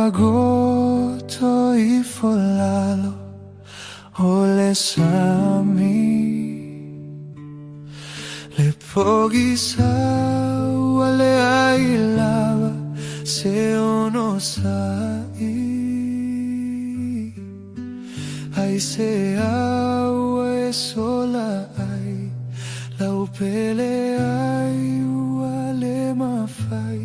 ua goto ifo lalo o le sami. Le pogisa ua leai lava se onosai. Aisea ua e sola ai lau pele ai ua le mafai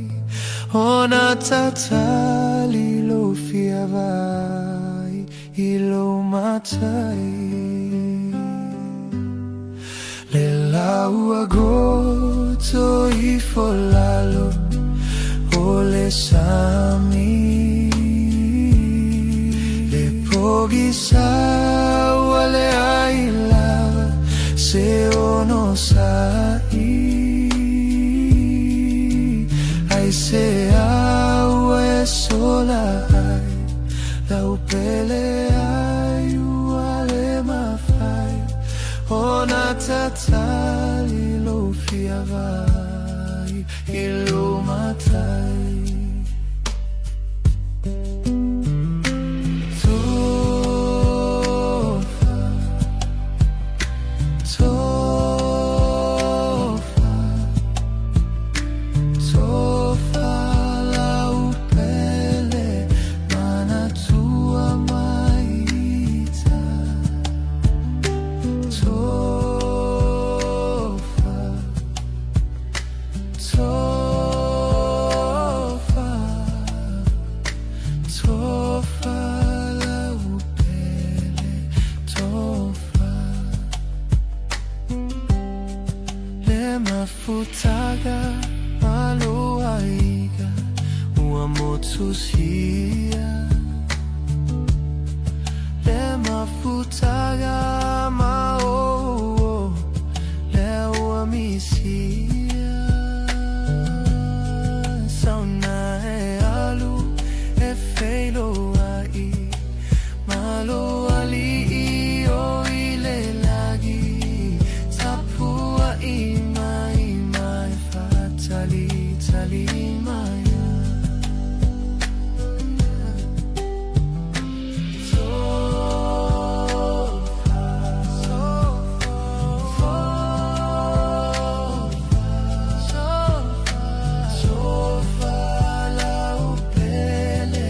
ona tatali lou fia vaai i lou matai. Le la ua goto ifo lalo o le sami. Le pogisa ua leai lava se onosai. Aisea ua e sola ai lau pele ai ua le mafai ona tatali lou fia vaai i lou matai. Tofa, tofa, tofa lau pele manatua mai ita. Tofa, tofa, tofa lau pele, tofa. Le mafutaga a lou aiga ua motusia. Le mafutaga ma o lea ua misia. Sauna e alu e feiloai ma lou alii o i le lagi. Tapuai mai ma e faatalitali mai. Tofa, tofa, tofa lau pele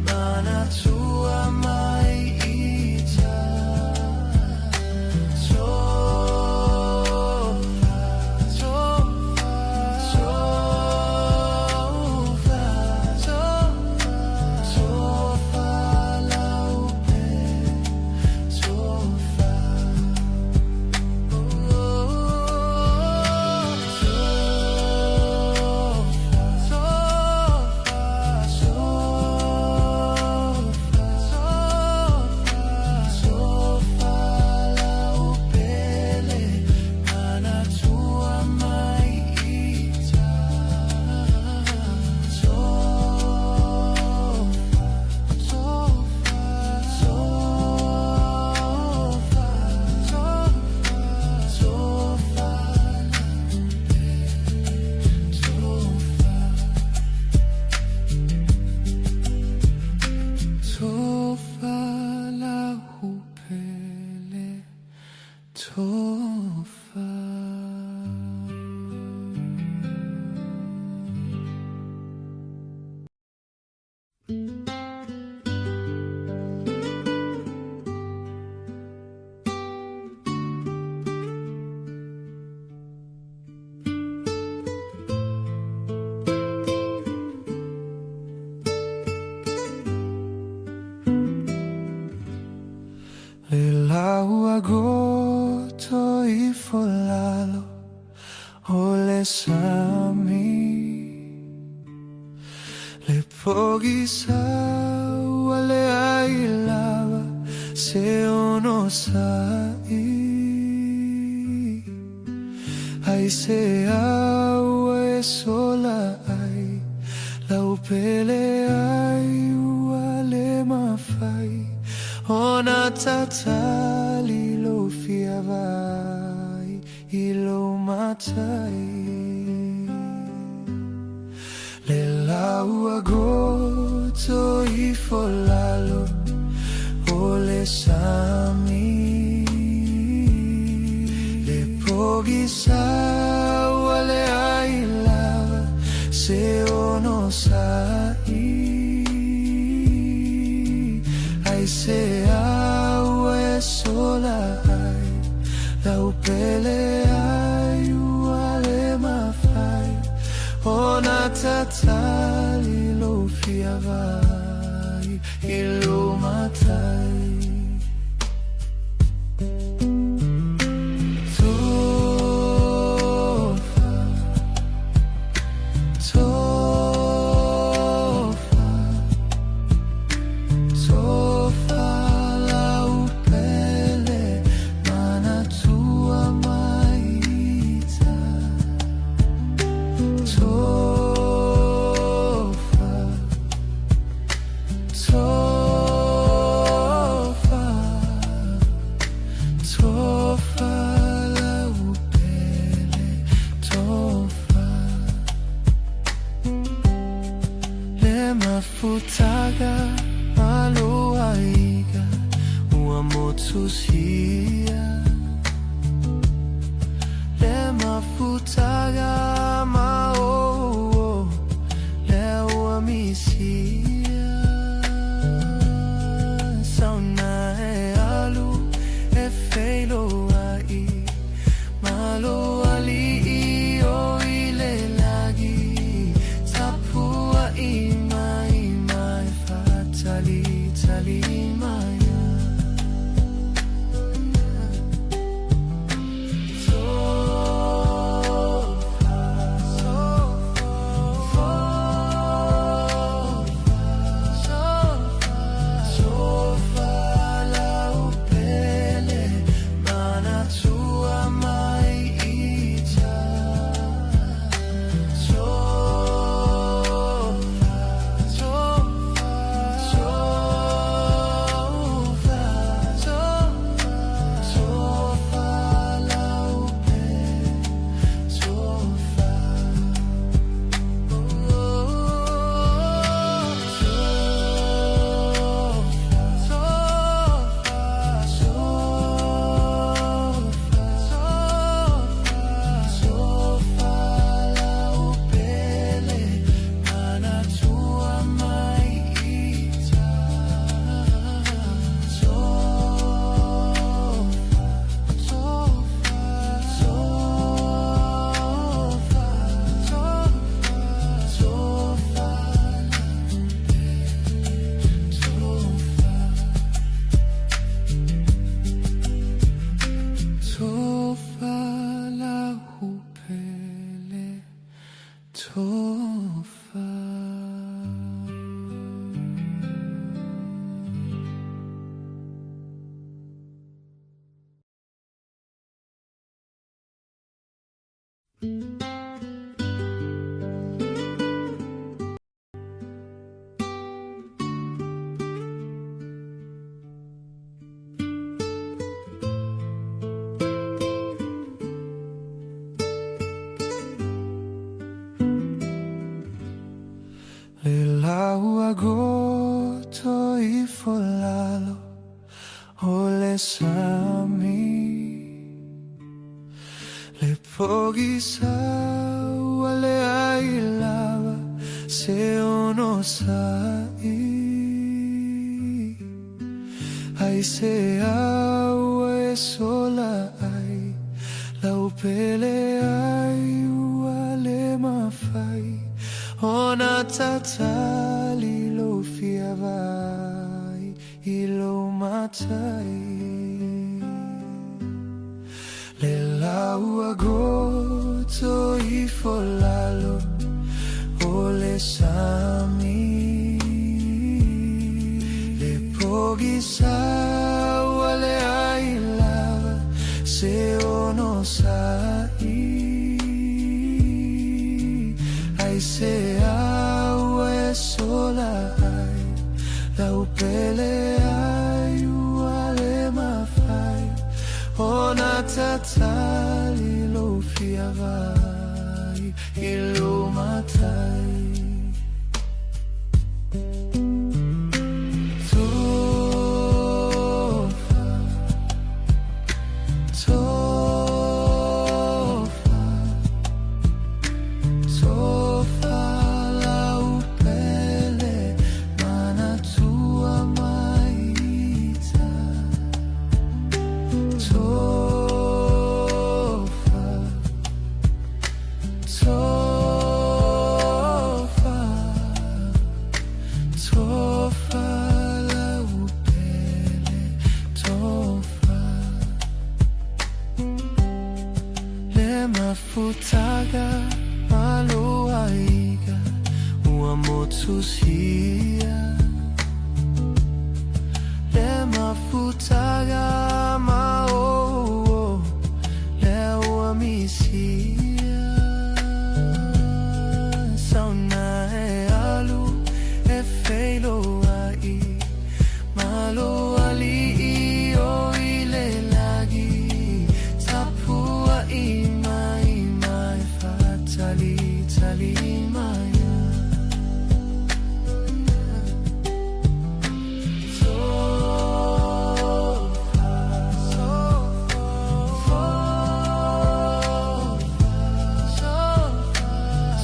manatua mai ita. Tofa, tofa, tofa, tofa lau pele, tofa. Tofa, tofa, tofa, tofa lau pele manatua mai ita. Tofa, tofa, tofa, tofa, lau pele, tofa. Tofa lau pele, tofa. Le la ua goto ifo lalo o le sami. Le pogisa ua leai lava se onosai. Aisea ua e sola ai lau pele ai ua le mafai ona tatali lou fia vaai i lou matai. Le la ua goto goto ifo lalo o le sami. Le pogisa ua leai lava se onosa'i. Aisea ua e sola ai lau pele ai ua le mafai ona tatali lou fia vaai i lou matai. Tofa, tofa, tofa lau pele manatua mai ita. Tofa, tofa, tofa lau pele, tofa. Le mafutaga a lou aiga ua motusia. Le mafutaga ma o lea ua misia. Sauna e alu e feiloai ma lou alii o i le lagi. Tapua'i mai ma e faatalitali mai. Tofa, tofa, tofa lau pele manatua mai ita. Tofa, tofa, tofa, tofa lau pele, tofa. Tofa, tofa, tofa, tofa lau pele manatua mai ita. Tofa, tofa, tofa, tofa, tofa, tofa lau pele, tofa. Le lau a goto ifo lalo o le sami. Le pogisa ua leai lava se onosa'i. Aisea ua e sola ai lau pele ai ua le mafai ona tatali lou fia vaai i lou matai. Le lau a goto ifo lalo o le sami. Le pogisa ua leai lava se onosa'i. Aisea ua e sola ai lau pele ai ua le mafai ona tatali lou fia vaai i lou matai. motusia Le mafutaga ma o le ua misia Sauna e alu e feiloai Malo ali'i o i le lagi Tapua'i mai ma e faatalitali mai.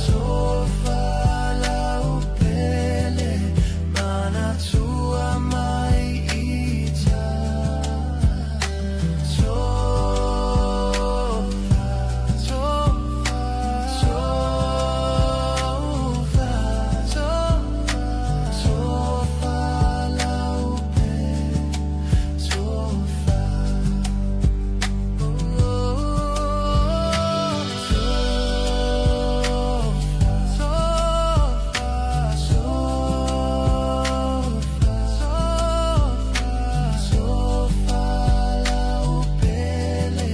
Tofa, lau pele, manatua mai ita. Tofa, tofa, tofa, tofa, lau pele, tofa. Tofa, lau pele,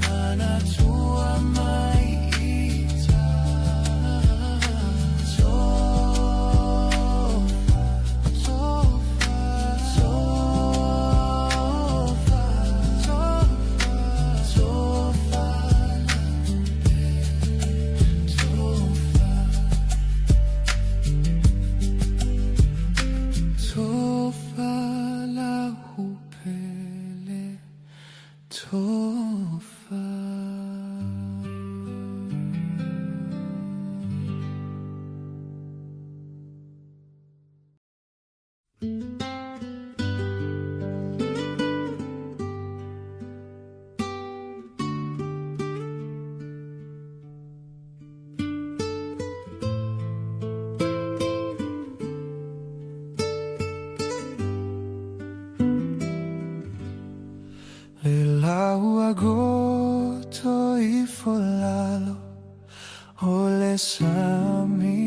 manatua mai ita. Tofa, tofa, tofa, tofa, tofa. Tofa lau pele, tofa. Le lau goto ifo lalo o le sami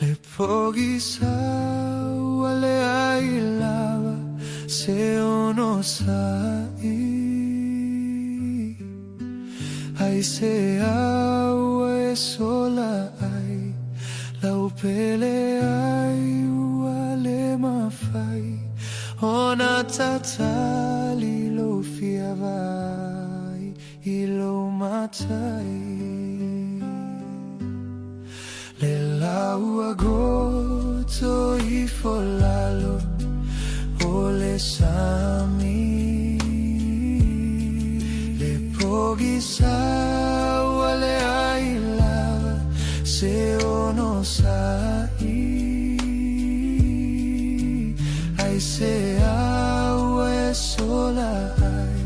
Le pogisa ua leai lava se onosa'i Aisea ua e sola ai lau pele ai ua le mafai ona tatali lou fia vaai i lou matai. Le lau ua goto ifo i lalo o le sami Le pogisa ua leai lava se onosa'i Aisea ua e sola ai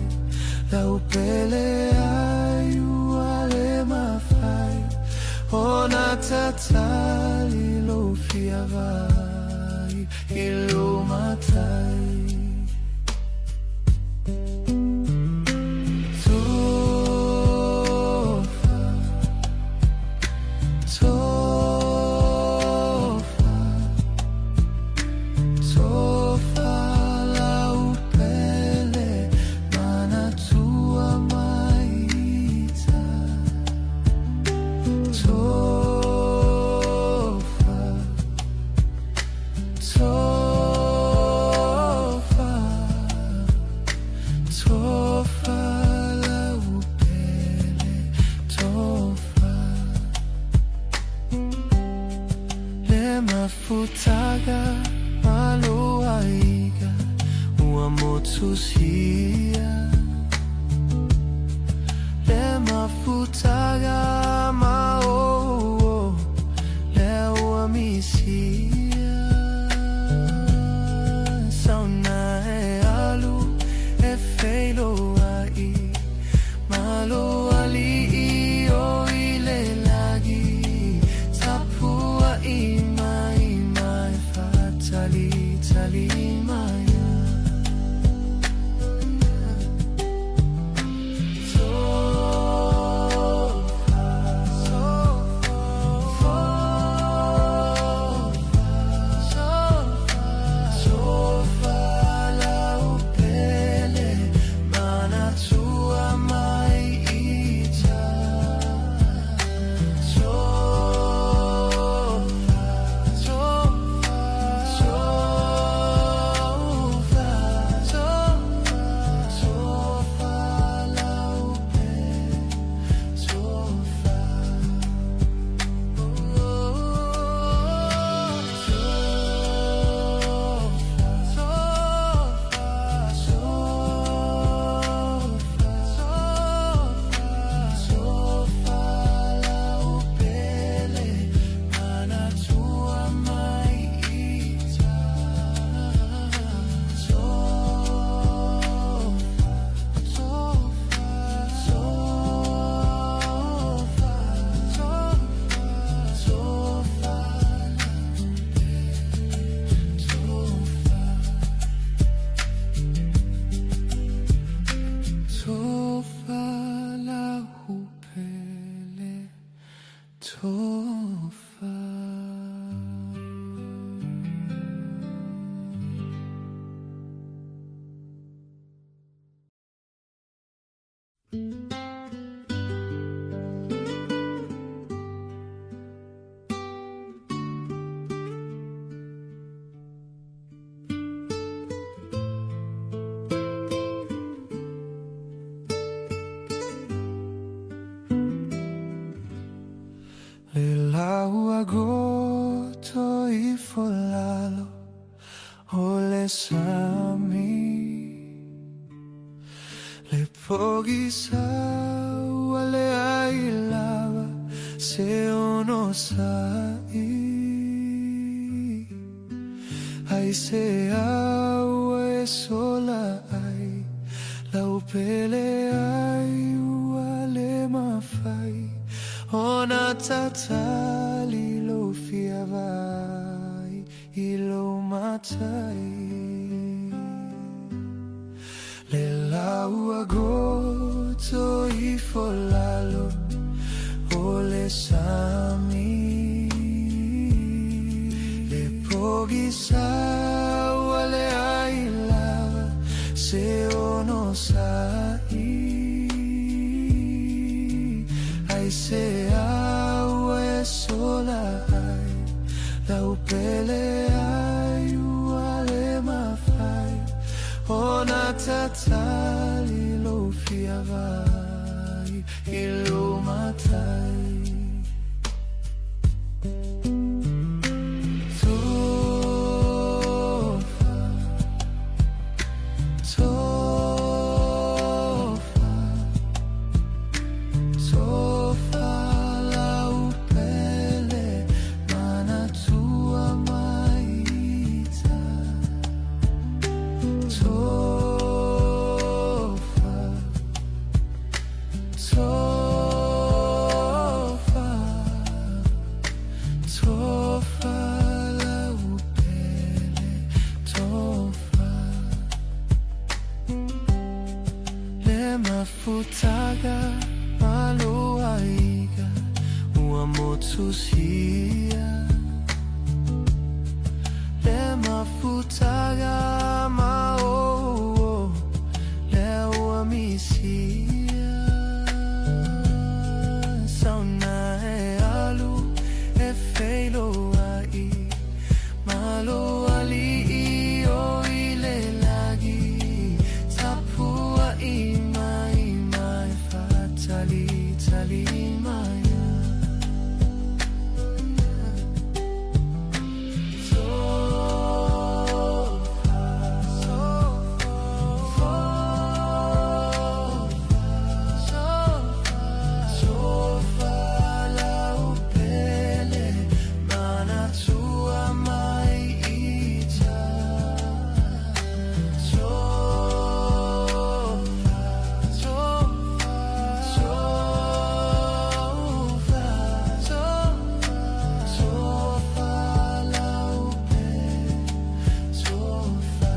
lau pele ai ua le mafai ona tatali lou fia vaai i lou matai. Tofa, tofa, tofa, lau pele, manatua mai ita. Tofa, tofa, tofa, lau pele, tofa. Le mafutaga ma lou aiga ua motusia Le mafutaga ma o le ua misia Sauna e alu e feiloai Malo ali'i o i le lagi Tapua'i mai ma e faatalitali mai. Tofa, Tofa. Le lau a goto ifo lalo o le sami, le pogisa ua leai lava se onosai. Ai se ua e sola ai lau pele ai ua le mafai ona tatali lou fia vaai i lou matai. Le lau a goto ifo lalo o le sami, le pogisa ua leai lava se onosai. Ai se ua e sola ai lau pele ai ua le mafai ona tatali lou fia vaai i lou matai. Tofa, tofa, tofa lau pele manatua mai ita. Tofa, tofa, tofa lau pele, tofa. Le mafutaga ma lou aiga ua motusia. Le mafutaga ma ou lea ua misia. Sauna e alu e feiloai ma lou alii o i le lagi. Tapuai mai ma e faatalitali mai. Tofa, tofa, tofa lau pele manatua mai ita. Tofa, tofa, tofa, tofa, tofa lau pele, tofa.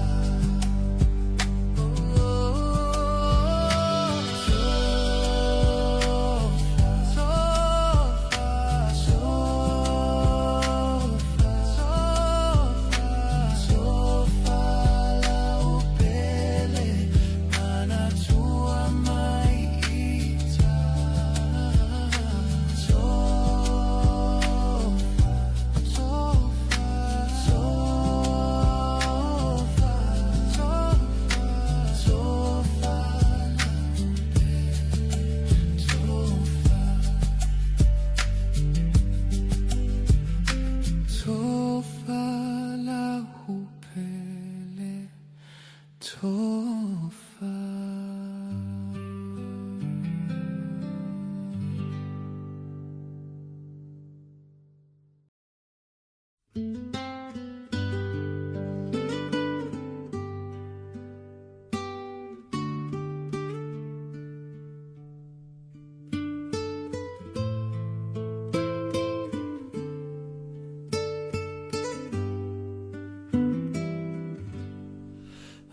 Tofa, tofa, tofa, tofa lau pele manatua mai ita. Tofa, tofa, tofa, tofa, tofa lau pele, tofa. Tofa lau pele, tofa.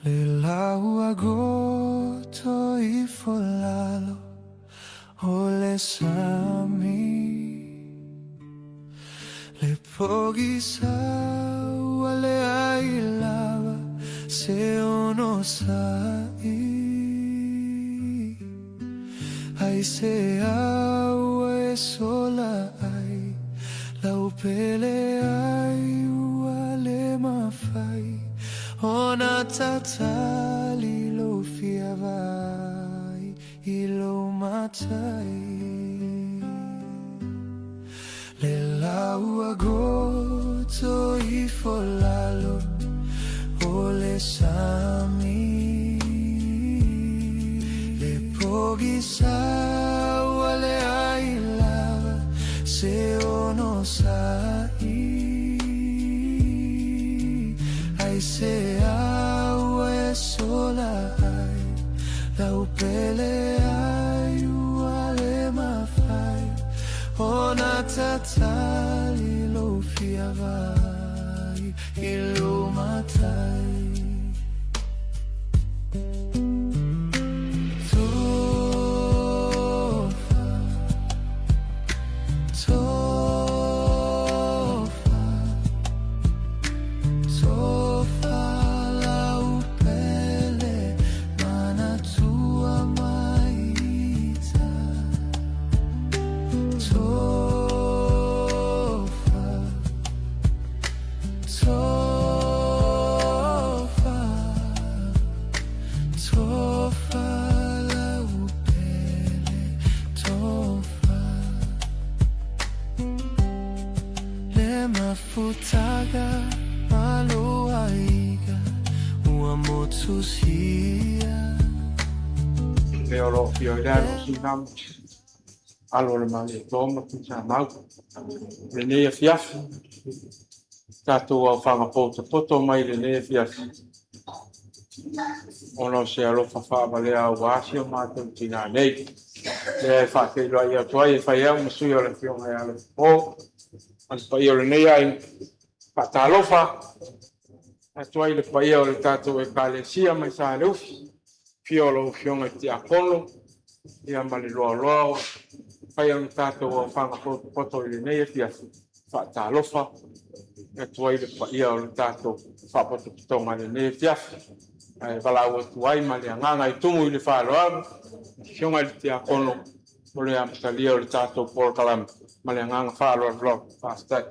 Le lau a goto ifo lalo o le sami. pogisa ua leai lava se onosai. Aisea ua e sola ai lau pele ai ua le mafai ona tatali lou fia vaai i lou matai. Le lau ua goto ifo lalo o le sami. Le pogisa ua leai lava se onosai. Aisea ua e sola ai lau pele ai ua le mafai ona tatali lou fia vaai i lou matai. Tofa, tofa, tofa lau pele manatua mai ita. Tofa, tofa, tofa lau pele, tofa. Le mafutaga ma lou aiga ua motusia. Le o lo fia i le alo sinam alo o le malietoa ma Tuisamau. Lenei afiafi, tatou aofaga potopoto mai lenei afiafi, ona o se alofa faavalea aua si o matou tinā nei. Lea e faafeiloai atu ai e fai au ma sui o le afioga ia Alofapo ma le paia o lenei aiga. Faatalofa atu ai le paia o le tatou Ekalesia mai Saleufi, afio o lau afioga i le Tiakono ia ma le loaloa o fai ona tatou aofaga potopoto i lenei afiafi. Faatalofa atu ai le paia o le tatou faapotopotoga i lenei afiafi. Ae valaau atu ai ma le agaga e tumu i le faaaloalo, afioga i le Tiakono o le amatalia o le tatou polokalame ma le agaga faaaloalo lava. Faafetai.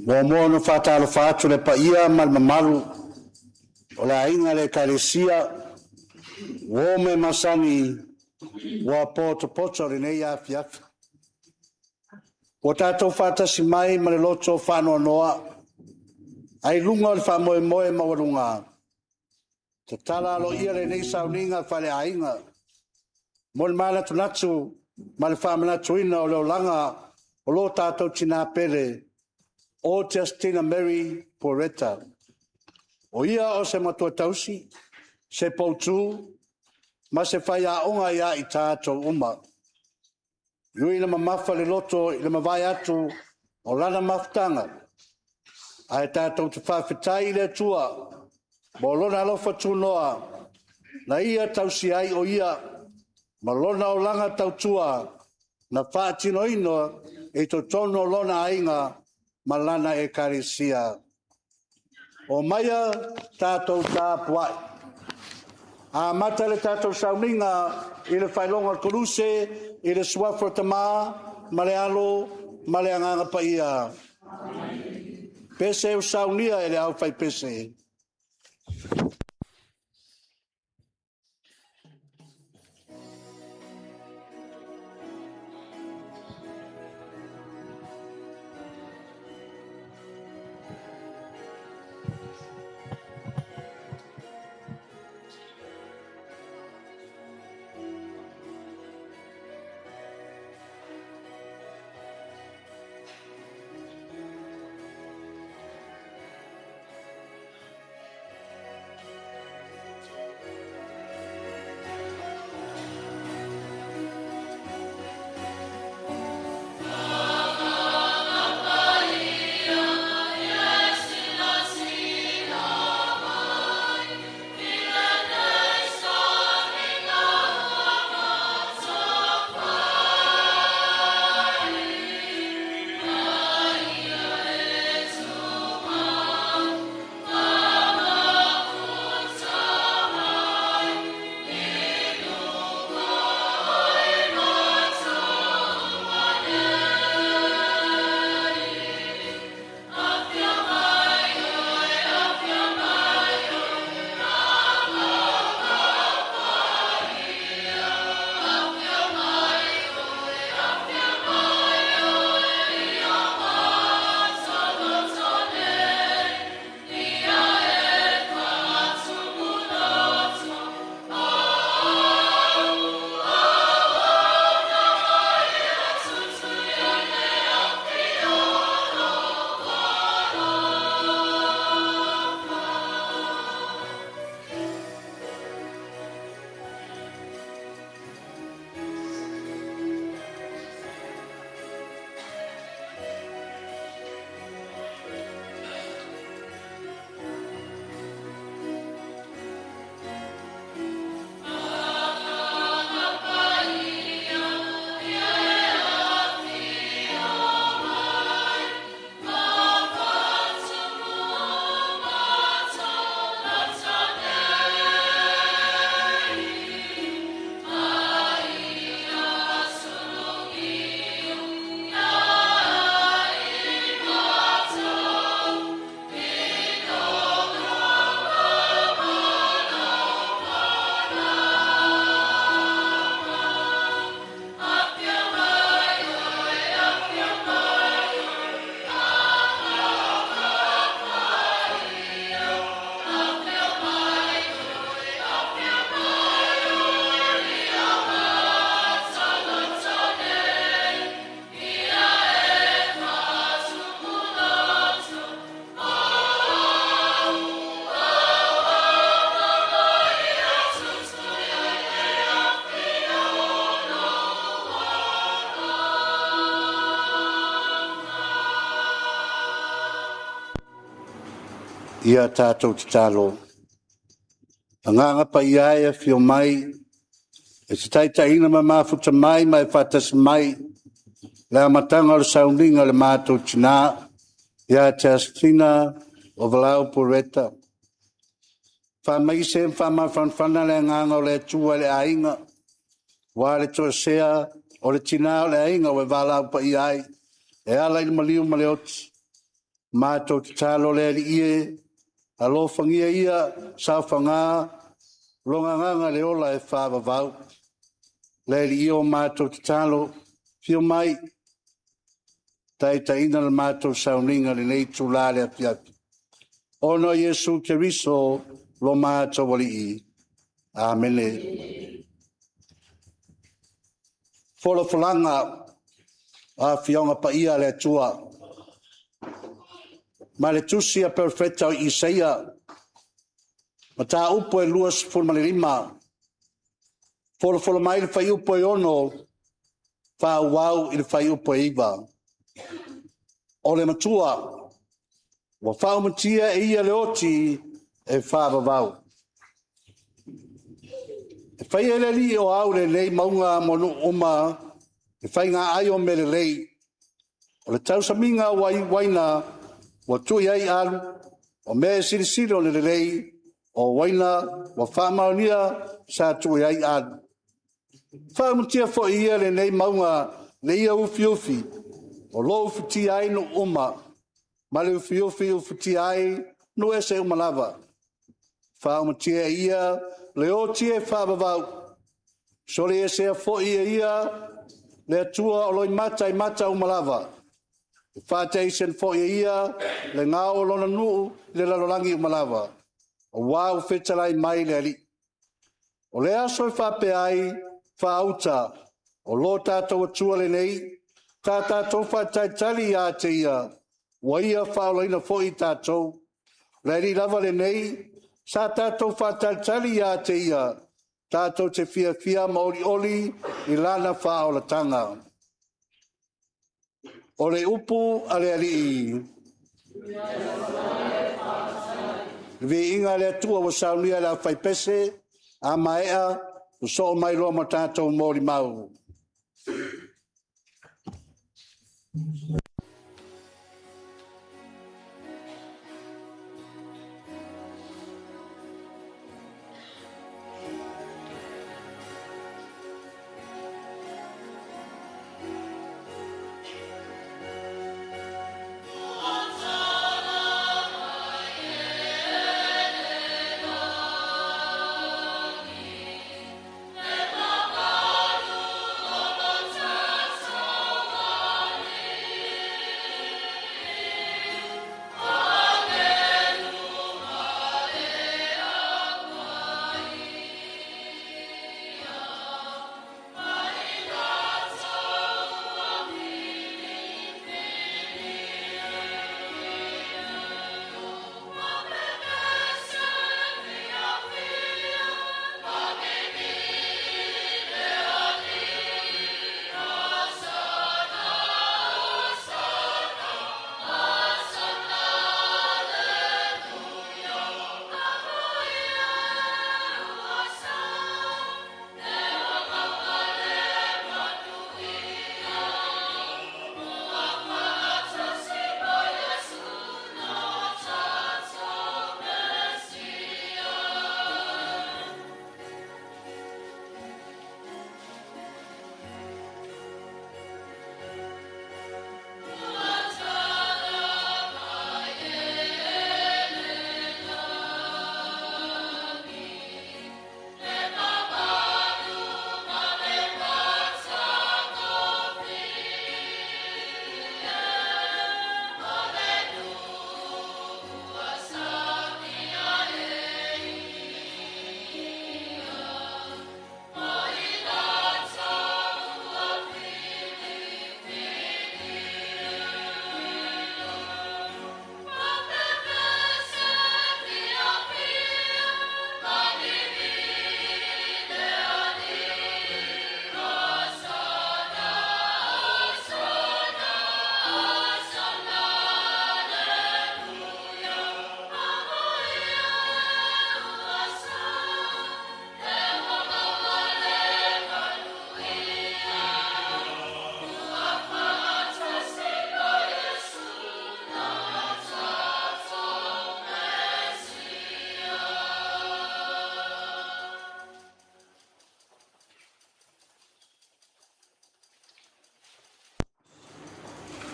Muamua ona faatalofa atu le paia ma le mamalu o le aiga le Ekalesia ua o me masani ua potopoto lenei afiafi. Ua tatou faatasi mai ma le loto faanoanoa, ai luga o le faamoemoe maualuga. Tatala aloaia lenei sauniga faaleaiga mo le manatunatu ma le faamanatuina o le olaga o lo tatou tinā pele o Justina Mary Poreta. O ia o se matua tausi, se poutu, ma se faiaoga ia i tatou uma. E ui ina mamafa le loto i le mavae atu o lana mafutaga, ae tatou te faafetai i le Atua mo lona alofa tunoa na ia tausia ai o ia ma lona olaga tautua na faatinoina i totonu o lona aiga ma lana ekalesia. O maia tatou tapuai. Amata le tatou sauniga i le faailoga o le koluse i le suafa o le Tama ma le Alo ma le Agaga Paia. Pese o saunia e le au fai pese. Ia tatou tatalo. Agaga Paia e, afio mai e te taitaiina ma mafuta mai ma e faatasi mai le amataga o le sauniga a le matou tina ia Justina Ovalau Pulereta. Faamaise ma faamafanafana le agaga o le Atua i le aiga, aua le toesea o le tina o le aiga ua e valaau paia ai e ala i le maliu ma le oti. Matou tatalo le Alii e, alofagia ia saofaga lona agaga i le ola e faavavau. Le Alii e, o matou tatalo, afio mai, taitaiina le matou sauniga i lenei itula afiafi, ona o Iesu Keriso lo matou Alii. Amene. Folafolaga o Afioga Paia a le Atua. Ma le Tusi a Perofeta o Isaia, Mataupu e 25, folafola mai le fuaiupu e 6, faaauau i le fuaiupu e 9. O le matua ua faaumatia e ia le oti e faavavau. E faia e le Alii o Ao lenei mauga mo nuu uma le faigaai o mea lelei. O le tausamiga ua iuaina ua tuu i ai alu, o mea e silisili ona lelei, o uaina ua faamaonia sa tuu i ai alu. Faaumatia foi e ia lenei mauga le ia ufiufi o lo o ufitia ai nuu uma, ma le ufiufi e ufitia ai nuu ese uma lava. Faaumatia e ia le oti e faavavau, soliesea foi e ia le Atua o loimata i mata uma lava. E faateisina foi e ia le gao o lona nuu i le lalolagi uma lava, aua ua fetalai mai le Alii. O le aso e faapea ai, faauta, o lo tatou Atua lenei, ta tatou faatalitali ia te Ia, ua Ia faaolaina foi i tatou. O le Alii lava lenei sa tatou faatalitali ia te Ia, tatou te fiafia ma olioli i Lana faaolataga. O le upu a le Alii. Le viiga i le Atua ua saunia e le aufaipese, a maea, sosoo mai loa ma tatou molimau.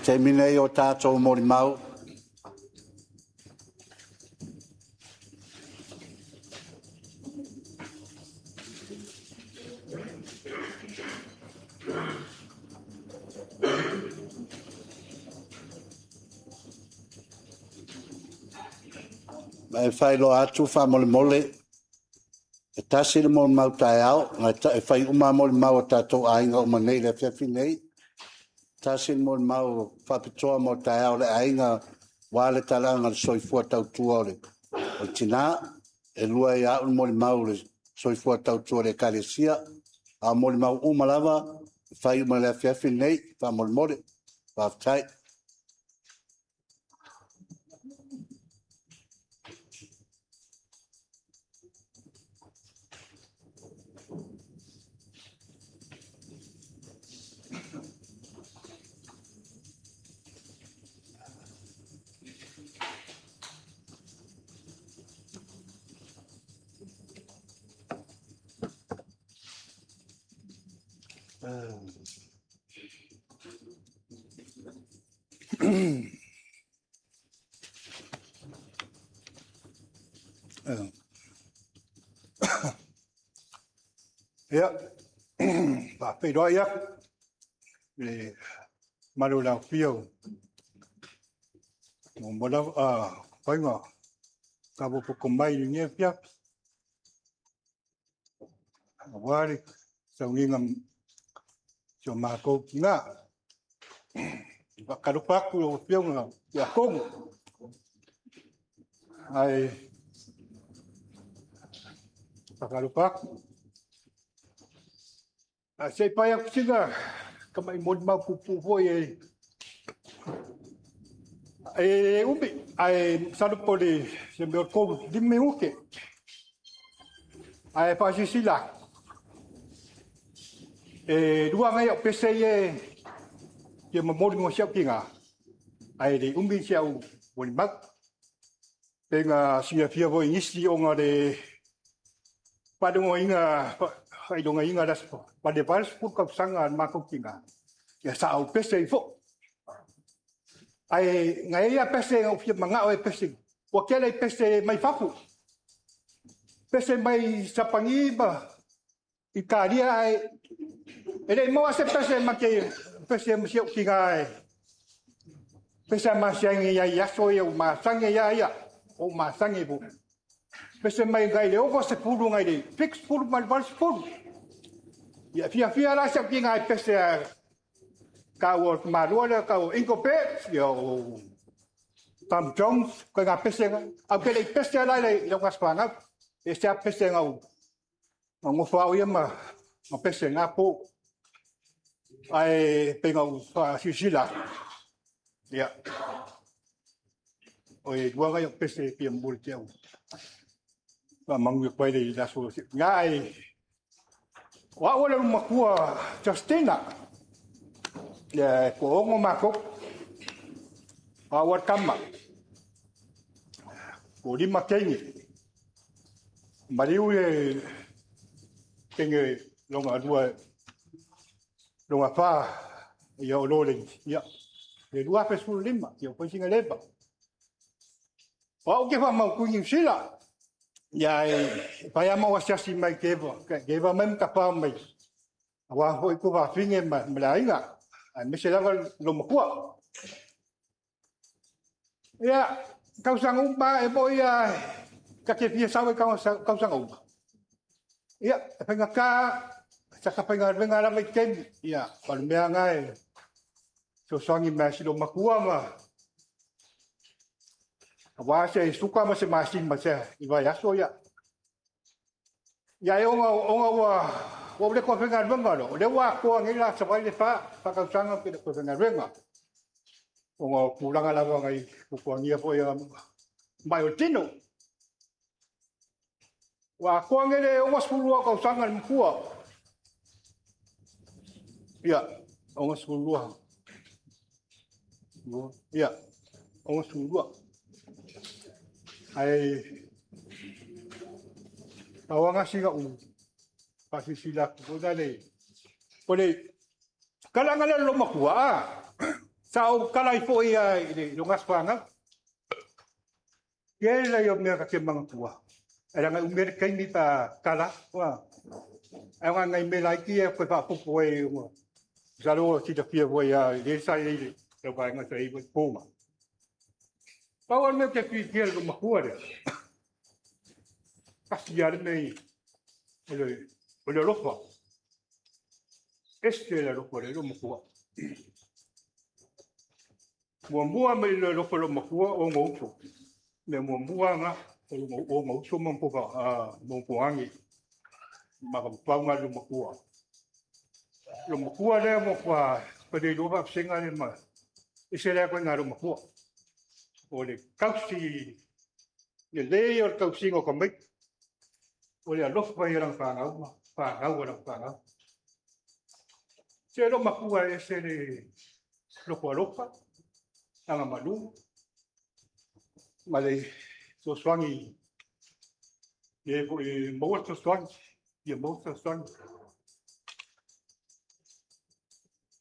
Taimi nei o tātou molimau. Ma e faailoa atu faamolemole, e tasi le molimau taeao, e fai uma lava molimau a tatou aiga uma nei i le afiafi nei. Tasi le molimau faapitoa mo taeao o le aiga aua le talaaga o le soifua tautua o le tina. E lua ai lava au molimau o le soifua tautua i le Ekalesia. A o molimau uma lava, e fai uma i le afiafi lenei faamolemole. Faafetai. Ia, faafeiloai atu i le mamalu o le aofia o muamua lava Faiga tatou mai i lenei afiafi, aua le sauniga o si o matou tina. E faatalofa atu i lau Afioga i le Tiakono, ae faatalofa atu. Ae se i fai atu sina tamai molimau puupuu foi e le umi, ae masalo po o se mea o le 3 minute. Ae faasilasila atu, e 2 nai au pese ia e fia momoli mo si au tina, ae le umi si au molimau. Pei ona silafia foi e nisi ona o le faailogaina o le Aso 80 tausaga o le matou tina, ia sa ou pese ai foi. Ae na i ai lava pese na ou fia manao e pese, ua tele i pese mai fafo, pese mai Sapani ma Italia, ae le i maua lava se pese ma te pese ai ma si ou tina, pese lava ma masani ai i aso ia ua masani ai lava ia, ua ou masani ai foi. Pese mai nai le 60 nai le 70 ma le 80. Ia e fiafia la si au tina e pese e tau o le tamaloa lea e tau o Engelbert, ia o Tom Jones, ituaiga pese na. Ae ou te le i pese la i lona aso fanau. E ese lava pese na ou nofo lava au ia ma pese i lena po. Ae pei ona ou faasilasila atu, ia, e 2 nai au pese e fia momoli e faamanuia atu ai le aso o si ou tina. Ae o au o le olomatua Justina, e toaono matou. O au le tama, toalima teine. Maliu le teine lona lua, lona fa ia o Loleni i le 2015, ua fai sina leva. O au ou te faamautu i Niu Sila, ae fai lava ma ou asiasi mai i Keva mai ma Tafao mai, aua foi tuafafine ma le aiga, aemaise lava le loomatua. Ia, tausaga uma lava, e moni lava ta te fia sau ai i tausaga uma, ia, e faigata lava, sa faigaluega lava i taimi, ia, o le mea lava lena e fesoasoani mai lava i si loomatua ma aua se suka ma se masima i vaiaso. Ia, ae ona ua ou le toe faigaluega loa, o lea ua atoa nei la savali le 4 tausaga ou te le o toe faigaluega, ona o tulaga lava na i puapuagia foi o mai o le tino. Ua atoa nei le 62 tausaga le matua. Ia, 62. Ia, 62. Ae pau lava lena o sina upu faasilasila atu foi lea. O le tala lena a le loomatua, Sa ou tala ai foi i le aso fanau. Tele ia o mea ta te manatua. Ae leaga e umi ai le taimi pe a tala atu. Ae na o nai mea laiti ia e toe faaopoopo ai, masalo ua silafia foi lava e le sa i ai i le vaega sa i ai foi na. Pau lava le mea ou te fiafia ai i le loomatua lea, tasi lava le mea, o le alofa. E ese le alofa o le loomatua. Muamua lava ona alofa i le loomatua o ona uso. O le mea muamua lava lena, o ona uso ma ona toage. O le mafaufau lena o le loomatua. O le loomatua lea ua matua le iloa faavasega le... E ese la ituaiga loomatua. O le tausi lelei o le tausiga o tamaiti. O le alofa ia i lana fanau ma fanau a lana fanau. Se loomatua e ese le loto alofa, agamalu ma le fesoasoani i e foi e maua le fesoasoani, fia maua se fesoasoani.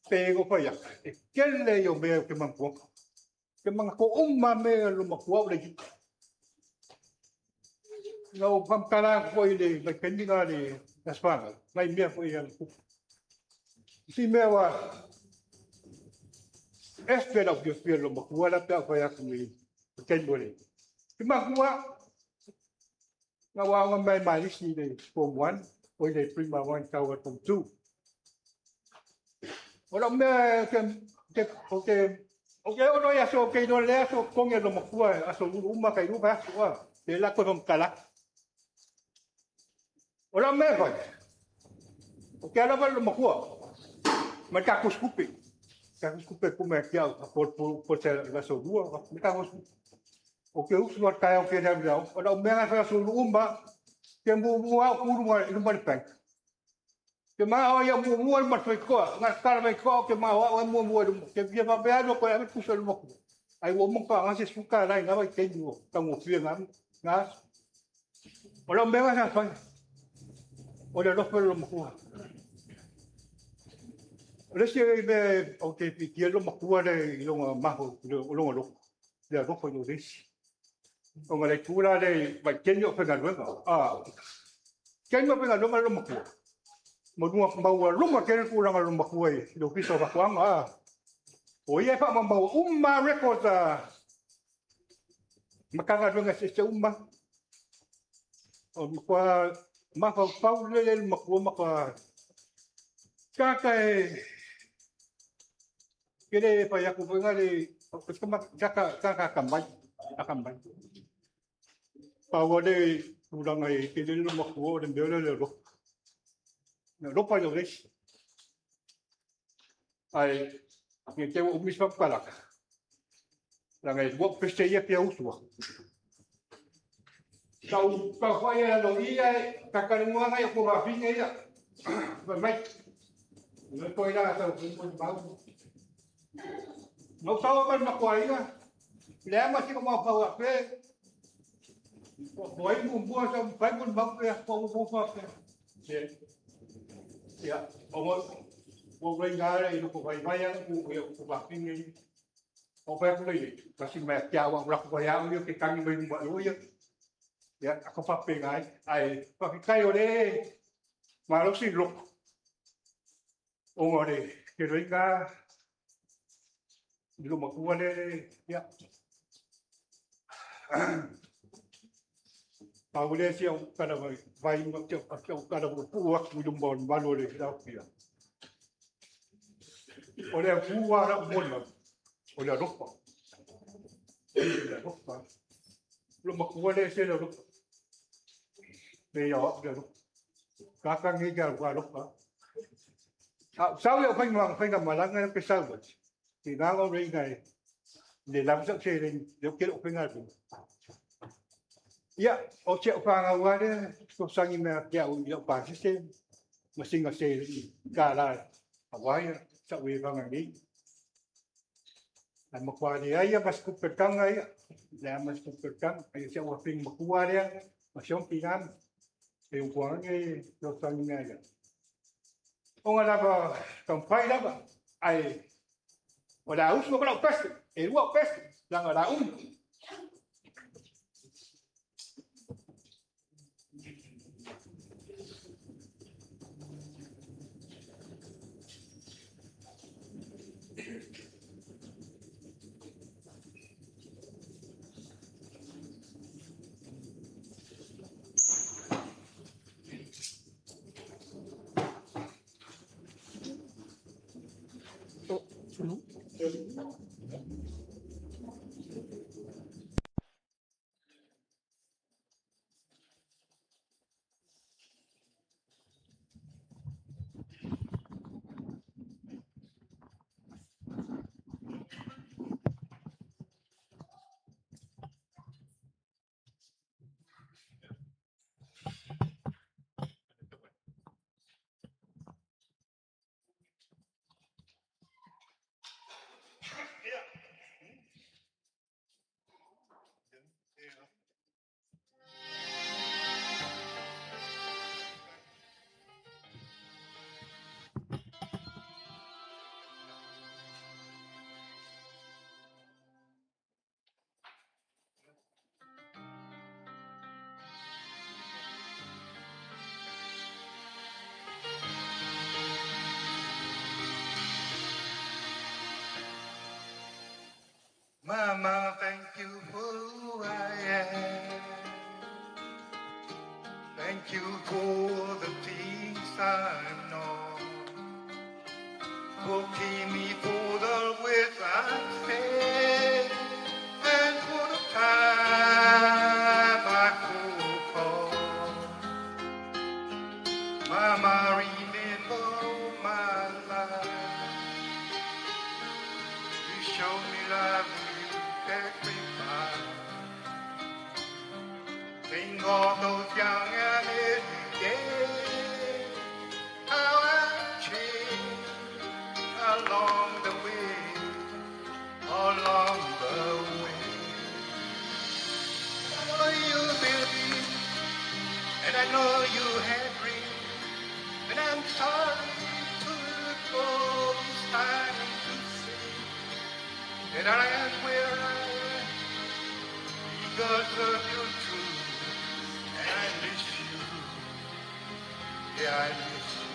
E pei ona ou fai atu, o le tele ia o mea ou te manatua. Ou te manatua uma lava mea o le loomatua a o laitiiti. Na ou faamatala atu foi i le vaitaimi lena i le aso fanau nai mea foi na tutupu. Si mea ua ese lou fiafia i le loomatua lea pe a ou fai atu i le taimi o le... Ou te manatua lava, na ou aoga mai lava i Malisi i le Form 1, oi le Primary 1 e tau atu i le Form 2. O lau mea ou te oo loa i aso ou te iloa lelei aso totogi a le loomatua, aso Lulu uma tai 2 vaiaso, lea o le a toe faamatala atu. O lau mea e fai, ou te alu atu i le loomatua ma le ta tusitupe, ta tusitupe e tuu mai ia te au po o le aso Lua, ma ta tusitupe. Ou te usu lava i le taeao tele e alu i le aoga. O lau mea lena e fai aso Lulu uma lava. Ou te mumu lava ou tu i luma o le bank. Ou te manao au muamua i luma o le faitotoa. Na ona tatala faitotoa ou te manao o au e muamua i luma. Ou te fia vave alu atu e ave le pusa i le loomatua. Ai ua uma ona faaaoga se $10 i na vaitaimi ua taugofie na aso. O lau mea lena sa fai, o le alofa i le loomatua. O le isi mea ou te piitia ai le loomatua lea i lona loto, le alofa i isi. Ona o le itu la lea i le vaitaimi a o faigaluega. O le taimi a o faigaluega le loomatua, maualuga tele le tulaga o le loomatua i le Ofisa o Faatoaga. O ia e faamaumauina uma lava records a Matagaluega eseese uma lava. O le matua mafaufau lelei o le loomatua, matua... tagata e... ou te le fai atu foi lea, o se tagata atamai, atamai. Pau lava le tulaga e tele ai le loomatua o le mea lea o le alofa. O le alofa ia o le isi. Ae ne i te i ua umi se faamatalaga, leaga e 2 ou pese ia e fia usu atu. Sa ou saofai ai i lalo i i ae talatalanoa nai ou tuafafine ia, fai mai, Na ou sau ai ma le matou aiga, leai ma sina mafaufau faapea, o ai muamua, fai molimau pe faaopoopo faapea. Ia, ua ou laina lava i lota vaivai lava ou tuafafine ia. Ou fai atu lea i ai, tasi mai ia te au, a ou alu atu ai lava au ia, ou te tagi mai luma i o ia. Ia, e faapena ai. Ae faafetai o lea e malosi le loto, ona o le feloaiga i loomatua lea, ia. Pau lea o si au tala vaivai, si au tala puupuu atu i luma o le mamalu o le aofia. O le autu lava o lau molimau, o le alofa. O le alofa. Loomatua lea e ese le alofa. Pei o au le alofa. Tagata nei te alofa. A ou sau i au faigamalaga ou te sau ai, tiga ona ou laina e le lava sau seleni, lea ou te le o faigaluega. Ia, o si au fanau lava lea e fesoasoani mai ia te au i lau pasese ma sina seleni $1 aua sau evaga nei. Ae matua leai lava ma se tupe o le taga ia. Leai ma se tupe o le taga. Ai o si au afine matua lea ma si ona tina ma ou tuaga e fesoasoani mai ia. Ona lava taumafai lava, ae O le a usu ko lau pese, e lua o pese, langa o le a umi. Mama, thank you for who I am. Thank you for the things I've known. For keep me for the ways I said, and for the time I could call. Mama, remember all my life. You show me love, you sacrifice. Think of those young and early days, how I changed along the way, along the way. I know you believe, and I know you had dreams, and I'm sorry to go this time to say that I am where I am because of your truth, and I miss you. Yeah, I miss you.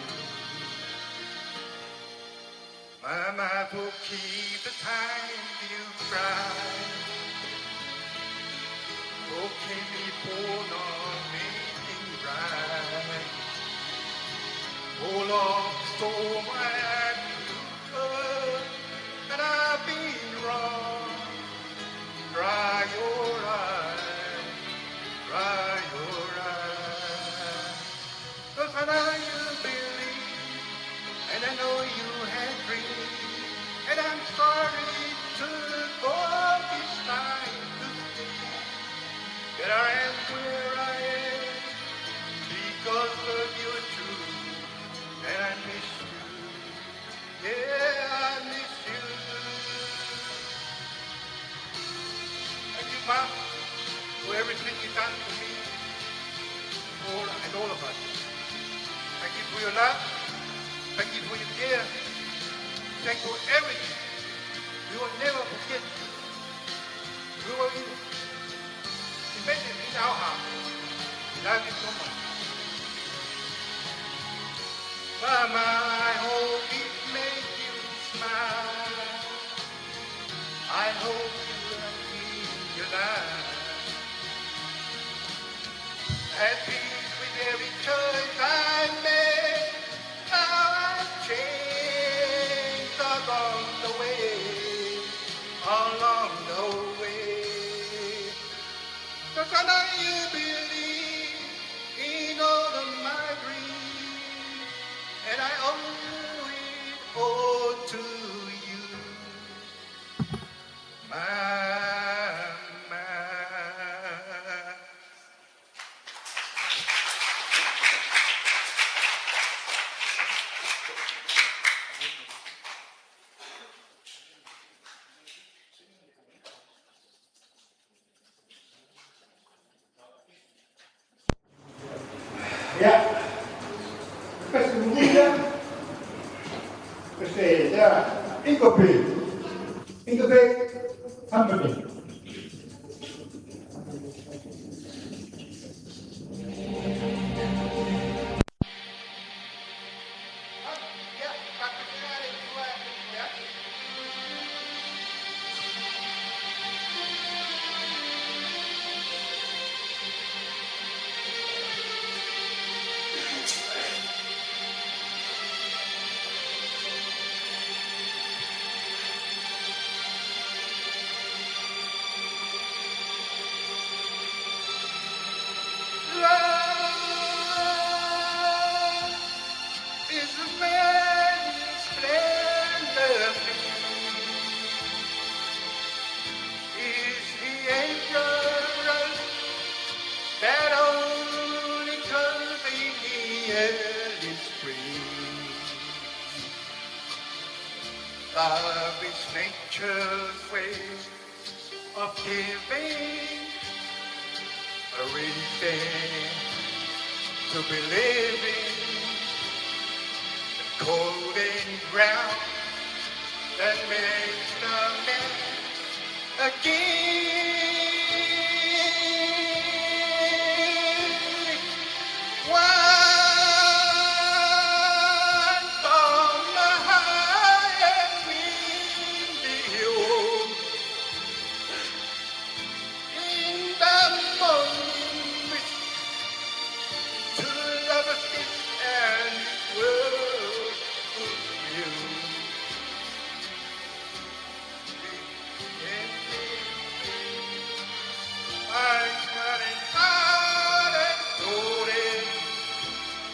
Mama will keep the time you cry. Oh, keep me for not making right. Oh, Lord, so my good, and I've been wrong. Dry your eyes, dry your eyes. 'Cause I know you believe, and I know you had dreams, and I'm sorry to go this time to see that I am where I am because of your truth, and I miss you. Yeah, I miss you. Thank you, Mom, for everything you've done for me, all and all of us. Thank you for your love. Thank you for your care. Thank you for everything. We will never forget you. We will embedded in our heart. We love you so much. Mama, I hope it make you smile. I hope you happy in your life. At peace with every choice I make. How I changed along the way, along the way. 'Cause I know you believe in all of my dreams, and I owe it all to you, Mama. Ia, pese mulia, pese lea, iko pe. Interfaith Harmony. Love is a man's splendor. Is the emperor that only comes in the early spring? Love is nature's way of giving a reason to believe in the golden ground that makes the man a king. One from the high and windy hill in the morning mist to lovers kiss and world fulfill. I'm turning out and floating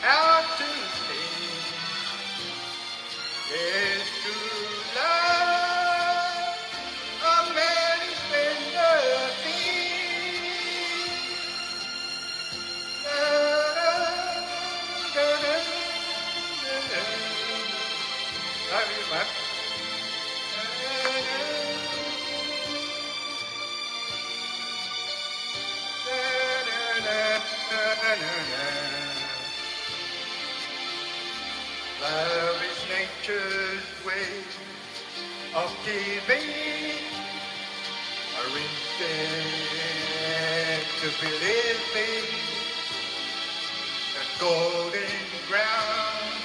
out to sea. Yes, true love, a man is in the sea. Love you, man. Love is nature's way of giving a reason to believe in the golden ground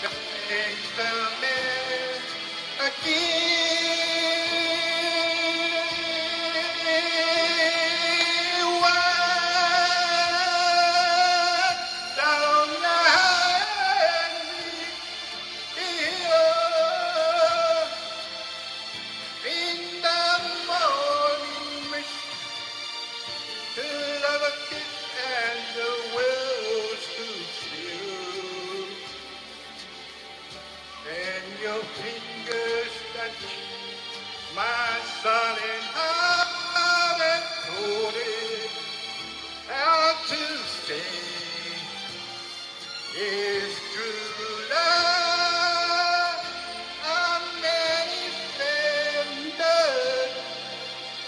that makes the man a king. What down the hill in the morning mist, to love a kiss and the world stood still. And your fingers touch my sullen heart and floated out to sea. Is true love a many splendid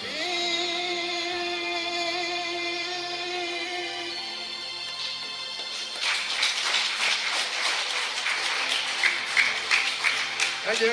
thing. Thank you.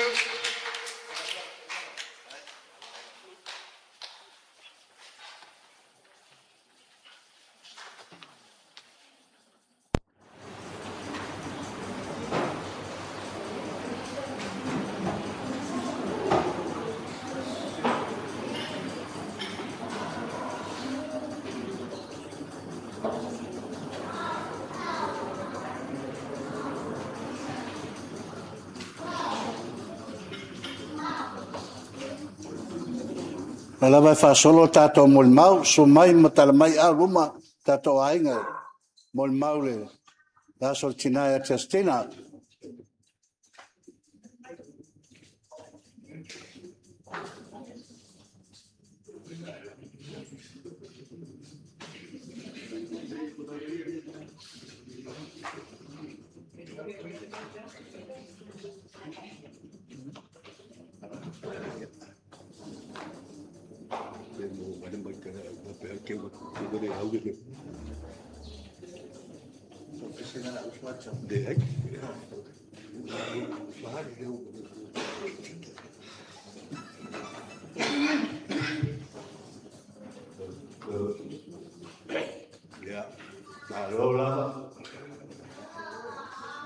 La lava e faasolo tatou molimau, susu mai ma tala mai au luma tatou aiga molimau le aso o le tina ia Justina.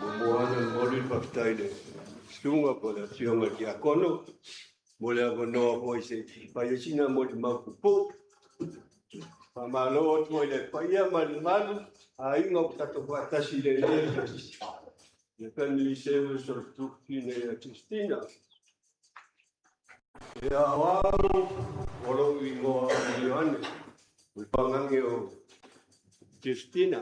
Muamua lava ona momoli le faafetai i le susuga po o le Afioga i le Tiakono mo le avanoa foi se i fai ai sina molimau puupuu. Faamalo atu foi i le paia ma le mamalu o aiga ua tatou faatasi i lenei afiafi, le family service o le Tuafafine ia Christina. Ia, o au o lou igoa o Ioane, o le paugage o Christina.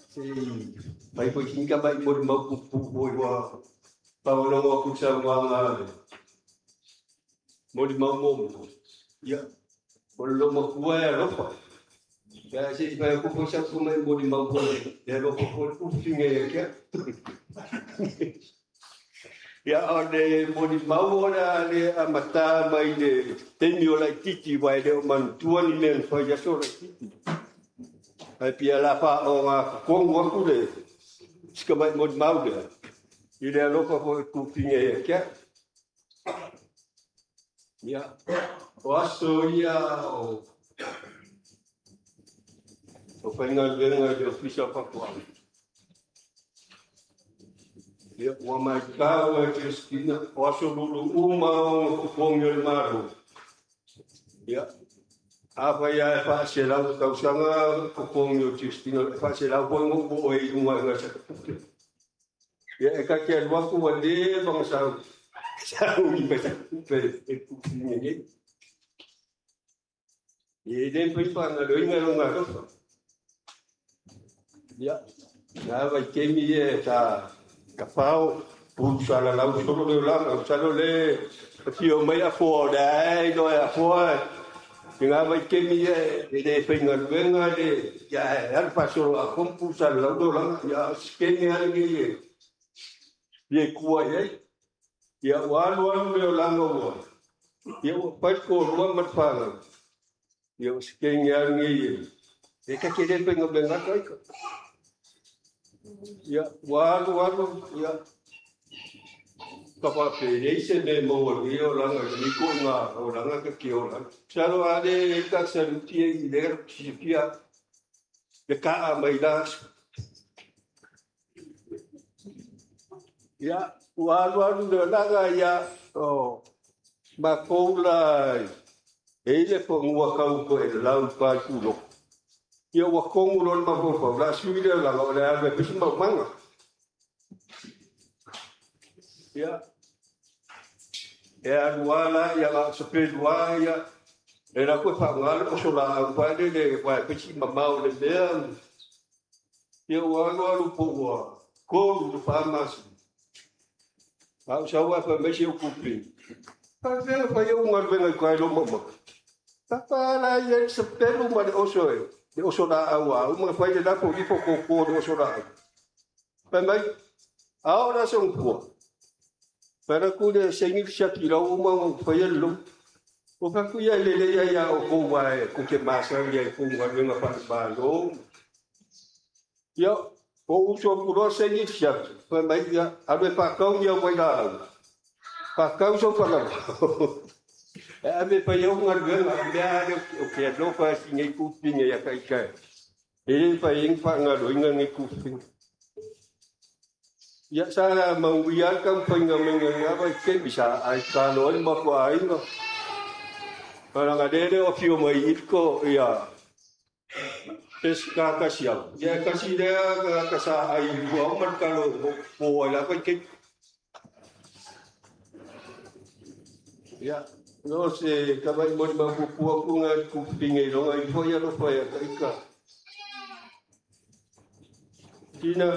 Se i fai foi sina tamai molimau puupuu foi ua faalogologo atu i le saunoaga a le molimau muamua. Ia, o le loomatua e alofa. Ia, se i fai atu foi sau tamai molimau foi e alofa foi le tuafafine ia te au. Ia, o le molimau o le a le amata mai le taimi o laitiiti, aua e le o manatua ni mea na fai i aso laitiiti. Ae pei o le a faaogatotonu atu le si tamai molimau lea i le alofa foi o le tuafafine ia te au. Ia, o aso ia o faigaluega i le Ofisa o Faatoaga. Ia, ua matau e Christina, o aso lulu uma ona totogi o le Malo. Ia, afai lava e 400 tausaga totogi o Christina, e 400 foi ona ou oo ai i luga i nai tupe. Ia, e ta te alu atu ua leva ona sau, sau i mai tupe e tupe nei. Ia, e le mafai faagaloina lona alofa. Ia, na vaitaimi ia sa tafao pulu salalau solo le olaga, masalo le afio mai Afoa o lea e iloa e Afoa i na vaitaimi ia e le faigaluega le ia e alu faasolo atoa ma pulu salalau le olaga. Ia, o se taimi lava lenei e tua i ai. Ia, ua alu alu le olaga ua ia ua fai le toalua ma le fanau. Ia, o se taimi lava lenei e ta te le faigaluega atu ai. Ia, ua alu alu, ia, ka faapelei se mea e maua i lenei olaga i lenei ituaiga olaga ta te ola ai. Masalo a le ta saluti ai i lea silafia le kaa mai la aso. Ia, ua alu alu le olaga, ia, o matou la e i le fanua tau toelau i uta i Pulotu. Ia, ua tonu loa le mafaufau, o le a sui le olaga o le a alu e fai se maumaga. Ia, e alu lava la, ia na o se pelu lava, ia, e alu atu e faaaoga le oso laau foi lele, aua e fai si mamao i le mea. Ia, ua alu alu po ua 3 i le 4 masina. A ou sau ae fai mai si ou kupi, faapefea ona fai au galuega i uta i lou maumaga? Papa la ia i le sapelu ma le oso e, le oso laau a uma ona fai le lafo ifo toto le oso laau. Fai mai, a oo le aso Gafua, fai atu le saini le siaki lau uma ona faia le lou. O fai atu ia e lelei ai a outou aua e tou te masani ai i tou galuega faale-Malo. Ia, o uso atu loa saini le siaki, fai mai ia, alu e faatau ni au vailaau, faatau sau fagalo. E ave e fai au galuega, o le mea lava lea ou te alofa ai i nei tuafafine ia Taita. E le mafai ai ona faagaloina nei tuafafine. Ia, sa manuia lava le taumafaiga mai lena vaitaimi, sa aikalo ai le matou aiga. Leaga o lea e le o afio mai i i ia Peseta Kasiau. Ia, e tasi lea tagata sa ai i lua uma le talo o po ai la vaitaimi. Ia, no se tamai molimau puupuu atu na tuafafine i lona ifo i alofa ia Taita. Tina,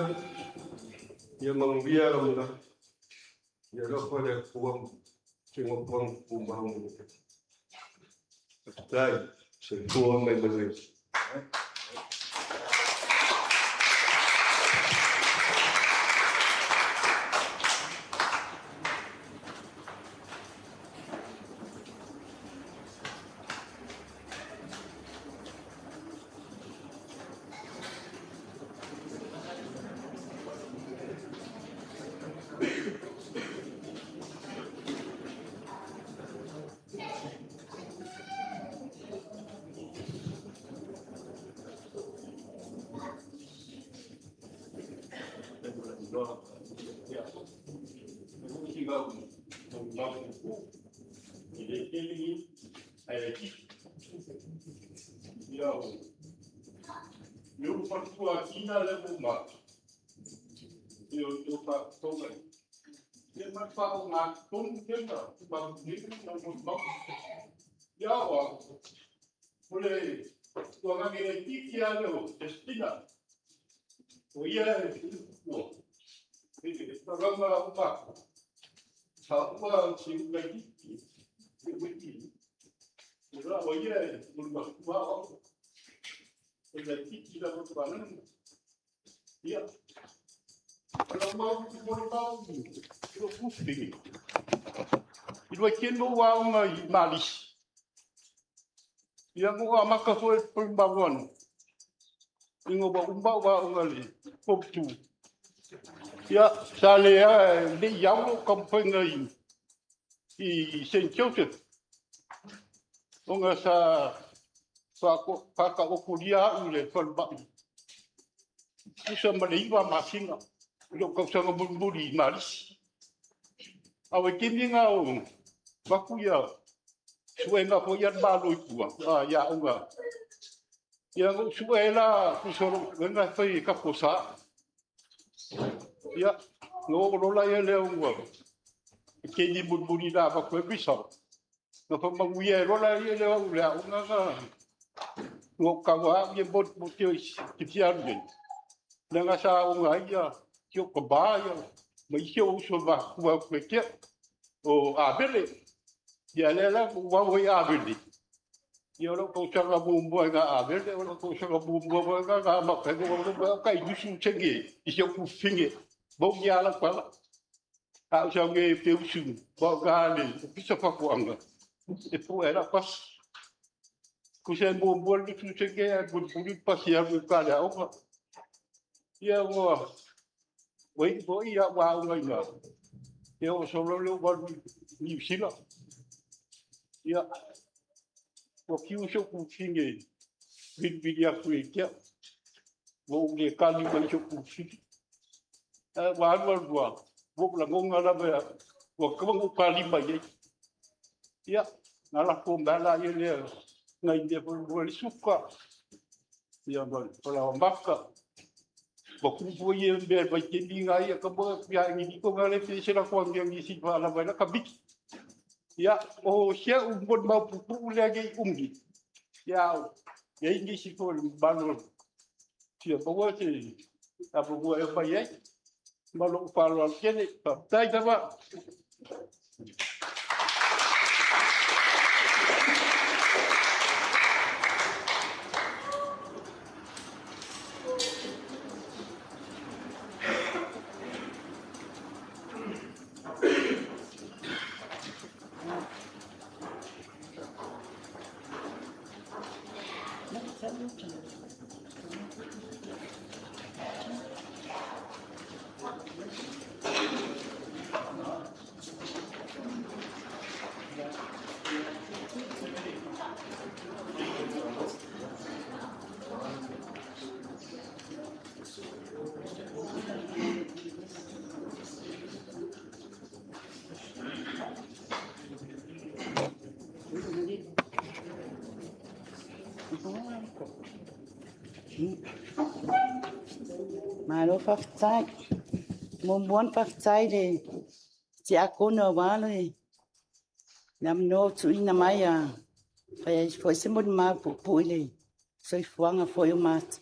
ia manuia lau olaga. Ia alofa le Atua se nofoaga tumau mo oe. Faafetai, soifua ma ia manuia. Ia, e foi si gau mau pupu, e le tele ni, ai le tiki. Ia, o, le ulu faletua a Tina le mo ma, ia o tō whakutonga. Ia ma wha o ngā tonu tena, ma ni na mo mau. Ia o, o le tuangangi le tiki a leo, Justina. O ia e ua. E taranga o mako. Sa ua si unga tiki. E wiki. O la o ia e mulu matua o. O le tiki la mo tuananga. Ia. O la mau ki mori mau. I lo kufingi. I lua keno wa unga i Malisi. Ia ngo a maka foe pui mawan. Ingo ba umba wa unga le poptu. Ia sa le a le iau kampenga i St. Joseph. Onga sa fa ka okulia au le falmai. Usa ma le 9 masina. Lo kausanga mulimuli i Malisi. Awe kimi ngā o maku ia suenga fo ia malo i tua. A ia unga. Ia ngo sue la kusoro wenga fai ka posa. Ia ngo lola ia le unga. Ke ni mulimuli la fa koe bisa. No fa manguia e lola ia le au le unga ka. Ngo kawa ia bot bot tio ki fia nei. Nanga sa unga ia tio ka ba ia. Ma isi o uso ma kua koe kia. O Abele. Ia le la ua oi Abele. Ia lo ko sanga muamua nga Abele, o lo ko sanga muamua nga nga maka ko o ka inusu tenge. Isi o ku finge. Mo ia la kwala. A o sa nge pe usu. Ba ga le pisa pa ko anga. E po era pas. Ku se muamua le tu tenge a ku puri pas ia ku ka le o. Ia o Wei bo ia wa unga ina. Ia o solo le wa New Zealand. Ia o kiu so ku finge. Vili aku e kia. Mo le kali mai so ku finge. A wa alu alu wa. Mo la ngonga la mea. Wa kamangu kali mai ei. Ia, ngā la ko mea ia le ngai mea po le suka. Ia ma la maka. Wa kupu ia mea mai te ni ngā ia ka moa pia ngi ko ngā le te se la ko ngi ngi si pa la mai la ka biki. Ia o sia u mon mau pupu le ngi ungi. Ia ia ngi si ko le malo. Tia pa te a po e mai ai. Malo pa lo al kene pa tai tava. Malo faafetai. Muamua ona faafetai le tiakono aua le avanoa ua tuuina mai a fai ai foi se molimau puupuu i le soifuaga foi o matou,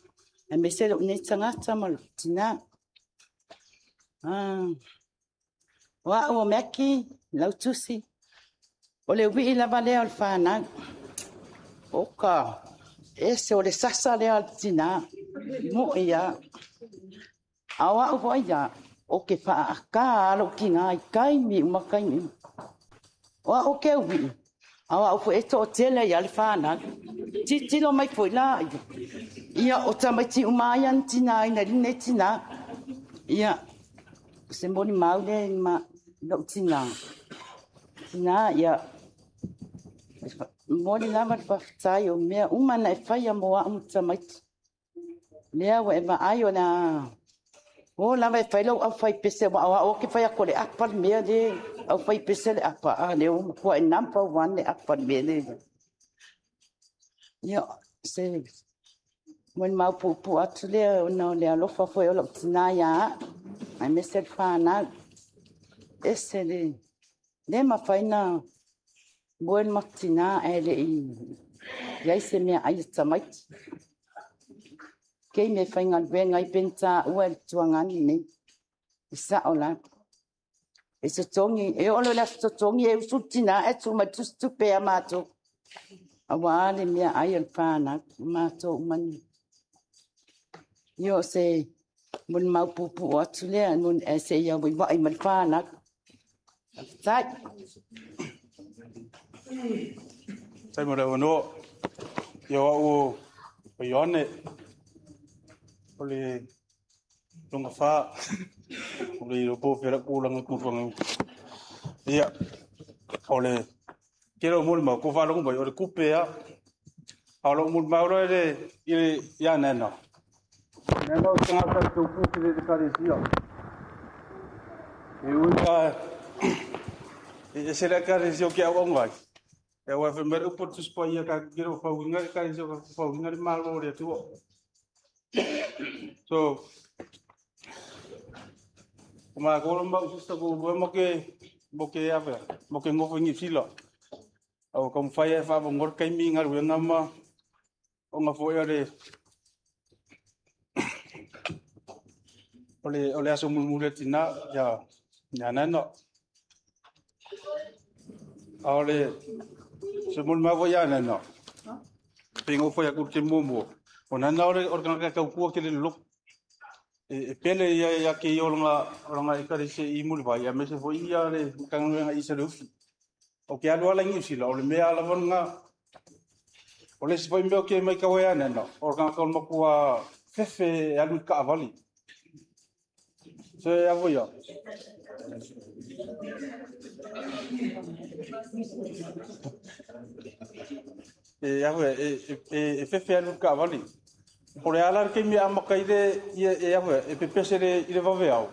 aemaise lou nei tagata ma lou tinā. O au o Maki Lautusi, o le ui'i lava lea o le fanau. Oka, ese o le sasa lea o le tinā, mo'i lava. A o au foi ia, o ke faaakā lou tinā i taimi uma taimi uma. O au ke ui'i, a o au foi e to'atele ai lava le fanau. Tilotilo mai foi la ia o tamaiti uma ia na tināina i lenei tinā. Ia, o se molimau lea i ma lou tinā. Tinā, ia, momoli lava le faafetai o mea uma na e faia mo au ma tamaiti. Lea ua e vaai o le a O lava e fai lou aufaipese, aua o au ou te fai atu o le apa le mea le aufaipese le apa, a lea ua matuai number one le apa i le mea lea. Ia, se molimau puupuu atu lea ona o le alofa foi o lou tina ia au, aemaise le fanau. E ese le le mafai ona moe le matou tina ae le i i ai se meaai a tamaiti. Taimi e faigaluega ai pei ona taua e le Itu Agai lenei, e sao lava. E totogi, e oo loa i le aso totogi e usu le tina ae tuu mai le tusitupe ia matou aua le meaai a le fanau, o matou uma nei. Ia o se molimau puupuu atu lea ae se i auivi mai le fanau. Faafetai. Faafetai mo le avanoa. Ia o au o Ioane, o le lona fa, ua le iloa po o fea lau tulaga i. Ia, o le tele o molimau, ua outou faalogo mai, o le tupe lava. A o lau molimau la ia Nana, o Nana o le tagata e tautua tele i le Ekalesia. E ui lava e ese le Ekalesia ou te auauna ai, aua fai mai le upu a le Tusi Paia tatou te le o fauina le Ekalesia, tatou te fauina le Malo o le Atua. So, o matou ma ou sister e toalua matou te nofo i Niu Sila, ae ua taumafai lava e faaavanoa le taimi i galuega ma ona foi o le aso mulimuli o le tina ia Nana. A o se molimau foi ia Nana, pei ona ou fai atu i le taimi muamua, o Nana o le tagata e tautua tele i le lotu. E pele ia ia te ia o lana Ekalesia i Mulivai aemaise foi le Matagaluega i Saleiufi. Ou te alu lava la i Niu Sila, o le mea lava lena. O le isi foi mea ou te matau ai ia Nana, o le tagata na matua fefe e alu i taavale. So e a foi ia, e fefe e alu i le taavale. Po o le a la le taimi e amata ai e pepese i le vaveao,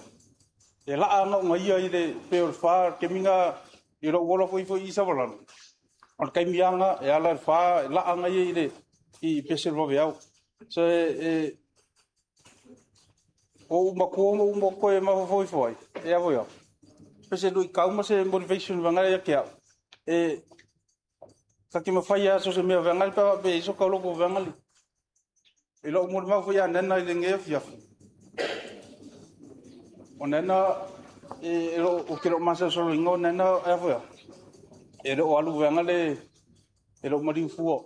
e laa ona ia pei o le 4, o le taimi lena i lou ola foi i Savalalo, o le taimi lava lena e ala i le 4 e laa ana ia i pese o le vaveao. So ua ou matua ma ou toe mafaufau ifo ai, pei se luitau ma se motivation ia te au, ta te mafai lava so o se mea pe a faapea e i ai so ta loto foi lele. I lau molimau foi ia Nana i lenei afiafi, o Nana ou te le o masalosaloina o Nana e le o alu vaega e le o maliu fua.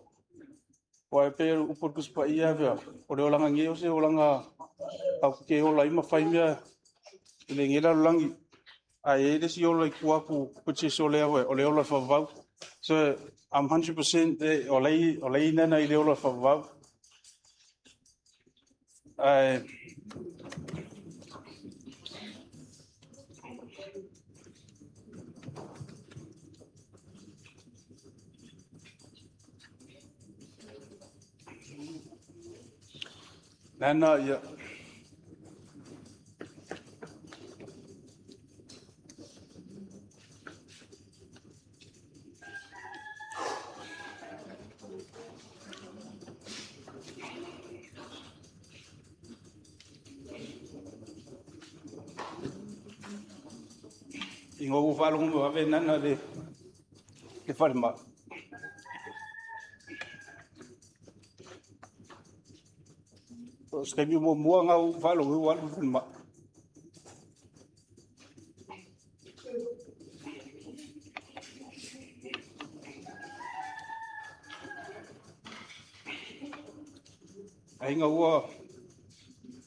Aua e pei o le upu a le Tusi Paia e faapea, o le olaga nei o se olaga tatou te ola ai ma fai mea i lenei lalolagi, ae i ai le isi ola i tua atu which is o le ola faavavau. So I'm 100% o la e i ai Nana i le ola faavavau. Ae Nana, ia, ina ua ou faalogo mai ua ave Nana i le falemai, o se taimi muamua lena ua ou faalogo ai ua alu i le falemai. Ae ina ua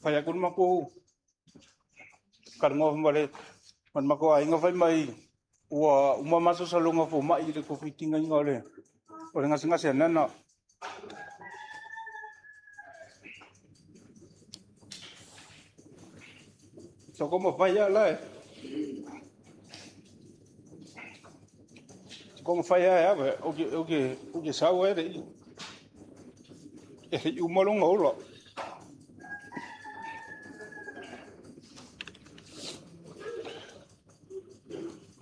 fai atu le matou talanoa ma le matou aiga fai mai ua uma masalosaloga o fomai i le tofitiga o le gasegase a Nana. Sa taumafai lava la e taumafai lava ou te sau ae le i uma lona ola.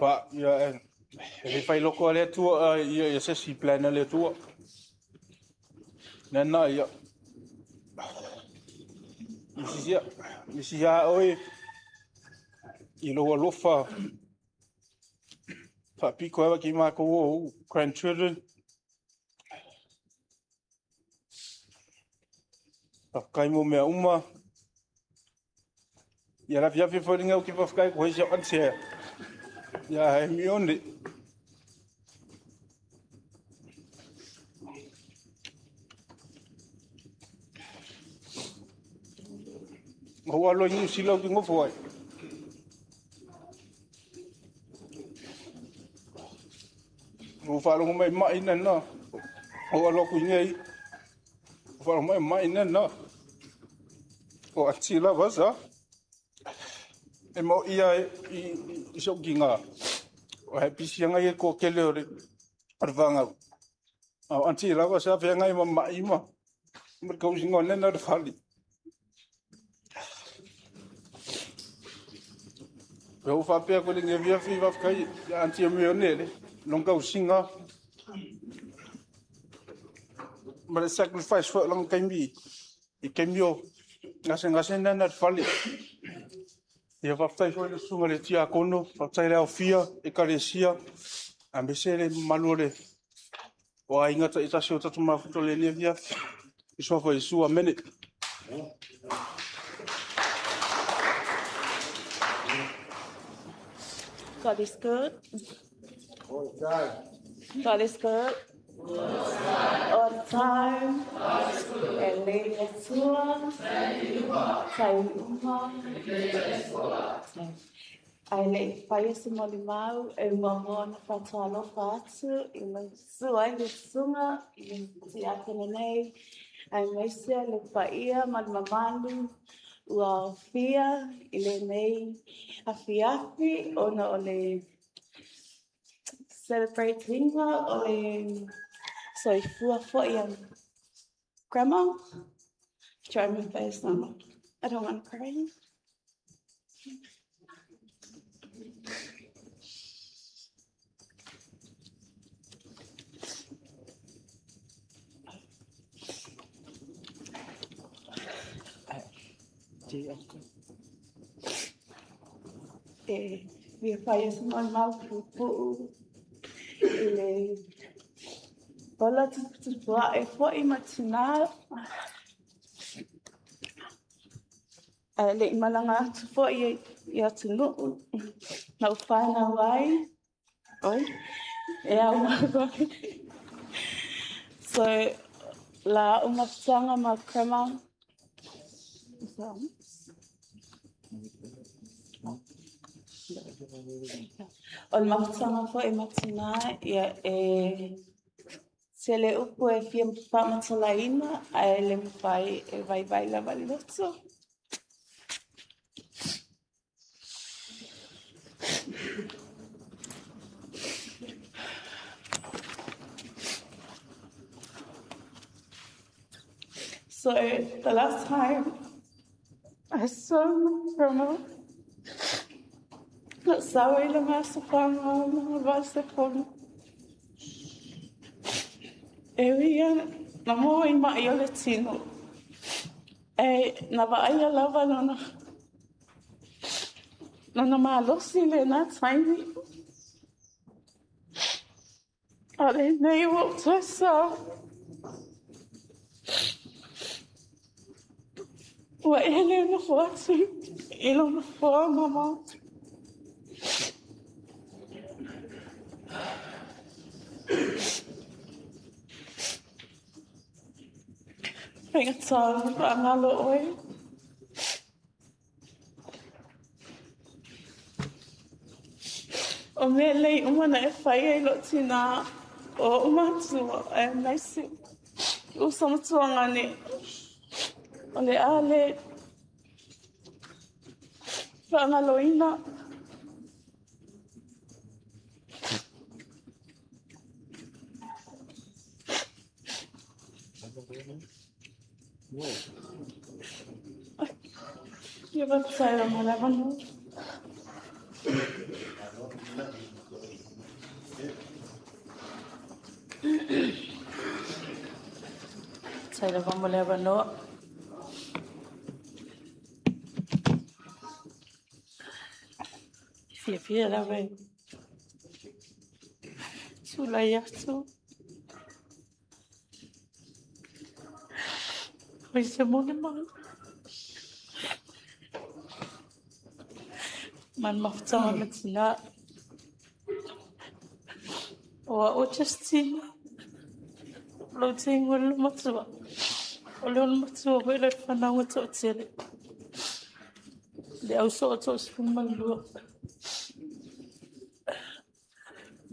Pa ia e le fai loko a le Atua ia ia se si plan a le Atua. Nana ia. Isi ia, isi ia oe i lou alofa faapiko ai ki mākou o grandchildren. Faafetai mo mea uma. Ia la fia fia foi ngau ki faafetai ko hei an se. Ia he mi one. Ho alo i sila ki ngofo ai. O whalongo mai mai nana. O alo ku nei. O whalongo mai mai nana. O ati la vasa. E mo ia i so ki ngā. O he pisi anga i ko kele o le vangau. O anti la vasa fe ngai ma mai ma. Ma kau singo nena le fali. Pe o whapea ko le nge via fi wafkai anti o meo nele. Long kau singa. Ma le sacrifice fo long kaimi. I kaimio. Ngase ngase nena le fali. Ia whaftai foi le sunga le tia kono, whaftai le aufia, e kalesia, a mese le malu le o a ingata i tasi o tatu mafuto le nia via, i sofa i sua mene. God is good. All the time. God is good. All the time. E le Atua. Tai uma. Ai le i whai se moli mau e mua na whātualofa atu i le sua i le sunga i le tiakana nei. Ai meise le paia ma le mamalu ua ofia i le nei afiafi ona o le celebrating o le soifua foi a grandma. Try my face now. I don't want to cry. E fia whai ese mai mau pupu i le ola tupu e foi ma tina. A le i malanga atu foi i atu nuu na u whanau ai. Oi, e au mau. So, la umafutanga ma grandma. So, o le mafutanga foi ma tina ia e se le upu e fia whamatalaina a e le mwhai e vai vai la valiloto. So the last time I saw my grandma, na sawa ile masa whanga na vase fono. E ia na moa i mai o le tino. E na vaai lava lona. Lona malosi le nā taimi. A le nei o tō. Ua ele na foatu i lona foa mama. Whainga tāu whaangalo oe. O mea lei umana e whai ai lo tina o umatua e maisi. O samatua ngane. O le ale whaangaloina. Ia whapsai o malawana. Faafetai lava mo le avanoa. E fiafia lava e tulai atu. Fai se molimau. Ma le mafutaga ma tina. O au o Justina. Lau teigu o le matua. O le ona matua foi le fanauga toatele. Le au soo 32.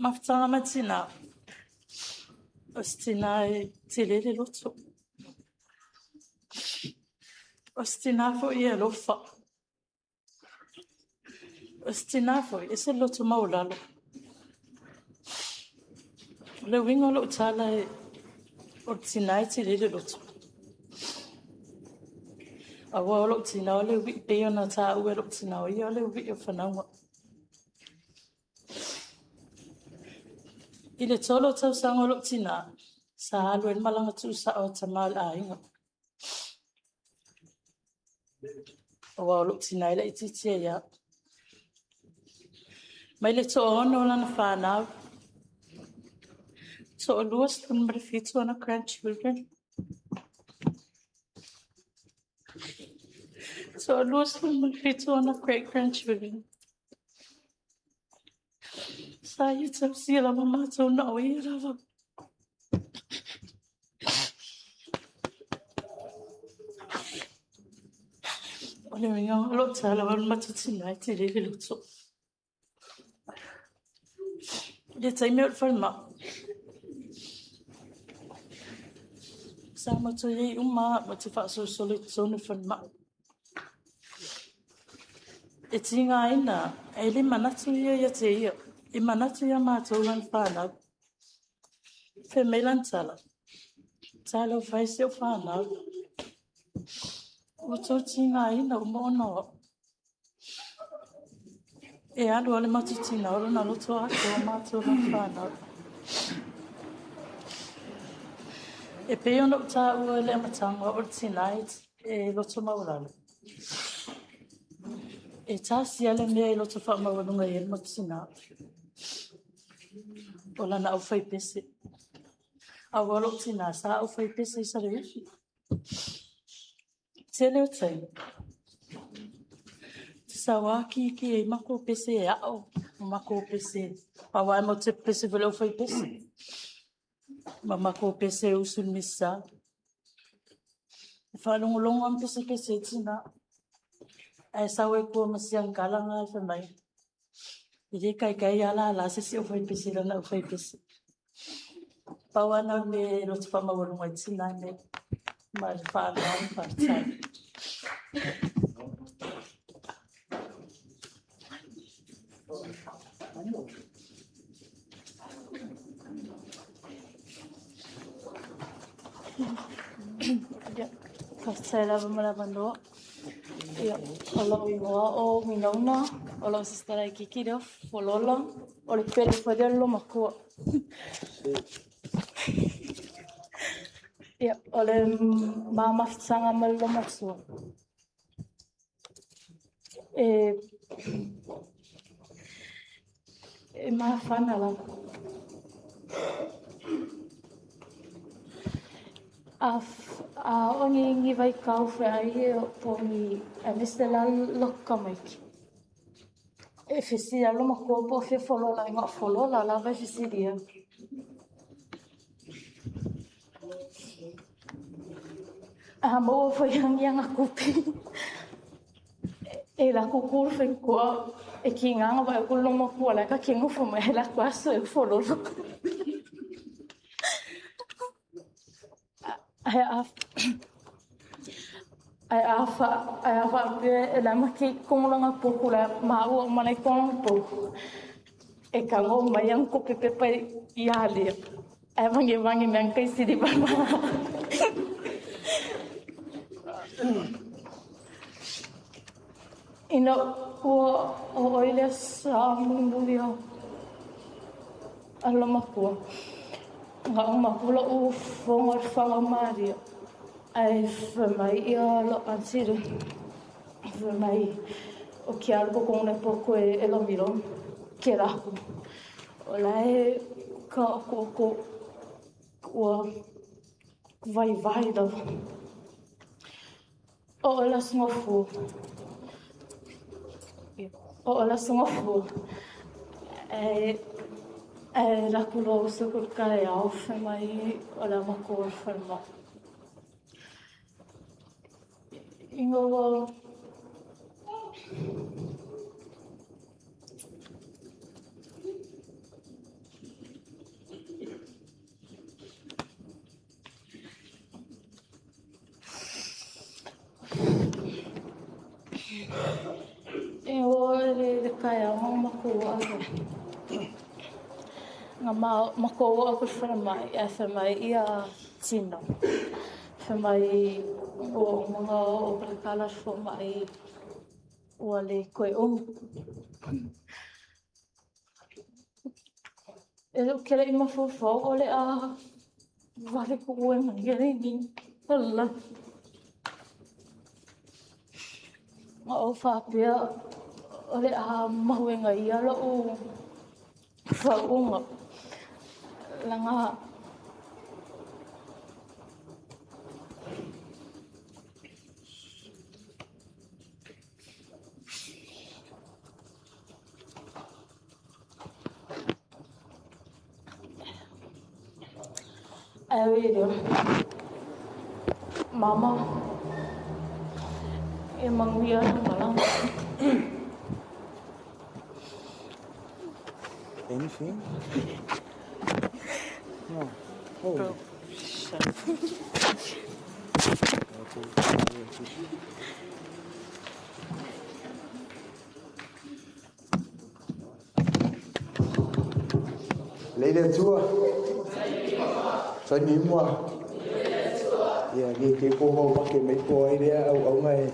Mafutaga ma tina. O se tina e tele le loto. O se tina foi e alofa. O se tina foi e se loto maulalo. O le uiga o lou tala e o le tina e tele le loto. Aua o lou tina o le ui'i pei ona tāua e lou tina o ia o le ui'i o fanauga. I le 3 o tausaga o lou tina, sa alu ai le malaga tuusao a tamā o le aiga. Aua o lou tina e laitiiti ai lava. Mai le 16 o lana fanau, 27 ona grandchildren, 27 ona great grandchildren. Sa ia tausia lava matou na o ia lava. O le uiga o lou tala o le matou tina e tele le loto. I le taimi o le falemai, sa matou i ai uma lava, matou te faasolosolo i totonu o le falemai. E tigaina, e le manatu ia ia te ia, e manatu ia matou lana fanau. Fai mai lana tala, talofa e si ou fanau. Ua outou tigaina uma ona o au. E alu lava le matou tina o lona loto atoa matou lana fanau. E pei ona ou tāua i le amataga o le tina e loto maualalo. E tasi lava le mea e loto faamaualuga i ai le matou tina. O lana aufaipese. Aua o lou tina sa aufaipese i Salehufi. Tele o taimi. Te sau ki e makou pese e ao. Ma makou pese. Aua e matou te pese foi le aufaipese. Ma makou pese e usu i le misa. E faalogologo lava ma pesepese ai tina. Ae sau ai fua ma si agigalanga e fai mai. E le taitai lava lala se isi aufaipese i lana aufaipese. Pau lava na o le mea e loto faamaualuga ai tina nei. Ma le faaaloalo faafetai. Ia, faafetai lava mo le avanoa. Ia, o lou igoa o Winona, o lau sister laitiiti lea o Folola, o le pele foi lea o le loomatua. Ia, o le ma mafutaga ma le loomatua. E mafana lava. A o ni ni vai kau fe ai e po ni a mese la loka mai. E fesi a loma ko po fe folola inga folola la vai fesi dia. A mo foi hangi anga kupi. E la kukuru fe ko e ki nganga vai ko loma ko la ka ki ngofo mai la ko aso e folola. Ai a ai a fa ai a fa pe la ma ki kongolanga poku la ma ua mana kong po. E ka ngo mai ang ko pe pe i ali. Ai vangi vangi me ang kai siri ba ma. Ina ua o ile sa mulimuli o a loma kua. Ga uma atu lo'u fono i le Faga o Maria, ae fai mai ia lo'u aunty lea, fai mai o ke alu totonu nei poto e lomilomi ke laku. O la e ka otooto ua vaivai lava. Oo i le Aso Gafua. Oo i le Aso Gafua, ae alu atu loa usu atu i le taeao fai mai o le a matou o i le falemai. Ina ua E oo i le taeao na matou oo atu na matou oo atu i le falemai ae fai mai ia Tina, fai mai ua uma ona oo atu le tala a le fomai ua le toe umi. Ou te le i mafaufau o le a vave tuua e ia le iniini. Na ou faapea o le a mau e ia lo'u faauuga laga ae ui i lea, mama, ia manuia lau malaga. Anything? No. Oh. Shut up. Lei le Atua. Taimi mua. Ia, ke ke ko mau make mai ko ai lea au au ngai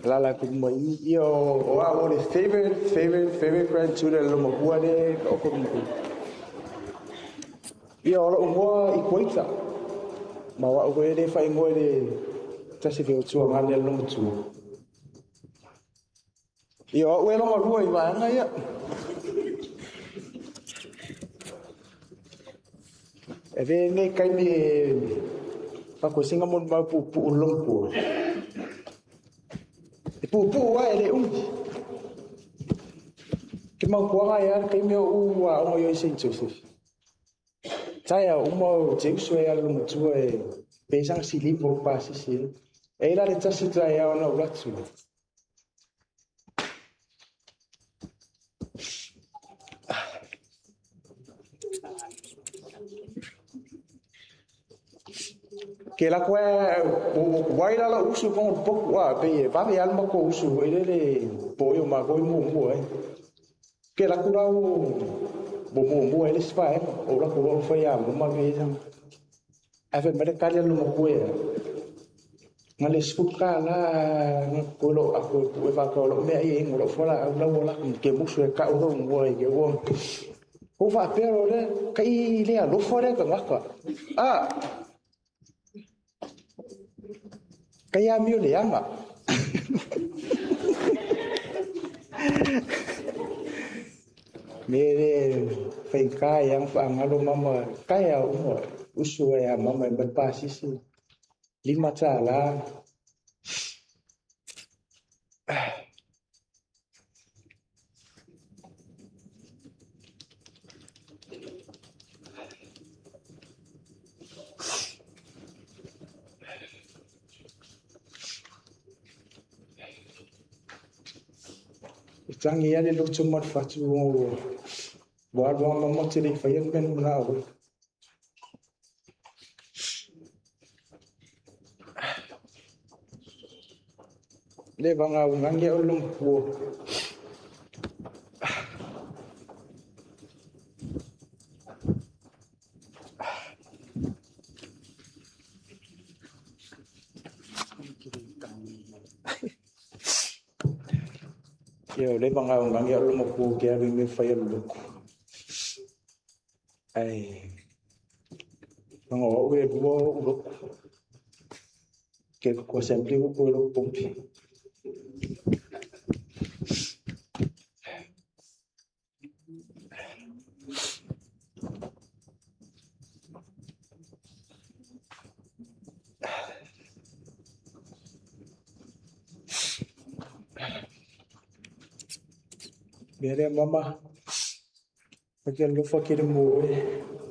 lala ku mai ia o a o le favorite favorite favorite grandchildren lo makua le o ko mo. Ia o lo ngoa i koita. Ma wa o le fa ngoa le tasi fe o tua ngale lo matua. Ia o e longa rua i vaanga ia. E ve nei kai me pa ko singa mon mau pu pu long pu. E pu pu wa e le umi. Ke mau kuanga ia kai me u wa o yo Saint Joseph. Tai a uma o Jesu e alu matua e pesang silipo pa sisi. E la le tasi tai a ona uratu. Ke la koe o wai la usu ko poku a pe e vave alma ko usu e le po yo ma ko mu mu e. Ke la kura o mo mo mo e le spa e o la ko o fa ya mo ma ve sa. A fe mere kale lo mo ko e. Nga le spuka la nga ko lo a ko e va ko lo me ai ngo lo fola au la la ke musu e ka o lo mo e ke o. O va pero le kai le a lo fora ka ngaka. Ah Kai a mio le anga. Me le fai kai ang fa ngalo mama kai a umo usu e a mama e pa sisi. Lima ta la. Tangi ia le loto mo le fatu o wa wa mama te le whai men muna o. Le vanga o ngange o lumpu. Ia o le vanga o ngange o lumpu ke alu me whai o luku. Ai. Leaga o a'u e lua o'u lotu. Ke lotu Assembly ua toe lotu Komiti. Mea lea mama, ma ke alofa tele mo oe,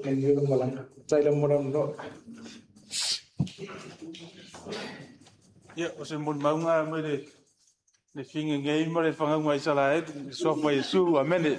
manuia lou malaga. Faafetai lava mo le avanoa. Ia, o se molimauga mai le figagei ma le fagauga a Isaraelu, i le suafa o Iesu. Amene.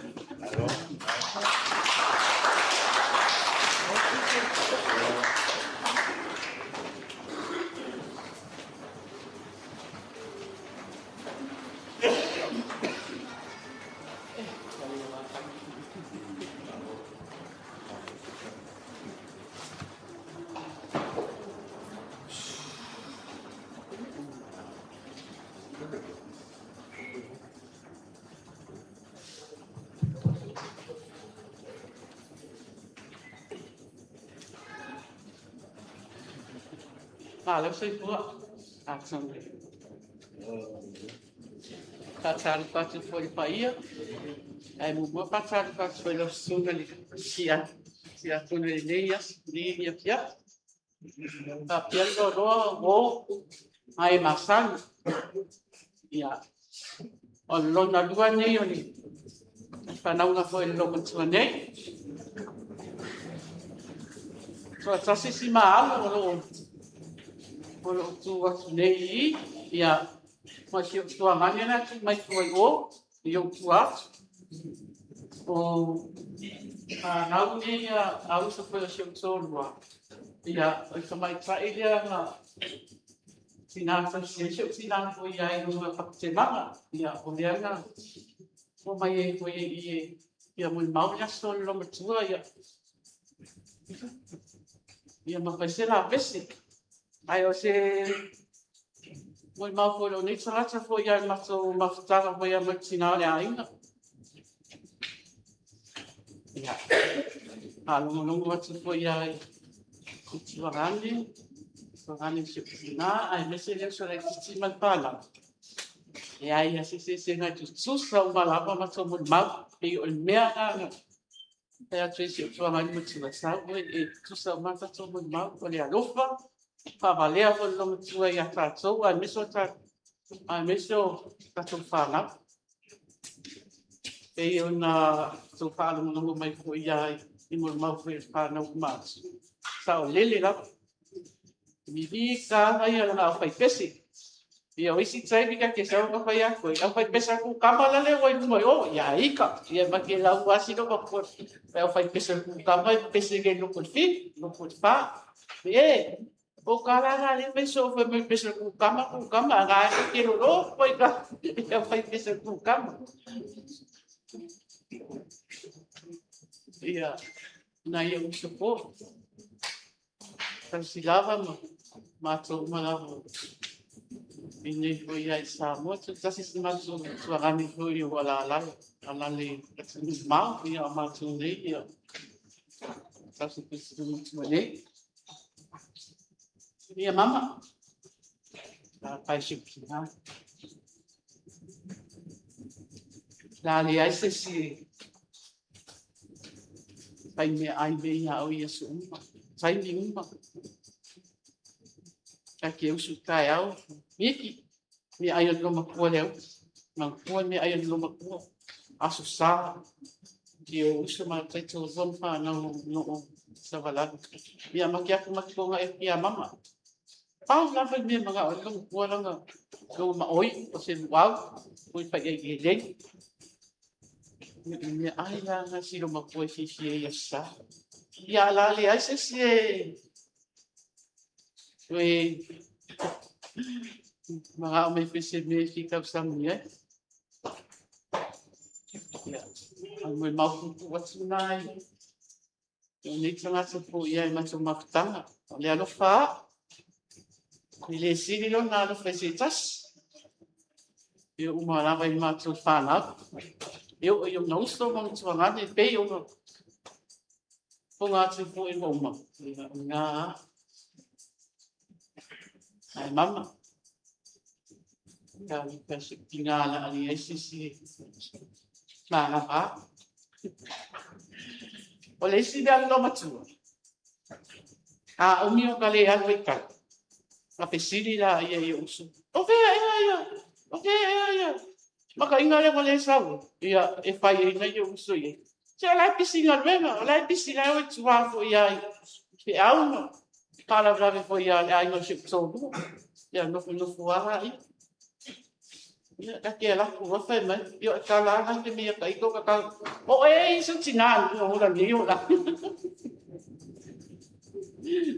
Malo soifua. Atonu e faatalofa atu foi i le paia, ae muamua faatalofa atu foi i lau susuga i le Tiakono i lenei aso, lenei afiafi. Faapea le loaloa o uo ma e masani. Ia, o lona lua lenei o le fanauga foi a le loomatua nei. Toatasi si ma alo o lo o tu atu nei i i, ia, ma si ou tuagane la tu mai tua i o, i ou tua atu. O fanau nei a uso foi o si ou toalua, ia, o le tamaitai lea na tina tausi ai si ou tina foi ia i luga o Papatemaga. Ia, o lea na omai ai foi i i e fia molimau le aso o le loomatua, ia, ia ma fai se lapese. Ae o se molimau foi o lou nei tagata foi ia le matou mafutaga foi ia ma le tina o le aiga. Ia, faalogologo atu foi ia i Tuagane, Tuagane si ou tina, aemaise le uso laitiiti ma le fanau. E ai a se eseesega e tutusa uma lava matou molimau. Pei o le mea lena fai atu ai si ou tuagane matua, sau oe e tutusa uma tatou molimau. O le alofa, faavalea foi o le loomatua ia tatou, aemaise o tatou fanau. Pei ona outou faalogologo mai foi i molimau foi a le fanau uma atu, saolele lava. Vili ka ia lana aufaipese. Ia o isi taimi ka ke sau ka fai atu ai, aufaipese a kukama la le ua i luma i o, ia ika. Ia ma ke lau asi no ma kua, aufaipese a kukama e pese ke loko i whitu, loko i whā. E, o ka la nga le me so fai mai pese kukama, kukama, nga e ke lolo, foi ka, aufaipese a kukama. Ia, na ia uso po. Tausi lava ma mātou uma lava i nei foi ia i Samoa. Tasi si mātou tuagane foi o alala, alale atunuu mamao, ia o mātou nei, ia tasi pesi matua nei. Ia mama, la pai si uki ha. La le ai se si pai me ai me ia au ia su uma, taimi uma. Ka ke usu tae au, miki, me ai o loma kua leo, mangkua me ai o loma kua, aso sa, ki o usu ma taito zon wha no no savalalo. Ia ma kia kuma ki e kia mama. Pau lava me mga o loma kua langa, lo ma oi, o se wau, oi pa ia i lei. Me ai la nga si loma kua si si e ia sa. Ia la le ai se si e Ue mga o mai pese me fi kau sangi e. Ia, ai mo mau pupu atu nai. O nei tangata po ia e matou mafutaga. O le alofa a. I le sili lona alofa i se tasi. Ia uma lava i matou whanau. E o i ona uso ma matuagane e pei ona Fofoga atu foi ua uma, ia, o lena lava. Ae mama, ka si tina la ali ai se isi magava. O le isi mea lona matua, a umi o ka le alu ai kai, na fesili la ia i uso. O fea ea ia? O fea ea ia? Makaina lea ua le sau, ia e fai ai na ia uso i ai. Se o la e pisi galuega, o la e pisi la e o i tua foi ai. Feau ma faalavelave foi ia le aiga o si ou toalua. Ia nofonofo lava ia. Ia ta te alu atu loa fai mai, ia o e tala lava te mea ta ito ka tala. O e i se tina ni o ola nei o la.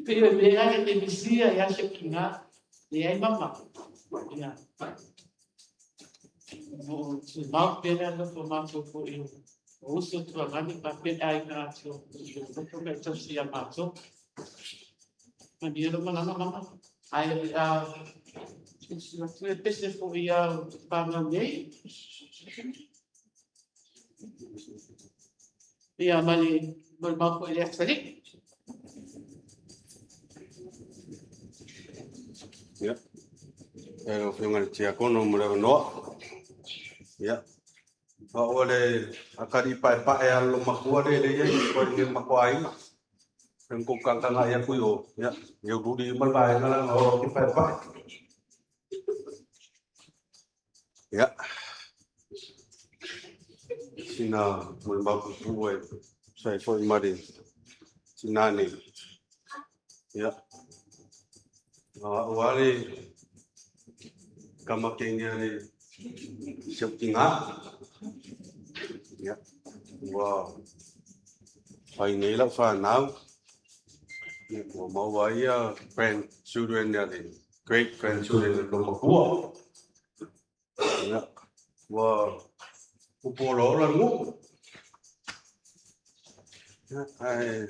Pe o mea le te misia ia se tina. Leai mama. Ia. O tumau pea le alofa o matou foi o uso tuagani faapea le aiga atoa o loto ma e tausi ia matou. Manuia lou malaga mama. Ae o le a tusi atu e pese foi ia fanau nei. Ia ma le molimau foi i le atalii. Ia, e lau Afioga i le Tiakono mo le avanoa. Ia, o le akali paepae a le matua le le iai ko le matua aiga. Peng ko kangkanga ia ku yo. Ia, yo luli ma le vaega la o ke paepae. Ia. Sina mo le mapupu e sai foi mari sinani. Ia. O ale kama kenge le siau tinga. Ia. Ua fai nei lau whanau. Ia, ua maua ia grandchildren ia le great grandchildren le makua. Ia. Ua upolo ola ngu. Ia, ai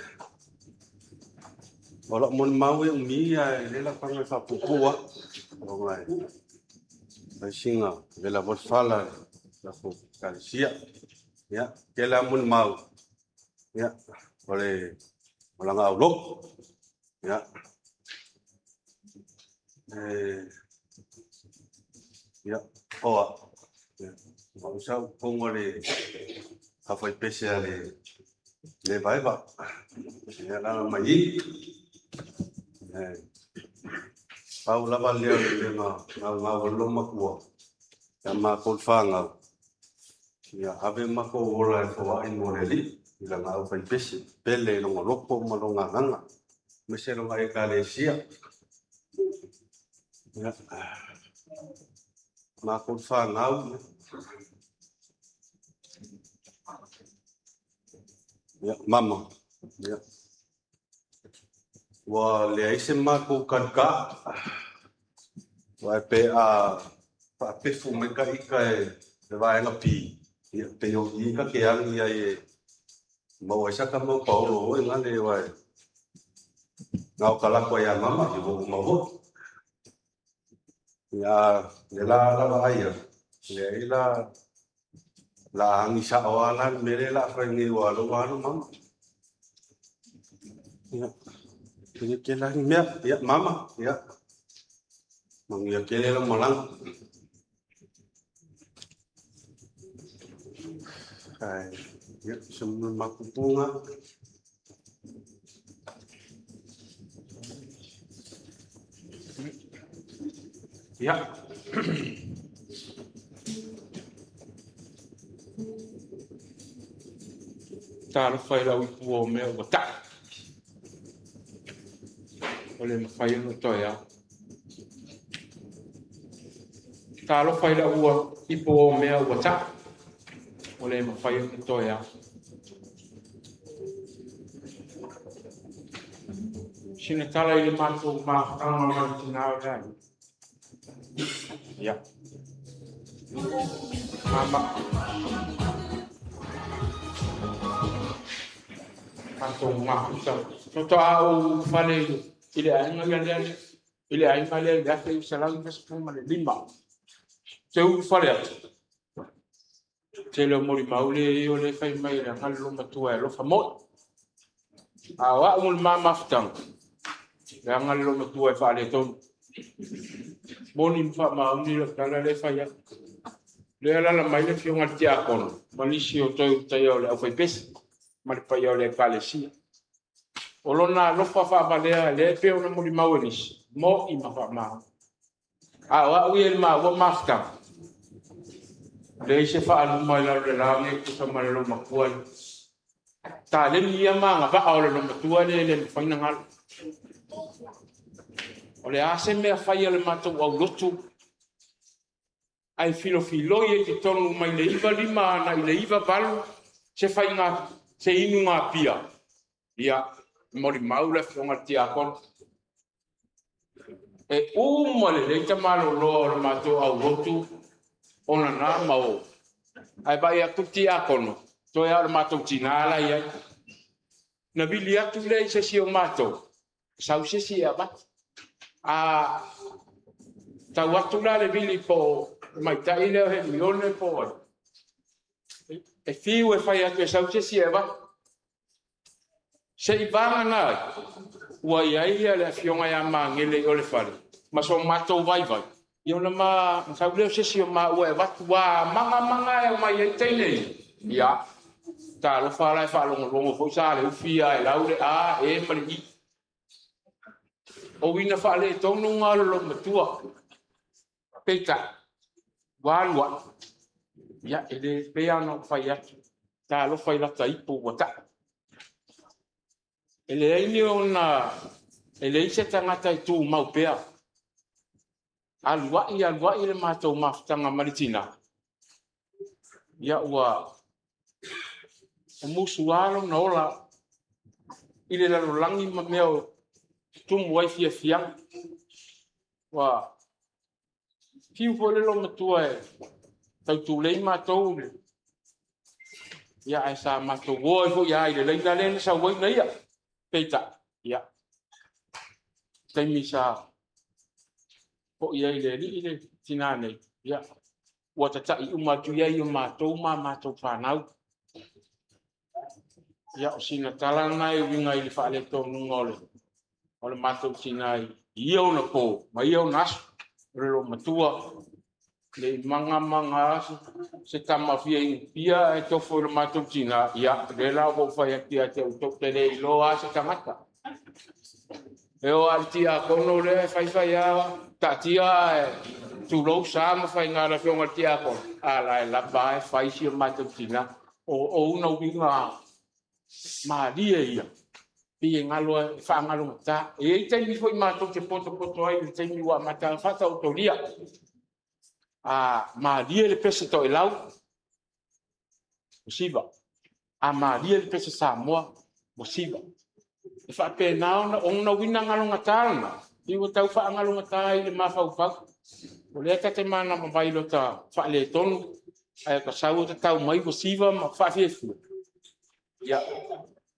o lau mon mau e umi ia e le la panga whapupua. O ngai. Ai singa, vela vot fala la fo kalesia. Ia, ke la mon mau. Ia, o le o la ngau lok. Ia. Ia, oa. Ia, ma usa pongo le ka fai pese a le vaeva. Ia la mai. Pau lava lea o le nga ngau ngau o lo makua. Ia ma kol whangau. Ia ave mako ola e fo ai mo le li. I la ngau fai pese. Pele longa loko ma longa nganga. Mese longa e kalesia. Ia. Ma kol whangau. Ia, mama. Ia. Ua le ai se mako kanka. Ua e pe a whaapefu mai ka ika e le vaenga pi. Ia, pe o i ka ke angi ai e mau ai saka mau paolo o e ngale wa e. Ngau kalako ia mama i wo mau ho. Ia, le la la va ai ia. Le ai la la hangi sa o ana mere la whai ngi wa lo wa lo mama. Ia. Ia ke la mea, ia mama, ia. Mangia ke le malang. Ai, ia semua makupunga. Ia. Talofa i lau ipu o mea ua ta'i. O le mawhai ona toe au. Talofa i lau ua ipu o mea ua ta'i. O le mawhai ona toe au. Sina tala i le mātou mafutanga ma le tina o le ai. Ia. Mama. Mātou mafuta. Toto a o whale i le ainga ia lea, i le ainga lea i le ate i salau i 15. Te u whale atu. Te leo mori maule i o le whai mai le angalo matua e lofa moi. A o a'u ma le ma mafutaga, leaga le loomatua e faaletonu. Moni ma faamaoni lau tala lea e fai atu. Lea e alaala mai le afioga i le Tiakono ma nisi o toe ulutaia o le aufaipese ma le paia o le Ekalesia. O lona alofa faavalea lea e pei ona molimau e nisi, mo'i ma faamaoni. A o a'u ia i le maua mafutaga, leai se faaluma i lalo o le lagi e tusa ma le loomatua lea. Taleni ia ma agavaa o le loomatua lea e le mafai ona galo. O le a se mea fai a le matou aulotu ae filofiloi ai i totonu mai le 95 agai i le 98 se faiga se inugapia, ia, molimau le afioga i le Tiakono. E uma lelei tamaloloa o le matou aulotu ona na ma o. Ae vaai atu le Tiakono, toe lava o le matou tinã la e i ai. Na vili atu lea i se isi o matou, sau se isi e avatu. A tau atu la le vili po o le tamaitai lea o Hemione po o ai, e fiu e fai atu e sau se isi e avatu. Se i vagana ai, ua i ai le afioga ia Magele i o le fale, ma so matou vaivai, ia ona ma sau lea o se isi o maua e avatu, ua maga maga e omai ai teine ia. Ia, talofa la e faalogologo foi sa le ufi ia e lau le A, E ma le I. O uiga faaletonu na o le loomatua. Peitai, ua alu ae, ia e le pei lava ona ou fai atu, talofa i lata ipu ua ta'i. E leai ni ona, e leai se tagata e tumau pea. Alu a'i alu a'i le matou mafutaga ma le tinã, ia ua o musu lava lona ola i le lalolagi ma mea o tumu ai fiafiaga. Ua fiu foi le loomatua e tautulei matou, ia ae sa matou o ai foi lava i le laina lea na sau ai na ia. Peitai, ia, taimi sa foi ai i le alii le tinã nei, ia, ua tata'i uma atu i ai o matou ma matou fanau. Ia, o sina tala lena e uiga i le faaletonuga o le matou tinã i ia ona po ma ia ona aso. O le loomatua, le i maga maga lava se tama fia inupia ae tofo i le matou tinã, ia, lea la ua ou fai atu ia te outou, te le iloa lava se tagata. E oo lava i le Tiakono lea e faifai lava taatia ae tulou sa ma faiga le afioga i le Tiakono, a la e lava lava e fai si o matou tinã. O una uiga malie ia, pei e galo e faagalogata. E i ai taimi foi matou te potopoto ai i le taimi ua amata ona faataotolia. A malie le pese toelau, ua siva. A malie le pese Samoa, ua siva. E faapena ona ona uiga galogata lena, pei ua tau faagalogata ai i le mafaufau. O lea ta te manava vai i lota faaletonu, ae ta sau o ta tau mai ua siva ma faafiafia. Ia,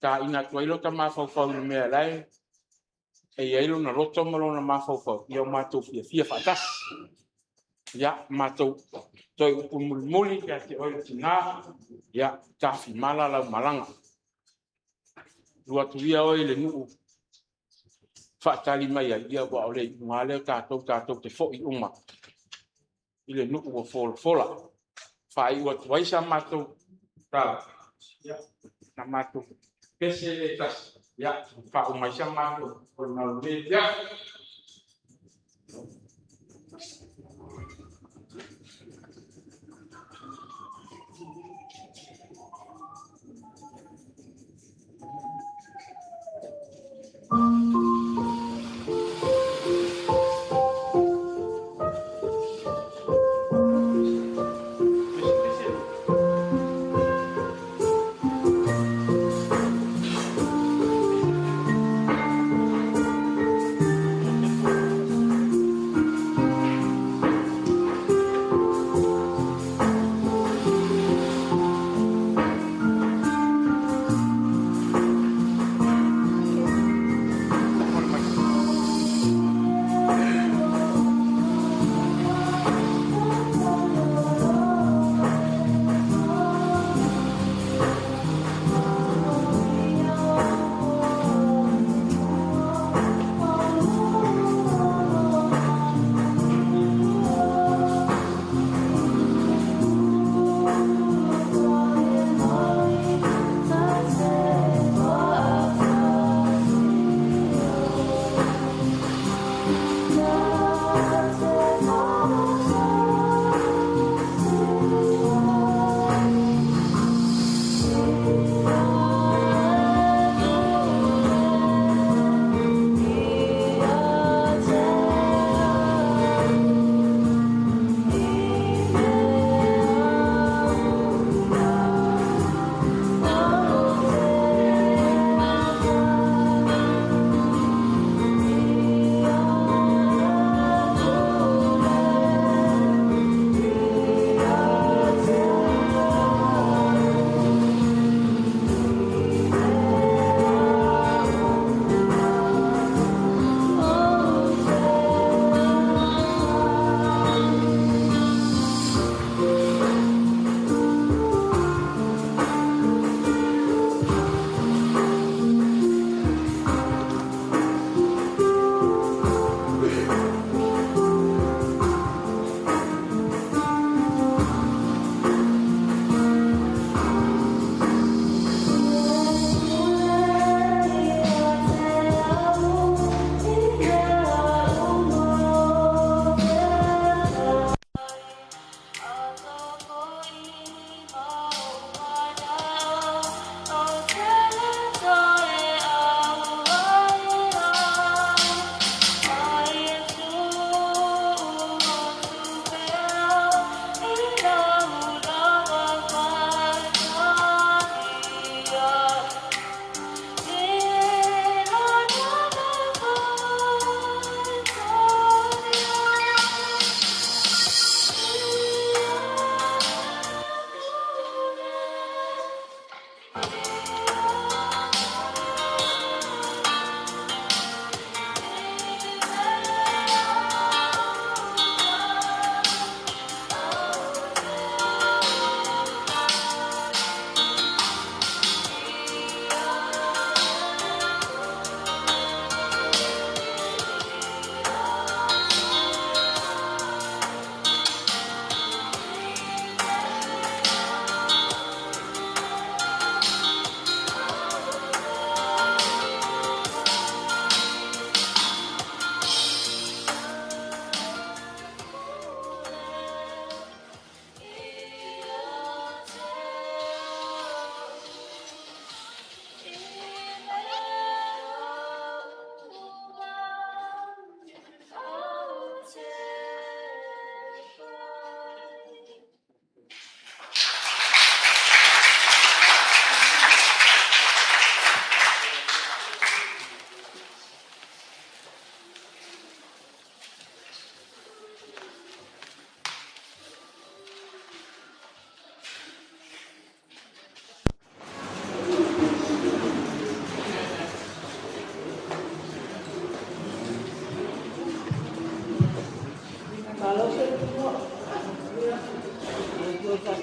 taina atu ai lota mafaufau i le mea la e i ai lona loto ma lona mafaufau, ia o matou fiafia faatasi. Ia, matou toe upu mulimuli ia te oe le tinã, ia, tafimala lau malaga. Alu atu ia oe i le nuu faatali mai ai, ia ua o le iuga lea o tatou, tatou te foi uma i le nuu ua folafola. Faaiu atu ai sa matou tala, ia, sa matou pese le tasi, ia, faauma ai sa matou o le malu le fiafi.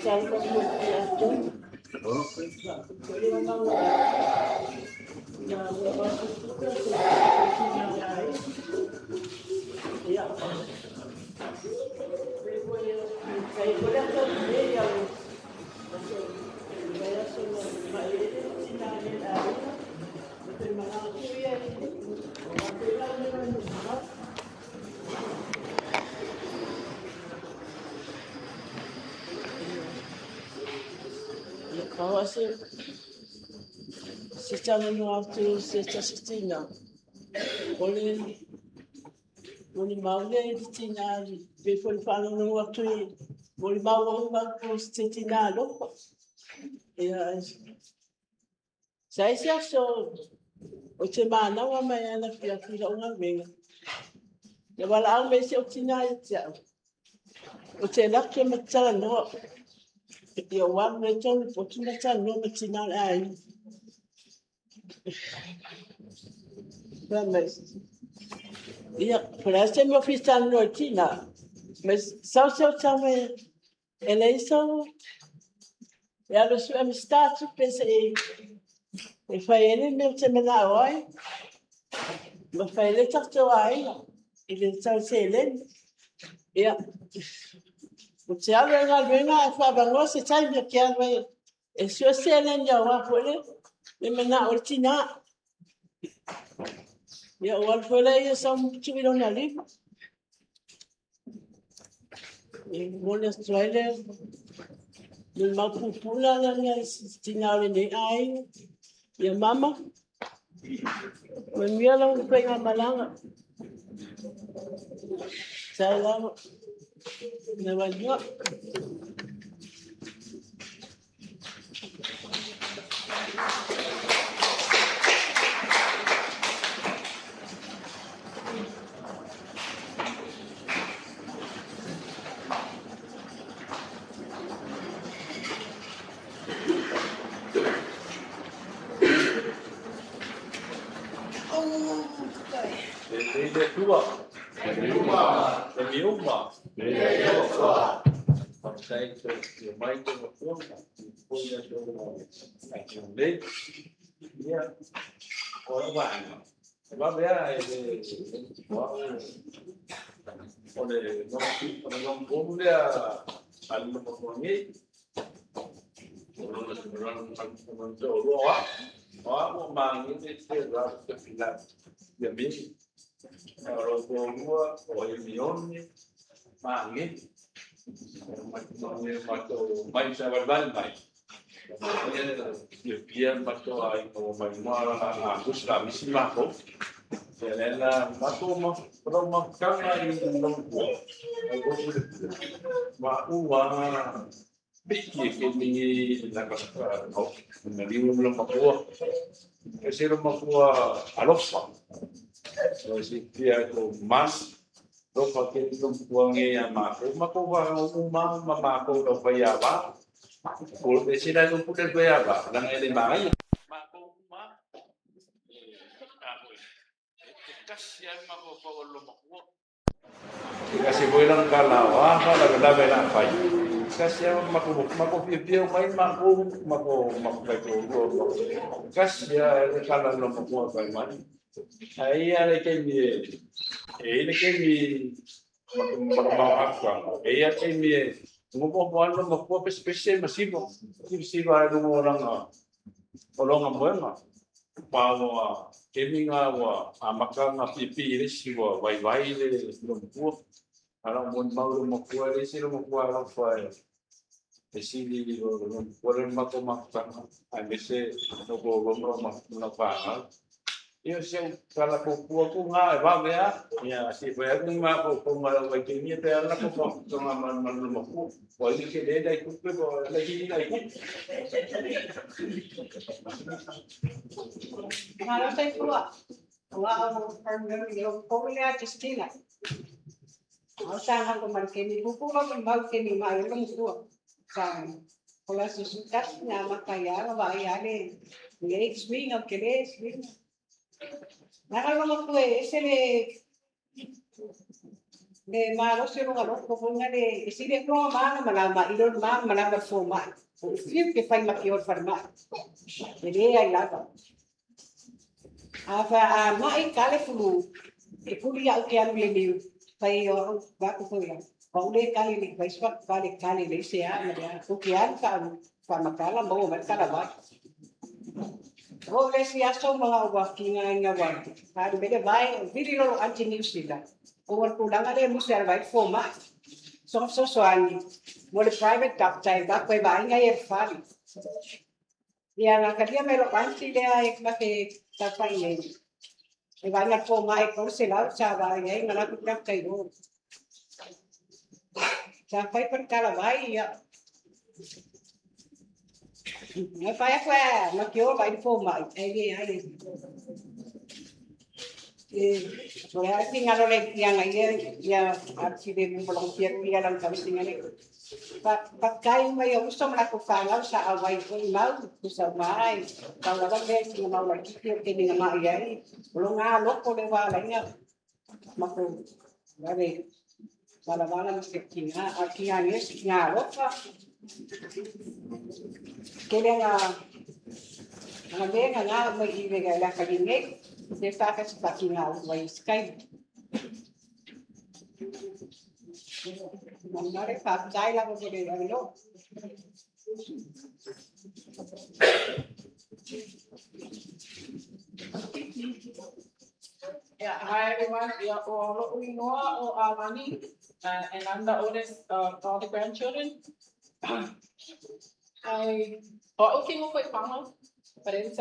Faatalofa atu i le tiakono. Faapea foi le mamalu o aiga. Ia, Pau se talanoa atu se tasi tina. O le molimau lea i le tina, pei foi ona faalogologo atu i molimau uma o se tina alofa. Ia, sa i ai se aso ou te manava mai ai ananafi i lau galuega, na valaau mai ai si ou tina ia te au, ou te alu atu ma te talanoa. Ia ou alu lea i totonu o le potu ma talanoa ma le tina o le aiga. Fai mai, ia, po o le a se mea o fia talanoa i le tina? Fai mai, sau se i tau mai e leai sau e alu e sue Minisita tupe se i e fai ai le mea ou te manao ai ma fai ai le tatou aiga i le tau seleni. Ia, ou te alu ai i le galuega ae faaavanoa se taimi ou te alu ai e sue seleni aua foi le manao o le tina. Ia, ou alu foi lea sau tuu i lona lima. E momoli atu ai le molimau pupula lea i tina o lenei aiga. Ia mama, manuia lau faigamalaga. Sai lava. Na valua. Lelei le Atua. Taimi uma. Faafetai i le afio mai lau Afioga, foi aso nei. Ia, o lau vaega, e vave lava e le o au o le lomaponu lea a le lomaponu nei. O lona toalua o au. O au ua magele te rau te fila ia mi. O lou toalua o Emione magele. Matou mai sa valivali mai. Ia pia matou aiga ua mai mua a gusi la misi matou. Ia lea la matou ma lau mafutaga i lomapua. Au gofu le pia. Ma ua piki e ke mingi na ka na liu lomapua. E se lomapua alofa. O se pia ko mas lofa ke lomapua nge ia makou. Makou wa uma ma makou lau fai a va. O e se la lumpu le fai a va. Langa e le magai. Makou uma e a foi. E kasi ai makou pa o lomapua. E kasi foi lang ka la wa fa la la la fai. Kasi ai mako mako pia pia mai mako mako mako kai ko ro. Kasi ai le kala lomapua fai mai. Ai ia le ke mi e le ke mi mako mako mako E ia ke mi e ngo mo alo mako pese pese masivo. Sivo ai ngo langa o longa moenga. Pa ua kemi ngā ua a maka ngā pipi le si ua vai vai le lomapua. Ala mo mau lomapua le si lomapua alofa e e sili o lomapua le mako mafutanga. Ai mese no ko lomo ma na whānau. Ia se kala ko pua ku ngā e vave a. Ia si whai aku ngā ko ko ngā wai ke mia te ana ko mafutanga ma ma lomapua. Wa i ke le dai kupe ko le hi dai kupe. Malo soifua. Ua au o ko lea Justina. Au sa hanga man ke ni buku ma man mau ke ni mai lo mua. Sa o la su kasi na maka ya va ya le le swing o ke le swing. Na ka lo ku e se le Le malosi o loga loko foina le e sili atu loga ma na malama i lo ma malama fomai. O fiu ke fai ma ki o falemai. E le ai lava. A fa a mai kale fulu e kuli au ke alu le niu. Fai o au va ku foi la. O le kale le vai swa kale kale le se a ma le o ke alu ka alu fa makala mo ma kala vai. O le si aso ma o wa ki nga nga wa. Pa du mele vai vili lolo anti New Zealand. O wa tulaga le musi ala vai fomai. So so so ani mo le private doctor e va koe vaaiga ia le fale. Ia na kalia mai lou aunty lea e ma ke taufai nei. E vaaiga le fomai e 300 sa vaai ai ma latou doctor i o. Sa fai pa le talavai ia. Ngai fai aku e ma ke o vai le fomai e le ai. E o le a fingalo le ianga ia ia a ti le mo long pia pia lang kau singa le. Pa pa kai mai o uso ma ko whanau sa awai ko i mau ku sa mai. Tau lava le singa mau la ki te ninga mai ai. O lo ngā loko le wā la inga ma ko ware wala wala ma se ki ngā a ki ngā ni si ngā loka. Ke le ngā ngā me ngā ngā mai i le la ka ni nei. Te whakati pa ki ngā wai sky. Mare whātai lava mo le au Yeah, hi everyone. Yeah, o lo'u inoa o Alani, and I'm the oldest of all the grandchildren. I o a'u ke nofo i Paga, but it's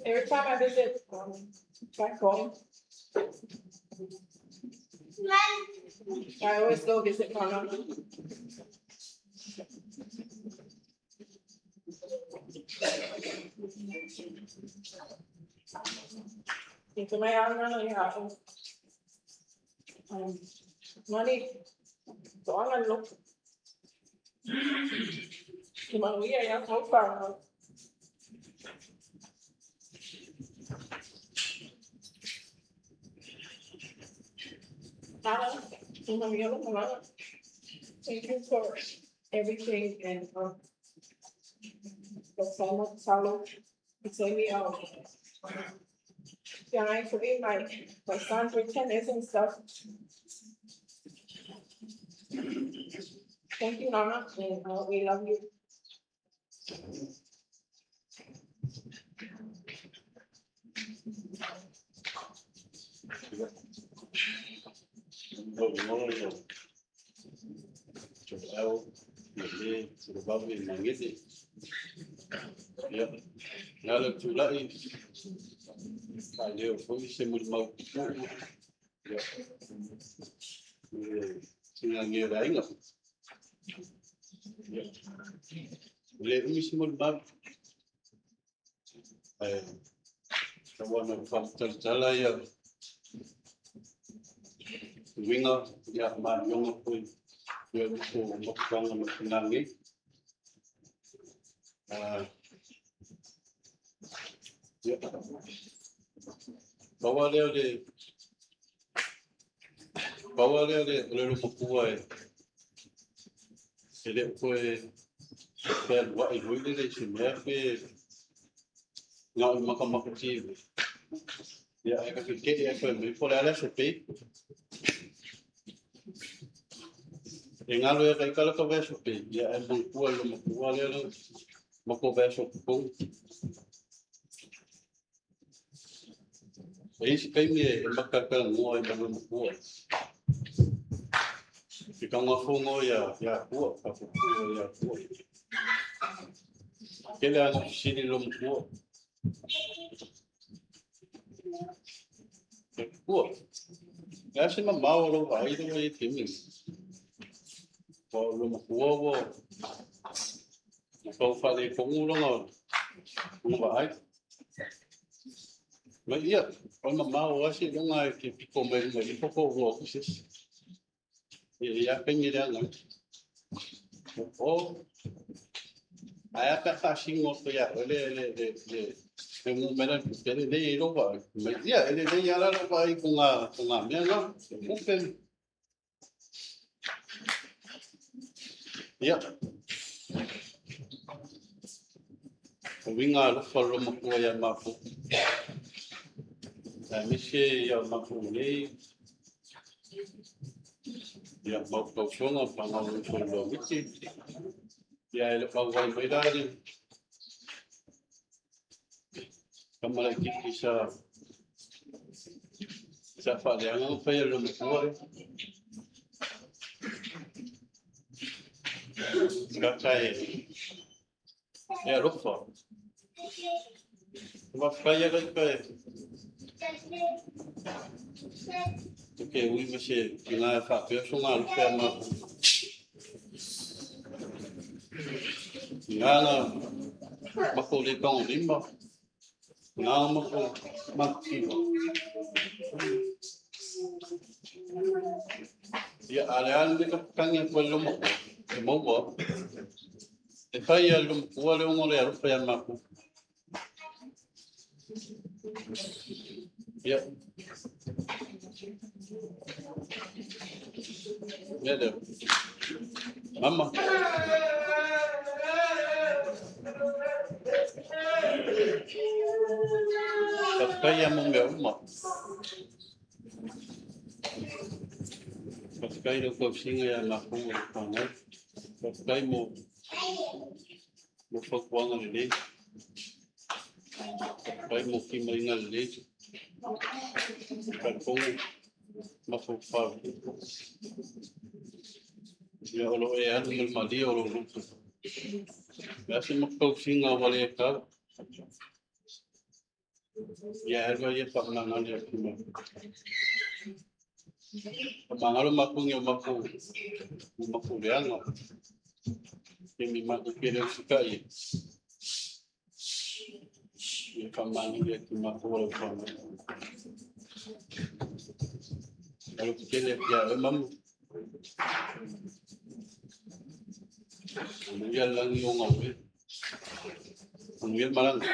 every time I visit back home, I always go visit Paga. Ito mai ana ia o mani toanga loko. Ke manuia ia tau whānau. Nana, i manuia lo malanga. Thank you for everything and the Salo, Salo, it's only yeah, I forgive my son for tennis and stuff. Thank you, Nana, and we love you. Ia, le ala tulai, faaleo foi se molimau pupuu, ia, le sigage o le aiga. Ia, e le umi se molimau, ae tau ana faamatalatala ia uiga ia malioga foi ia o mapuaga ma sigage. Ia, paua lea o le paua lea o le lomapua e e le o toe fealua'i foi lele i se mea pe na o le makamakativa. Ia, ae kakeke'i ae fai mai po o le a le aso pei. E galo ia kaikala ka vaiaso pei, ia ae manatua i lomapua lea le matou vaiaso pupou. E isi taimi e makatalanoa ai ma lomapua. I taugafono ia ia Atua, faapupuu ia Atua. Tele ana fesili i lomapua. E pua. Le a se mamao o lou vaai lea ua i ai taimi nei. Ua o lomapua ua tau faaletonu lona vaai. Mai ia, o ma mau a se longa e ke piko mai mai i poko o ku se. Ia ia pengi le anga. O ai a pa fa singo ko ia le le le le le mu mera pe le le ro va. Mai ia ele le ia la va i ko nga mea na. Mo pe. Ia. O winga lo fa lo mo ko ia ma fu. La misi ia ma fu nei. Ia mau kau songa pa ngau so lo wiki. Ia ele pa wai mai rari. Kamara kiki sa sa fa le anga pa ia lo mo ko. Ka tai ia lo fa. Ma fa ia ka ka ke ui ma se ngā fa pe so ngā lo fa ma. Ngā na ma ko le tong limba. Ngā ma ko ma ki. Ia ale ale me ka kangi ko lo mo. E mo mo. E fai ia lo mo le ngo le ro fa ma ko. Ia. Ia le. Mama. Ka whai mo mea uma. Ka whai ro kau singa ia ngā kongo o whanau. Ka whai mo mo whakuanga le le. Ka whai mo ki mainga le le. Ka kongo ma whawhau. Ia olo e anu mel malia o lo lutu. Mea se makau singa wale e ka. Ia erwa ia whakanangale a ki mai. Ka mangalo mapungi o mapu, o mapu leanga. Ke mi maku ke reo suka ia. Ia whamangi ia ki mapu o lau whanau. Alo ki kele kia e mamu. Ia langi o ngau e. Ia maranga.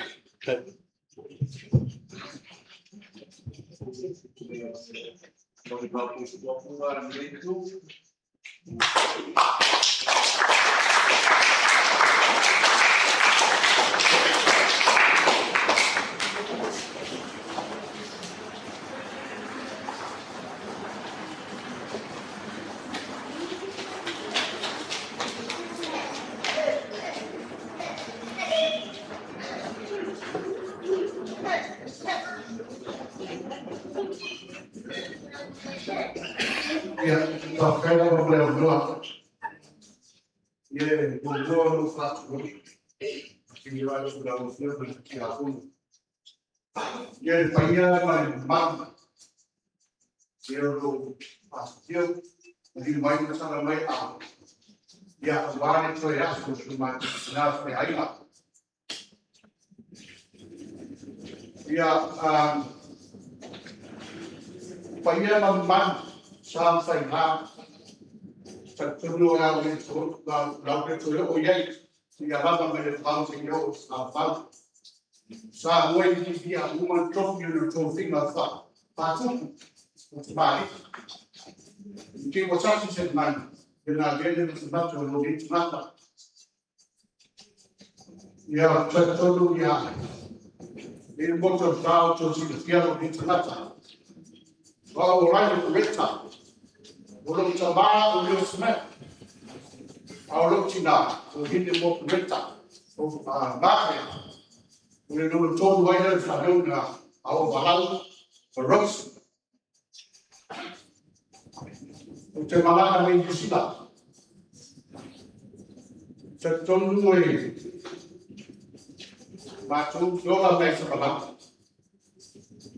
Ia, faafetai lava mo le avanoa. Ia, e muamua ona ou faatulou i atu lau Afioga i le Tiakono. Ia, le paia ma le mamalu, ia o lou afifio, maliu mai ma tala mai a. Ia, aua le toe aso o si o matou tina feaiga. Ia, paia ma mamalu, sa ma faiga, talitonu o le a le lau le toe oo i ai, ia lava mai le pau se i oo sa pau. Sa moe i ia uma tofi o le tofiga fa fatupu o te maali. Ke ua tasi se mai, e nā lele ma se mata o lo ni tangata. Ia talitonu ia e moto tau tō silafia o ni tangata. O o lai o reta, o lo tamā o Leo Smith, a o lo tina o hine mo reta, o māke, o le lolo tōnu ai leo whanau a o Valau, o Rose. O te malanga mei New Zealand. Te tonu e mātou te ola mei sa malanga.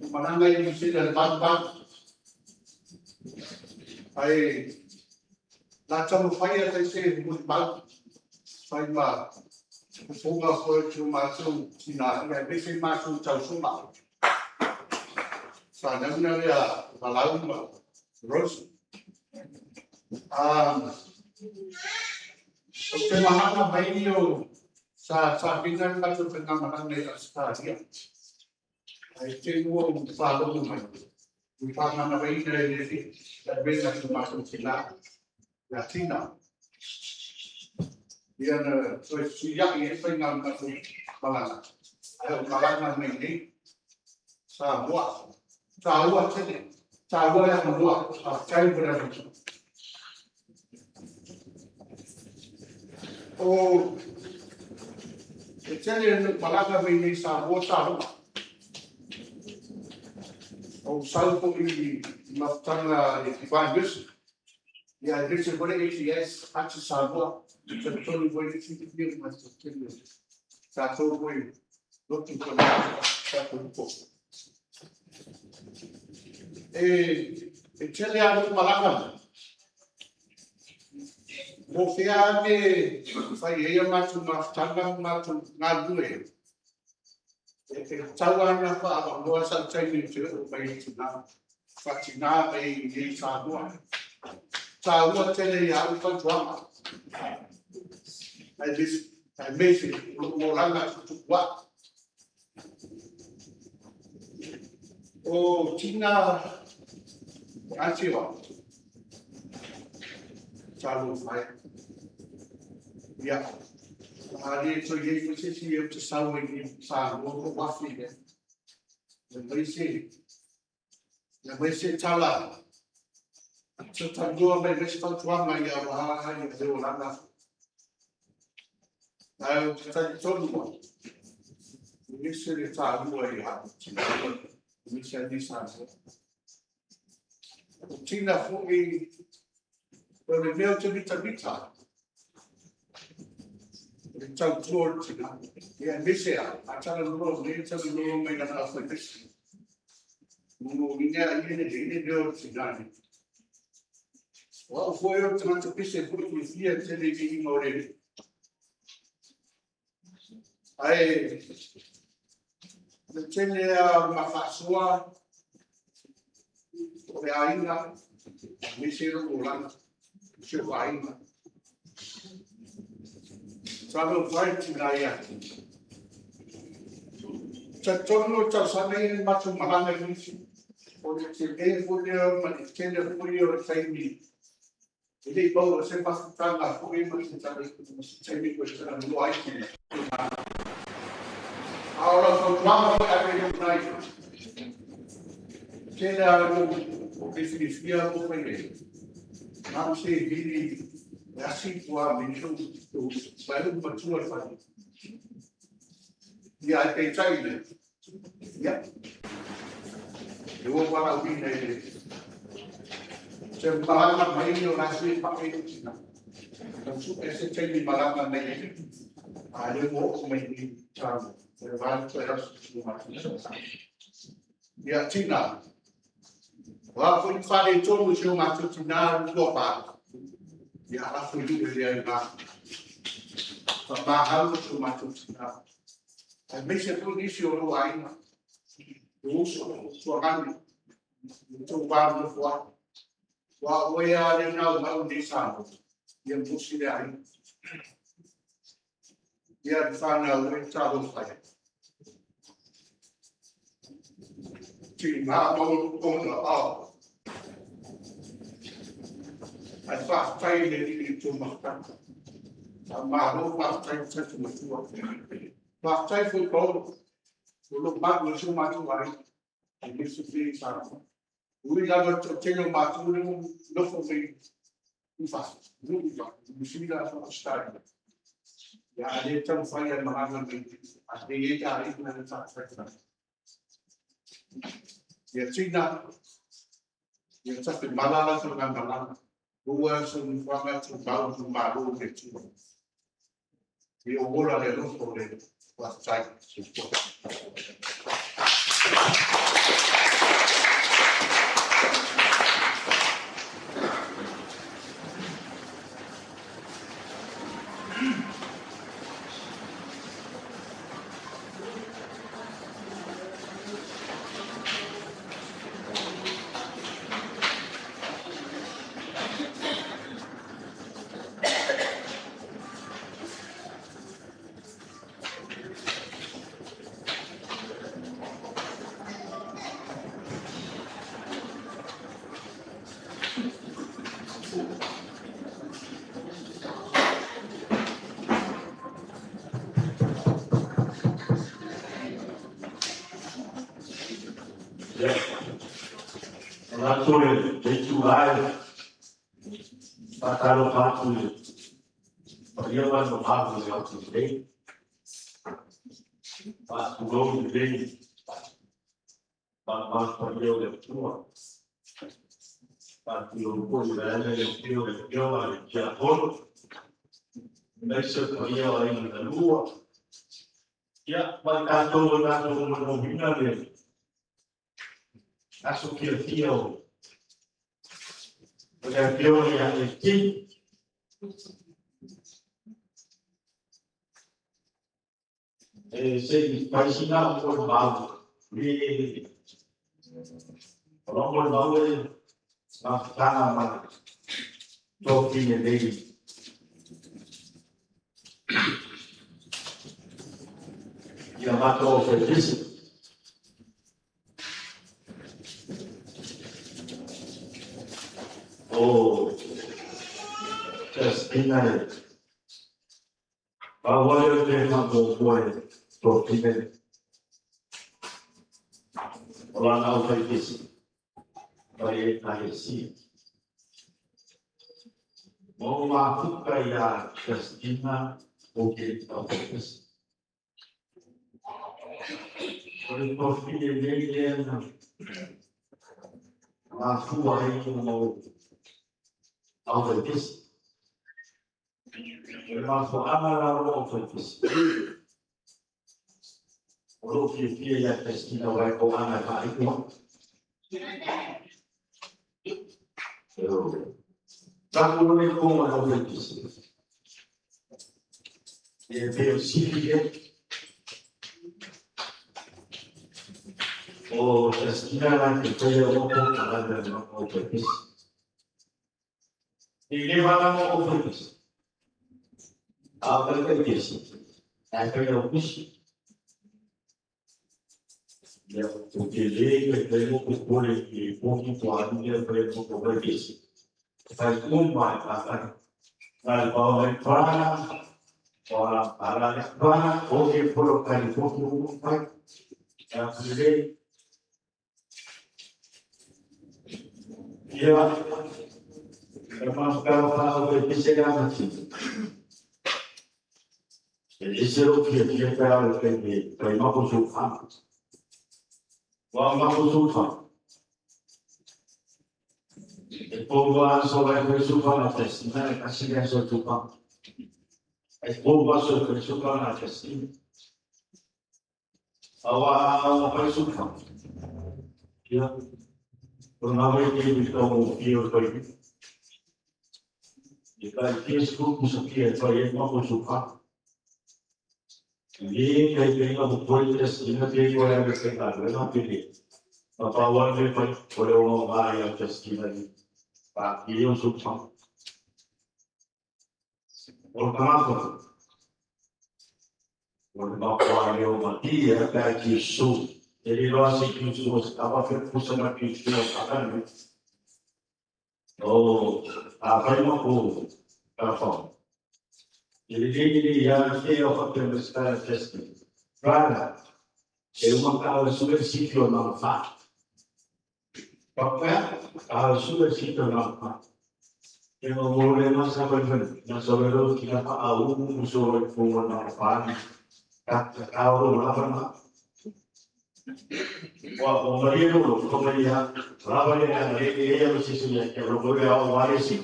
O malanga i New Zealand ban ban. Ai nā tamu whai a tai se mui mau. Whai ma kupunga koe tu mātou tina ia me se mātou tau sunga. Whanau lea Valau ma Rose. O te mahana mai o sa pina le matou faigamalaga i Ausetalia. Ai te ua o whālogo mai. I whāmana waina e le le wena ki mātou te la, la tina. Ia na toe suiai e whai ngā mātou malanga. Ai o malanga nei nei, sa mua. Sa ua tene, sa ua le mua, a kai wera ni. O e tele no malanga mai nei sa mua sa rua. O sau po i mafutanga i Divine Mission. Ia e lese kore ATS atu Samoa. Sa tonu foi le tiki pia ma te tele. Sa tō foi lotu ko le sa tō po. E tele anu malanga. Mo whia ane whai eia mātou mafutanga mātou ngā lue. E te tau ana wha moa sa taimi te o mai te nā. Whatinā mei i Samoa. Tā ua tele i au whantuanga. Ai lis, ai meise, o langa tutukua. O tina atiwa. Talo whai. Ia. A le to iei fo se si e te sau i sa mo ko wafi le. Le mai se. Le mai se tala. Te tangua mai le fautuaga i a waha i le olanga. Ai o te tali tonu wa. I se le tālua i ha. I se ni sa. O tina fo i o le mea o te mita mita. Le tau tua o tina. Ia mese a. A tala lolo, ne tala lolo mai nana awhai mese. Mo inea i ene ene mea o tina ni. Wa o foi o tangata pese foi ki fia tele i inga o le. Ai, le tele a mawhasoa o le ainga, me se ro o langa, se o ainga. Sa lo whai tina ia. Ta tono tau sana i matu mahanga i nisi. O le te le fo lea ma le tele fo o le taimi. E le bau o se mafutanga fo e ma se tala se taimi ko se tala no ai ki. A o la fautuaga foi a le nai. Tele a lo o ke filifia o fai le. Nā se vili e asi kua me tu tu vai o matua fai. Ia e te tai le. Ia. E o wala ui nei le. Se malanga mai o la se pa e tina. Tau su e se taimi malanga nei. A le mo o mai ni tau. E vai te rasu tu ma. Ia tina. Wa foi whare tonu si o ngā tina rua pā. Ia ara foi lu e lea i ngā. Fa mahau o si o mātou tina. Ai meise pu nisi o lo aina. O uso o tuangani. O tō wā no fua. Wa oe a le nau mau ni sāmo. Ia musi le aina. Ia whanau e tālo whai. Ti ngā mau ona ao. Ai whātai le ri tō mahtaka. Ta māro whātai te te matua. Whātai fo tō. O lo magu e tō mātou ai. Ai nisu whiri sāmo. Ui lava te tino mātou le nofo me uwha. Nuuwa. Musila whakastari. Ia a le tau whai a mahanga me. A le e tā i ngā tātai. Ia tina. Ia tafi malala tō ngā malanga. Ua so ni whanga tō mau tō māro te tua. I o ora le roto le wā tai. atu le itulā e faatalofa atu i le paia ma le mamalu o le Maota nei. Faatulou lelei mamalu paia o le Atua. Faatulou foi i le ale le afio o le Afioga i le Tiakono, aemaise o le paia o aiga na lua. Ia, ma i tatou o tatou molimauina le aso fiafia o le Afioga ia Eti. E se i fai sina au molimau, i o lau molimau e mafutaga ma le tofine nei. Ia matou faipisi. O Justina e pau ai o le faamuamua i le tofine o lana au faipisi mai Ekalesia. Ma o mafuta ia Justina o ke au faipisi. O le tofine nei lea na mafua ai ona o au faipisi. O le mafuaaga la o au faipisi. O lou fiafia ia Justina wa e ko'aga e faaiu au. Taku le konga au faipisi. E pe o sili e. O Justina la te whaia o ko kalanga no au faipisi. I le wala mo au faipisi. A whai faipisi. Ai whai au pisi. Ia, o te le kai whai mo ko kore i poki ko anu ia whai mo ko faipisi. Whai uma e pātai. Nā le pau ai pāna, o ala ala le pāna, o ke polo kai poki o whai. Ia le Ia, e mafutaga wha au e pise ngā mati. E ese o fia fia pe au e whai me whai mako sūwha. Wa mako sūwha. E pōwa aso lai whai sūwha na testina e kasi ngai so tūpa. E pōwa aso whai sūwha na testina. Awa awa whai sūwha. Ia, o ngā wai te iwi tō mō ki o whai. E kai kia skupu sa kia e whai e mako sūwha. Le kai te inga mo kore testina te iwa e me whai ngā pere. Ma pāua me whai o le o ngā ia testina i. Pa ki o sūwha. O le kamako. O le makoa leo mati e pē ki su. E le loa se ki su o se tapa fe pusa na ki su o kakani. O a whai mako ka whao. E le le le ia te o whape me style testing. Rana, e uma ka o sue sitio na wha. Papea, ka o sue sitio na wha. E mo mo le masa whai whai, na so le ro ki na wha a umu muso whai funga na wha. Ka ka o ro la whana. Wa o maria ro ko maria, la wale na le e ia mo sisi ia ke ro ko ia o wale si.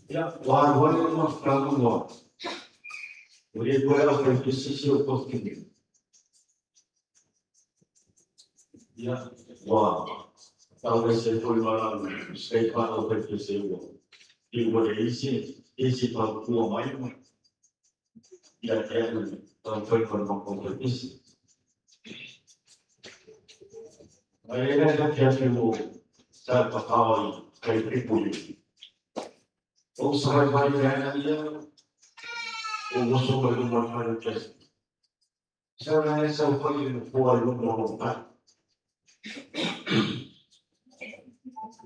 Ia, wa wale mo whangu mo. O le koe au whai te sisi o kofini. Ia, wa, tau e se toi mara, sei pa au whai te se ua. I ua le isi, isi pau kua mai mo. Ia te anu, tau whai koe mako whai isi. Ai e nai te atu mo, tā pakao i kai pipuli. O sa whai whai te ana ia, o waso mai luma whai o te. Sa na e sa whai i hoa i luma o whai.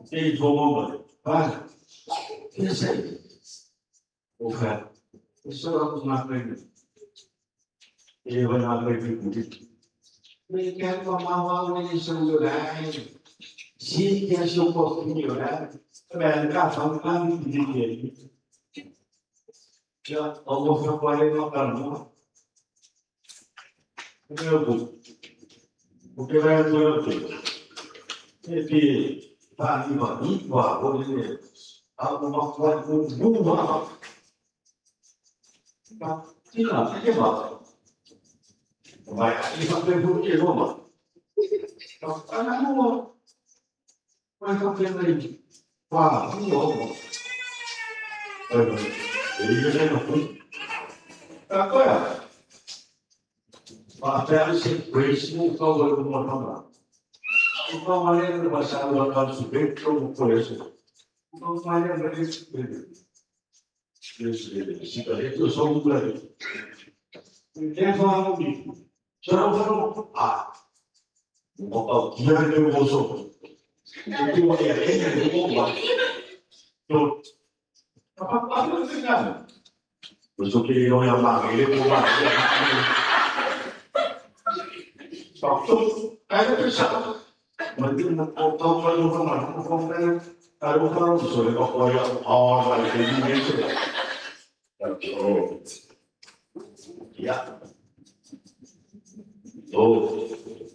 Te i tō mama, pā, te se, o whai, e sa rapu ngā kai. E whai ngā kai pipuli. Me quero mamau ni celular. Si que é um pouquinho, né? Bem, cá, só um de Ya, Allah fa ma kalmo. Meu bu. O que vai do eu E pi pa ni ba ni ba o ni. A o ma kwa bu bu ma. Ba, ti na, que ba. Vai, e fa per bu que Roma. Ah, não. Vai fa per lei. Wa, ni o. Ele não foi. Agora, até se preço qual é o motor. Então, olha, no passado, eu não subir, eu conheço. Então, olha, mas eu sou um grande. Quem fala comigo? Será que ah, o dia que eu sou. Eu eu eu sou que eu ia lá, ele vou lá. Só aí eu pensava, mas eu não estou falando com uma não aí eu falo sobre o que eu ah, vai ter ninguém. Ya. Oh,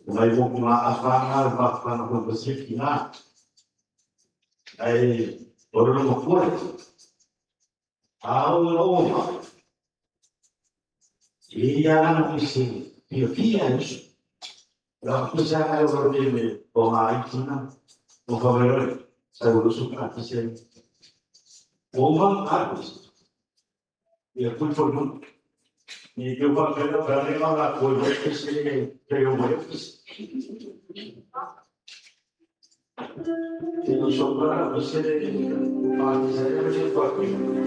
vai vou com a afana, vai afana com você que na. Aí, ora não pode. Ah, o Ia na kusi, pia pia isso. La kusa ai o me o ai tina, o favor, sa o su ka tse. O ma arcos. E a culpa não. E eu vou ver para mim lá coisa que se que eu vou Eu sou para você, mas é eu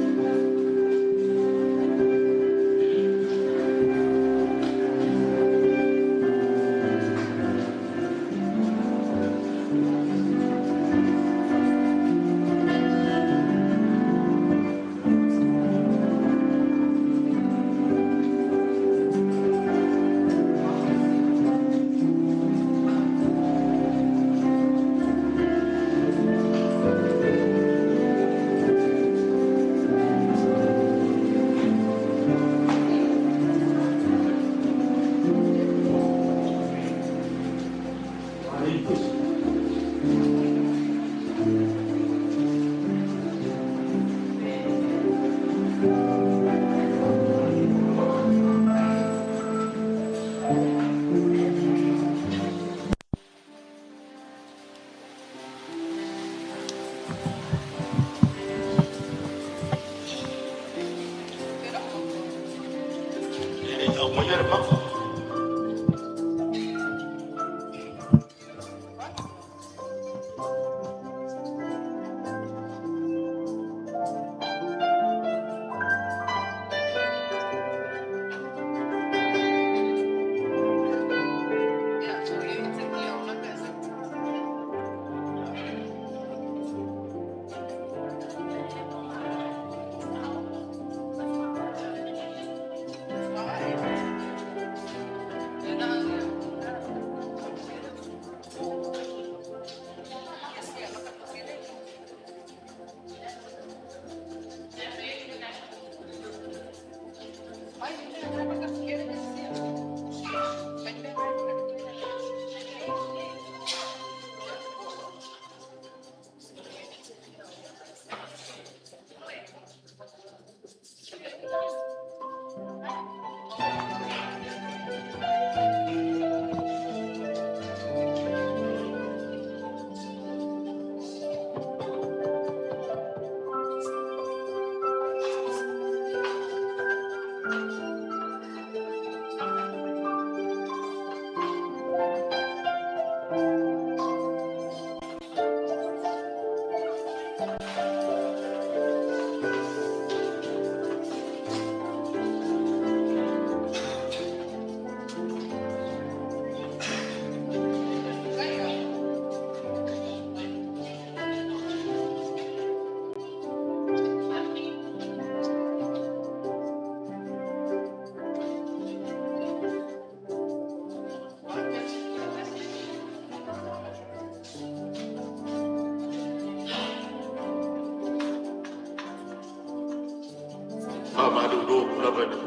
lava i le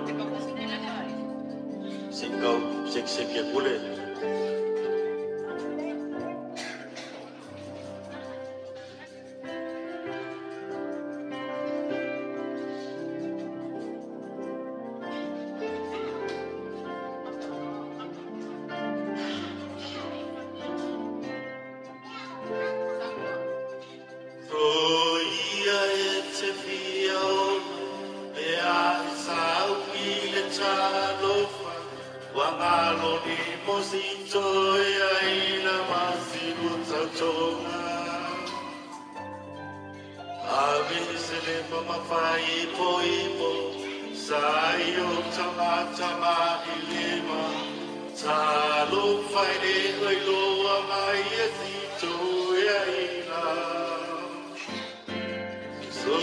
se i tau sekiseki atu le Soia e te fia ona e a i sau i le talofa ua ngalo ni mosi toe ai na masilu tautoga. Ave se le mamafai po ipo sa i o tama i lima talofa i le oi loa mai e si toe ai So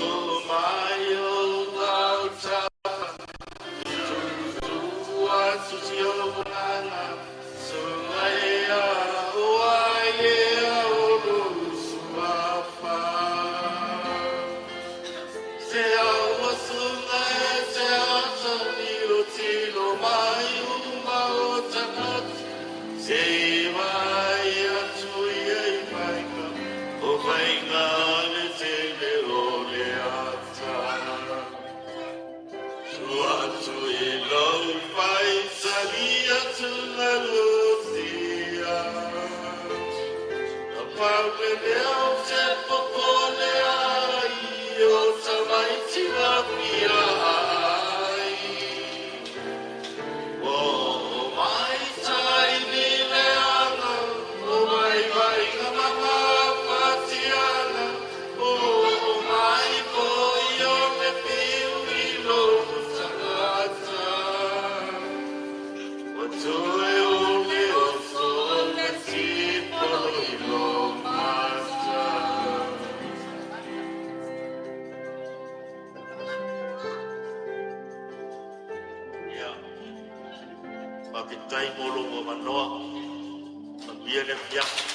mai o tau tapa tu atu si o nganga so ai a o ai e a o lu suafa Se au sunga e te ata ni o tilo mai uma o takati Se vai atu ia i vaika o vainga le tele o le ata Tu atu i lau fai sali atu na lusia A pau le leo te popole ai o tamaiti wa ai O mai tai ni le anga o mai vai ngā manga patiana o mai po i o le piu i lo tangata O toe o le o so le tipo i lo mata. Ia, faafetai mo lou avanoa. Manuia le afiafi.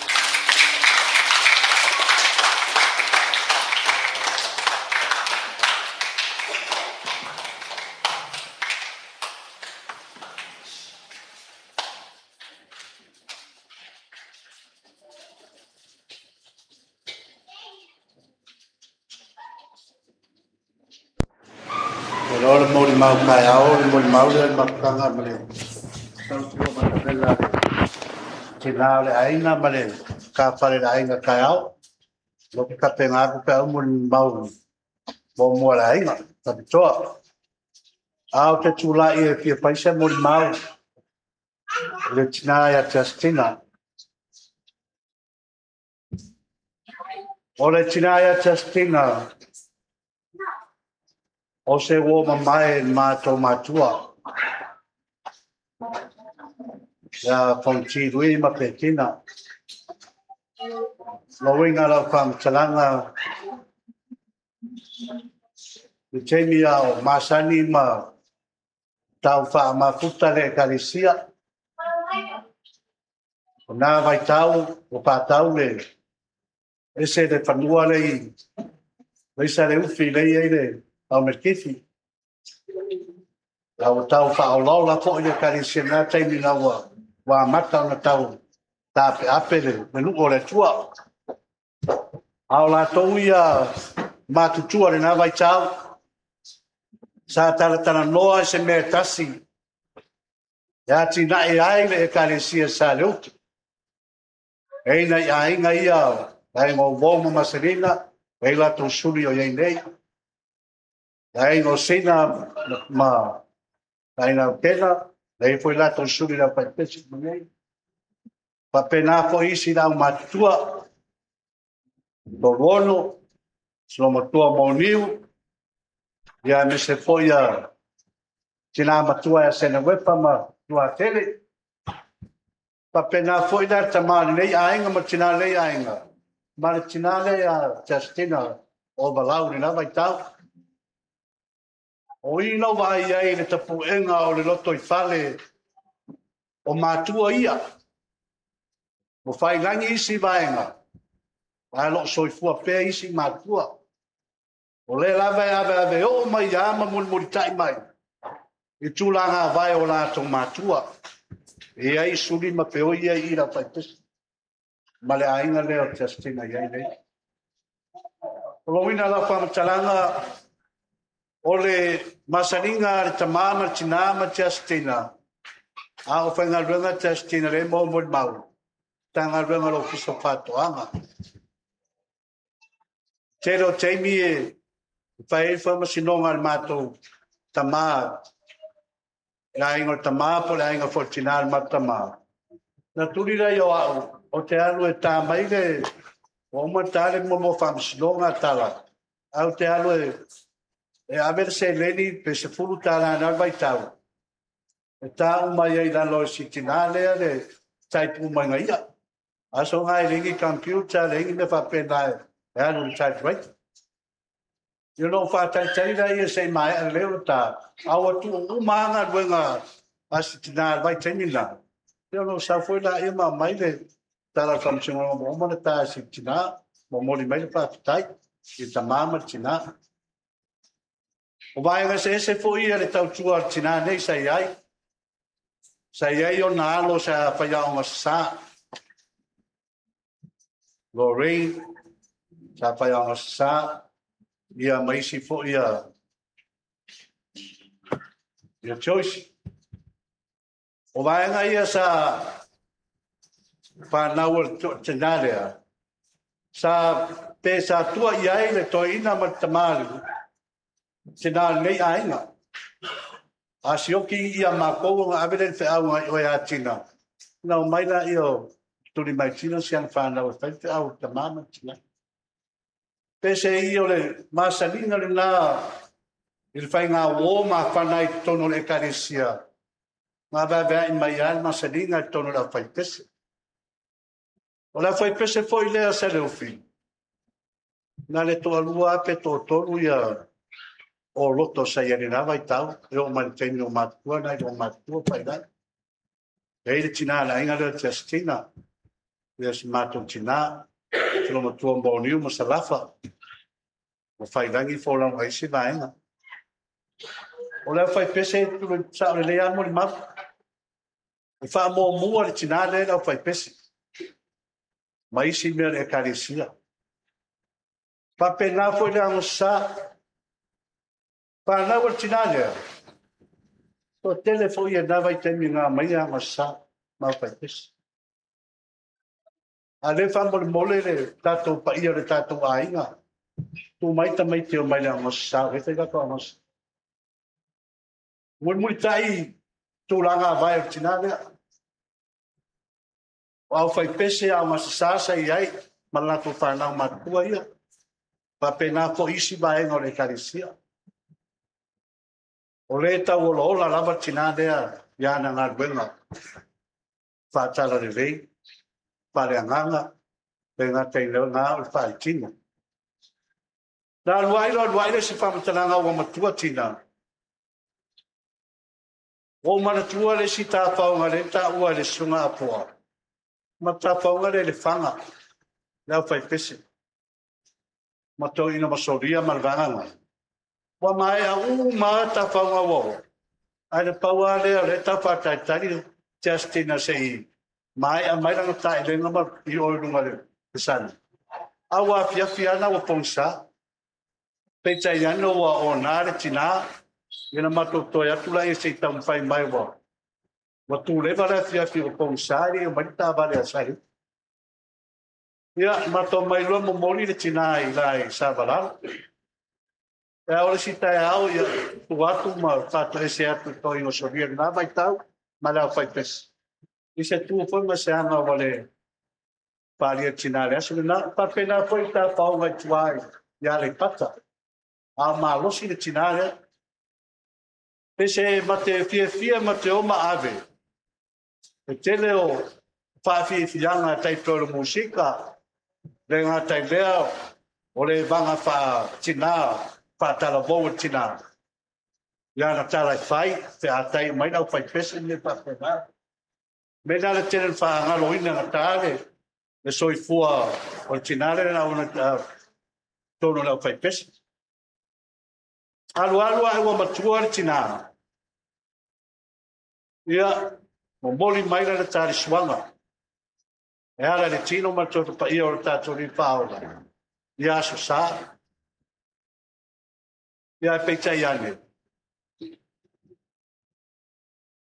O le mo le mau kai ao le mo le mau le mafutaga ma le tautua matavela le tina o le aiga ma le kafale le aiga taeao. Lo ke kapenga aku pe au mo le mau mo mua le aiga tapitoa. A o te tūlai e fia paisa mo le mau le tina ia Justina. O le tina ia Justina o se uo mamae mātou matua. Ia Fonti Rui ma Petina. Lo winga lau whaamatalanga le taimi a o masani ma tau whaamafuta le ekalesia. O nā vai tau, o pātau le ese le fanua le i leisa le ufi le i le au melkifi. Lau tau whaolaola po i le ekalesia nā taimi na ua wā mata ona tau tāpe ape le nu'u o le tua. A o latou ia matutua le nā vai tau. Sa talatala noa se mea tasi. Ia tinae ai le ekalesia sa le utu. E ina i aiga ia ai ngō vō ma masalina, e latou suli o iai nei. Ai ngō sina ma aina o tena, e foi latou suli la pai pesi ma nei. Papena fo isi lau matutua, Tolono, Slomatua Moniu, ia me se foi a tina matua ia sene wepa ma tua tele. Papena foi la tamali nei aiga ma tina nei aiga. Ma le tina le a Justina o Valau ni lava i tau. O i lau vai ai le tapuenga o le loto i fale o matua ia. O whai langi isi vaenga. Ai lo soifua pea isi matua. O le lava e ave ave o mai ama muli muli tai mai. I tulaga vae o latou matua. E i ai Suli ma Feoi ia i lau faipese. Ma le aiga lea o Justina i ai nei. O lowina lau whamatalaga o le masaniga a le tamā ma le tinā ma Justina, a o faigaluega Justina le mo mo le mau, Matagaluega o le Ofisa o Faatoaga. Tele o taimi e fai ai faamasinoga a le matou tamā, le aiga o le tamā po o le aiga foi o le tinā le matou tamā. Na tuli lea o au, o te alu e tā mai le, ua uma ta le mo faamasinoga tala, au te alu e ave le seleni pe $10 na le vaitau, e tā uma ai lalo i si tinā lea le type uma i ia. Aso ngai lengi computer, lengi me faapena e alu i le typewriter. Ia no whātaitari la ia se mai a leo ta, aua tu uma anga luenga a si tina vai taimi la. Ia no sa foi la ia ma mai le tala whamsinga mo uma le tā si tina, mo moli mai le whātatai, i ta mama tina. O vaenga se ese fo ia le tautua al tina nei sa iai. Sa iai o nā alo sa whaiaonga sa. Lorraine, sa whaiaonga sa, ia maisi fo ia ia Joyce. O vaenga ia sa whanau o tina lea. Sa pe sa tua ia i le toeina ma le tamali, tina nei aiga. A sioki ia mākou nga ave le wheau i oe a tina. Na o mai la ia o tuli mai tina si ana whanau e whai wheau o tamama tina. Pese i o le masalina le nā i le whai ngā wō mā whanai tono le ekalesia. Ngā vavea i mai ai masalina i tono le whai pese. O le whai pese foi lea sa le ufi. Nā le toa lua ape tō tolu ia o loto sa ia ni vai tau, e o mai teimi o matua, nai o matua pai lai. E i le tina la inga lea Justina, ia si mātou tina, te lo matua mōniu ma salafa, o whai rangi fō lau aisi vaenga. O lea whai pese tulu sa o le lea mo le mau. E wha mō mua le tina lea lau whai pese. Ma isi mea le ekalesia. Pape nā foi le ango sa, whanau o le tina lea. To tele foi e nā vai taimi ngā mai ango sa, ma whai pese. A le wha mole le tātou paia le tātou aiga. Tu mai ta mai te o mai le ango sa, e whai kato ango sa. Muli muli tai tūlanga vai o tina lea. O au whai pese au masa sasa i ai, ma latou whanau matua ia. Papena fo isi vaenga o le ekalesia. O le tau ola ola lava tina lea i ana galuega. Whātala le lei, whare anganga, le ngā teina ngā o le whaetina. Nā luai le se whamatalanga ua matua tina. O manatua le si tāwhaunga le tā ua le sunga apoa. Ma tāwhaunga le le whanga, le au whai pese. Ma tō ina masoria ma le vanganga. Wa mai a u ma tāwhaunga wao. Ai le paua lea le tāwhātaitari Justina se i. Mai a mai ranga tā i lenga ma i oi lunga le pesani. A wā fia ana wa pongsa. Peitai ana wa o nā le tina. Ina matou toe atu la e se i taumafai mai ua ua tuleva le afiafi o pogisa e lei omai le tavale a sahi. Ia matou mai loa momoli le tinā i la i Savalalo. E ao le si taeao ia tuu atu ma faatoese atu i toiga solia lenā vaitau ma le aufaipese. I se tu foi ma se aga ua le palia tinā le aso lenā. Faapena foi tafaoga i tuā i Aleipata. A o malosi le tinā lea. Pese ma te fiafia ma te oma ave. E tele o whaafiafianga tai peo le musika, le ngā tai lea o le vanga wha tina, wha talavou e tina. Ia na tala e whai, te atai mai nau whai pese ni pa whai Me nā le tele wha ngalo ina ngā tāle, le soifua o le tina le na ona tono lau whai pese. Alu alu a ua matua le tina. Ia, momoli mai la le talisuaga. E ala le tino ma le toto paia o le tatou Alii Faaola. Ia Aso Sa. Ia ae peitai ane.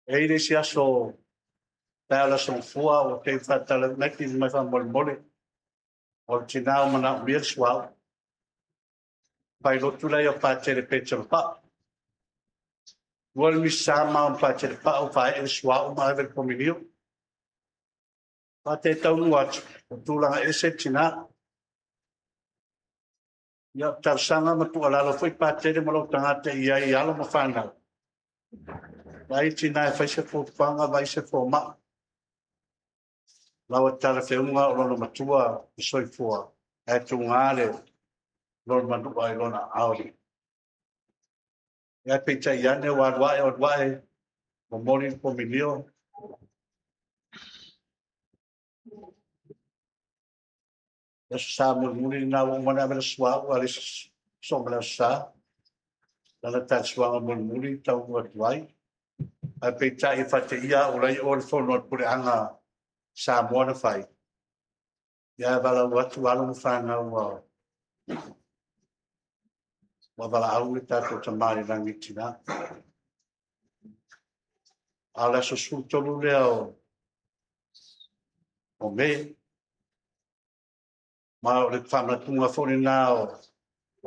E i le isi aso taeao le aso Gafua ua tei faatala mai mai faamolemole. O le tinā o manaomia le suauu. Failotu la ia Patele Petelo Pao. Ua le misa ma o Patele Pao fae le suauu ma ave le komunio. Fa te taunu atu, o tulaga ese tinā. Ia, talosaga ma tuualalo foi Patele ma lou tagata i ai alo ma fanau. Vai tinā e fai se fuafuaga, vai se fomai. Lau talafeauga o lona matua i soifua, ae tuga le lona manua i lona aole. Ia peitai ane ua alu ae, alu ae, momoli le komunio. Aso Sa mulimuli lena ua uma ona ave le suauu a le so ma le Aso Sa. Lana talisuaga mulimuli taunuu atu ai. Ae peitai e faateia au la i o le fono a le puleaga Samoa na fai. Ia valaau atu alo ma fanau ua valaau le tatou Tama i le lagi i tina. A o le aso 13 lea o Me, ma o le faamanatuga foi lena o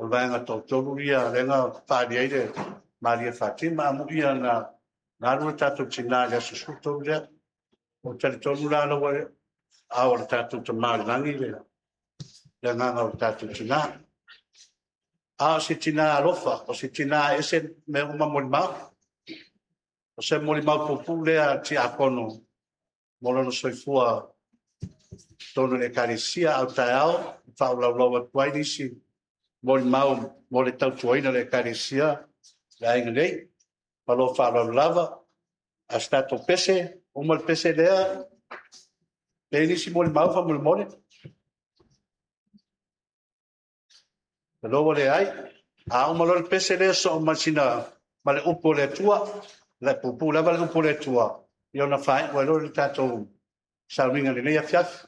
le vaega toatolu ia lea na faaalia ai le Maria Fatima amuia na alu le tatou tina i le aso 13 lea. O talitonu la laua a o le tatou Tama i le lagi le agaga o le tatou tina. A o se tina alofa, o se tina ese mea uma molimau. O se molimau puupuu lea tiakono mo lona soifua tonu i le Ekalesia au taeao, faaulaulau atu ai nisi molimau mo le tautuaina o le Ekalesia le aiga nei. Ma lou faaaloalo lava, a se tatou pese, uma le pese lea, pe nisi molimau faamolemole. Malo leai. A uma loa le pese lea, soo ma sina ma le upu o le Atua, le puupuu lava le upu o le Atua, ia ona faaiu ai loa le tatou sauniga i lenei afiafi.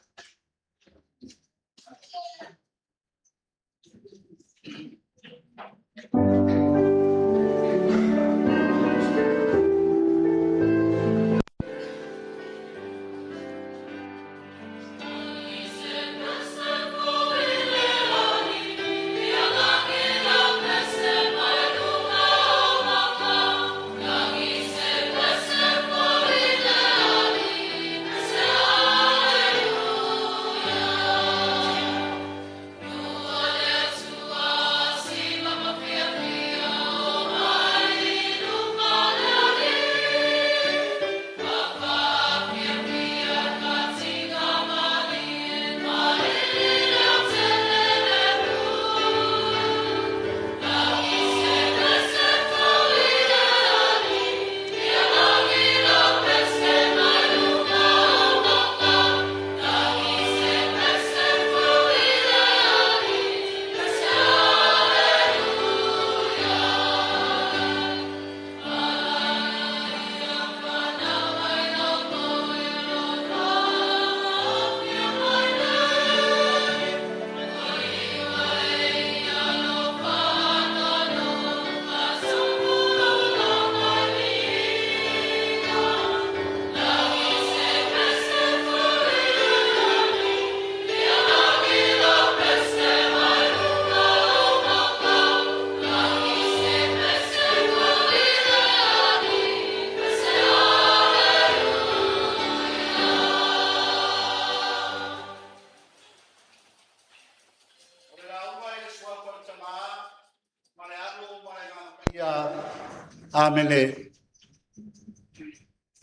Amene.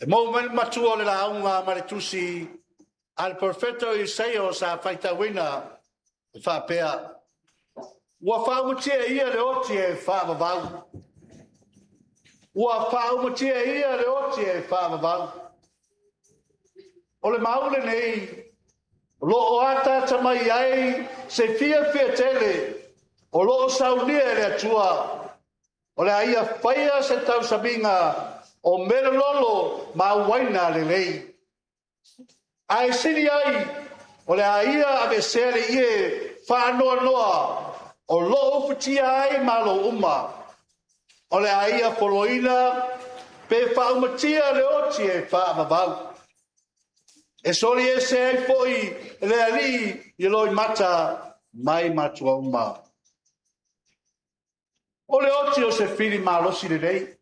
E mou mai le matua o le lauga ma le tusi a le profeta o Isaia o sa faitauina e faapea, ua faaumatia ia le oti e faavavau. Ua faaumatia ia le oti e faavavau. O le mau lenei, o loo ataata mai ai se fiafia tele, o loo saunia e le Atua, o le a ia faia se tausamiga o melololo ma uaina lelei. Ae sili ai o le a ia aveesea le ie faanoanoa o loo ufatia ai malo uma. O le a ia foloina pe faaumatia le oti e faavavau. E soli ese ai fo'i le Alii i loimata mai matua uma. O le oti o se fili malosi lelei.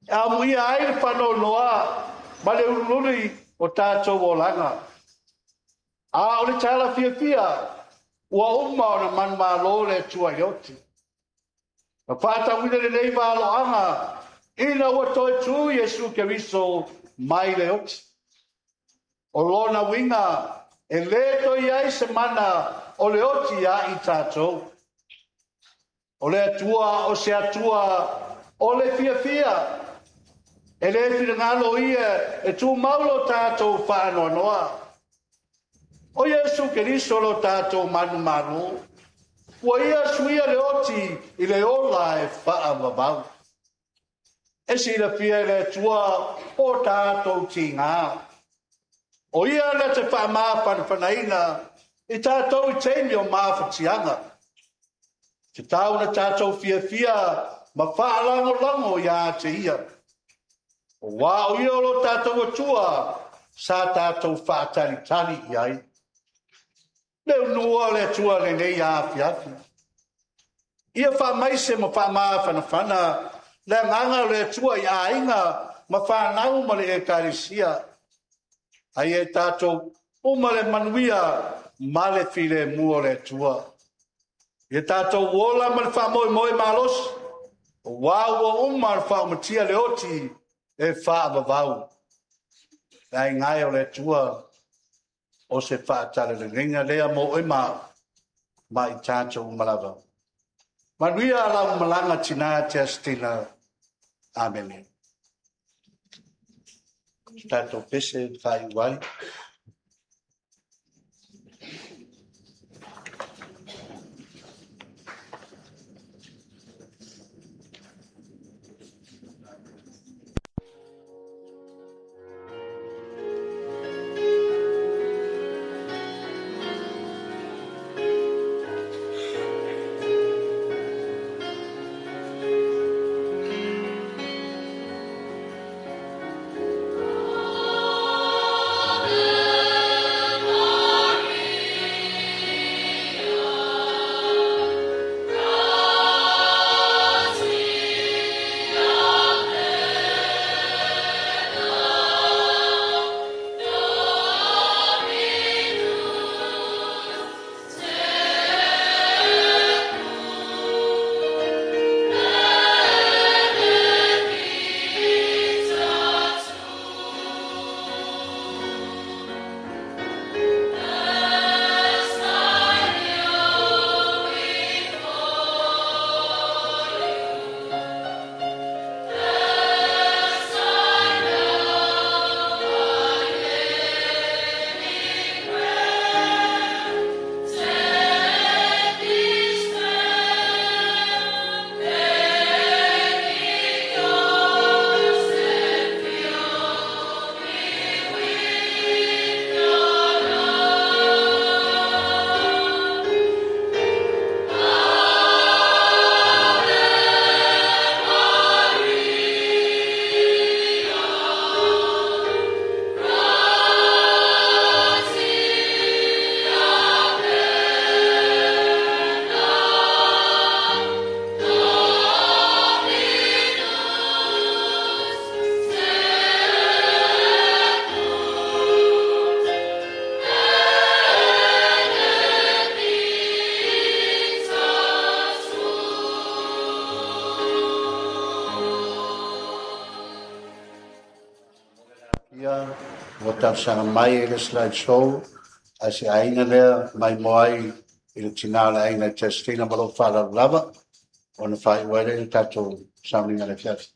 E amuia ai le faanoanoa ma le uliuli o tatou olaga. A o le tala fiafia, ua uma ona manumalo le Atua i le oti. Na faatauina lenei valoaga ina ua toe tu Iesu Keriso mai le oti. O lona uiga e lē toe i ai se mana o le oti ia i tatou. O le Atua o se Atua o le fiafia. E lē finagalo ia e tumau lo tatou faanoanoa. O Iesu Keriso lo tatou manumalo. Ua ia suia le oti i le ola e faavavau. E silafia e le Atua o tatou tigā. O ia na te faamafanafanaina i tatou i taimi o mafatiaga. Te tau na tatou fiafia ma faalagolago ia te ia. Auā o ia o lo tatou Atua sa tatou faatalitali i ai. Le unua o le Atua lenei afiafi. Ia faamaise ma faamafanafana le agaga o le Atua i aiga ma fanau ma le Ekalesia. Ai e tatou uma le manuia ma le filemu o le Atua. Ia tatou ola ma le faamoemoe malosi, auā ua uma le faaumatia le oti e faavavau. Le aiga e o le Atua o se faatalaleiga lea mo oe ma i tatou uma lava. Manuia lau malaga tina Justina. Amene. Tatou pese faaiu ai. Ia, ua talosaga mai e le slide show a se aiga lea mai moa ai i le tina o le aiga i Justina ma lou faaaloalo lava ona faaiu ai lea i le tatou sauniga i le afiafi.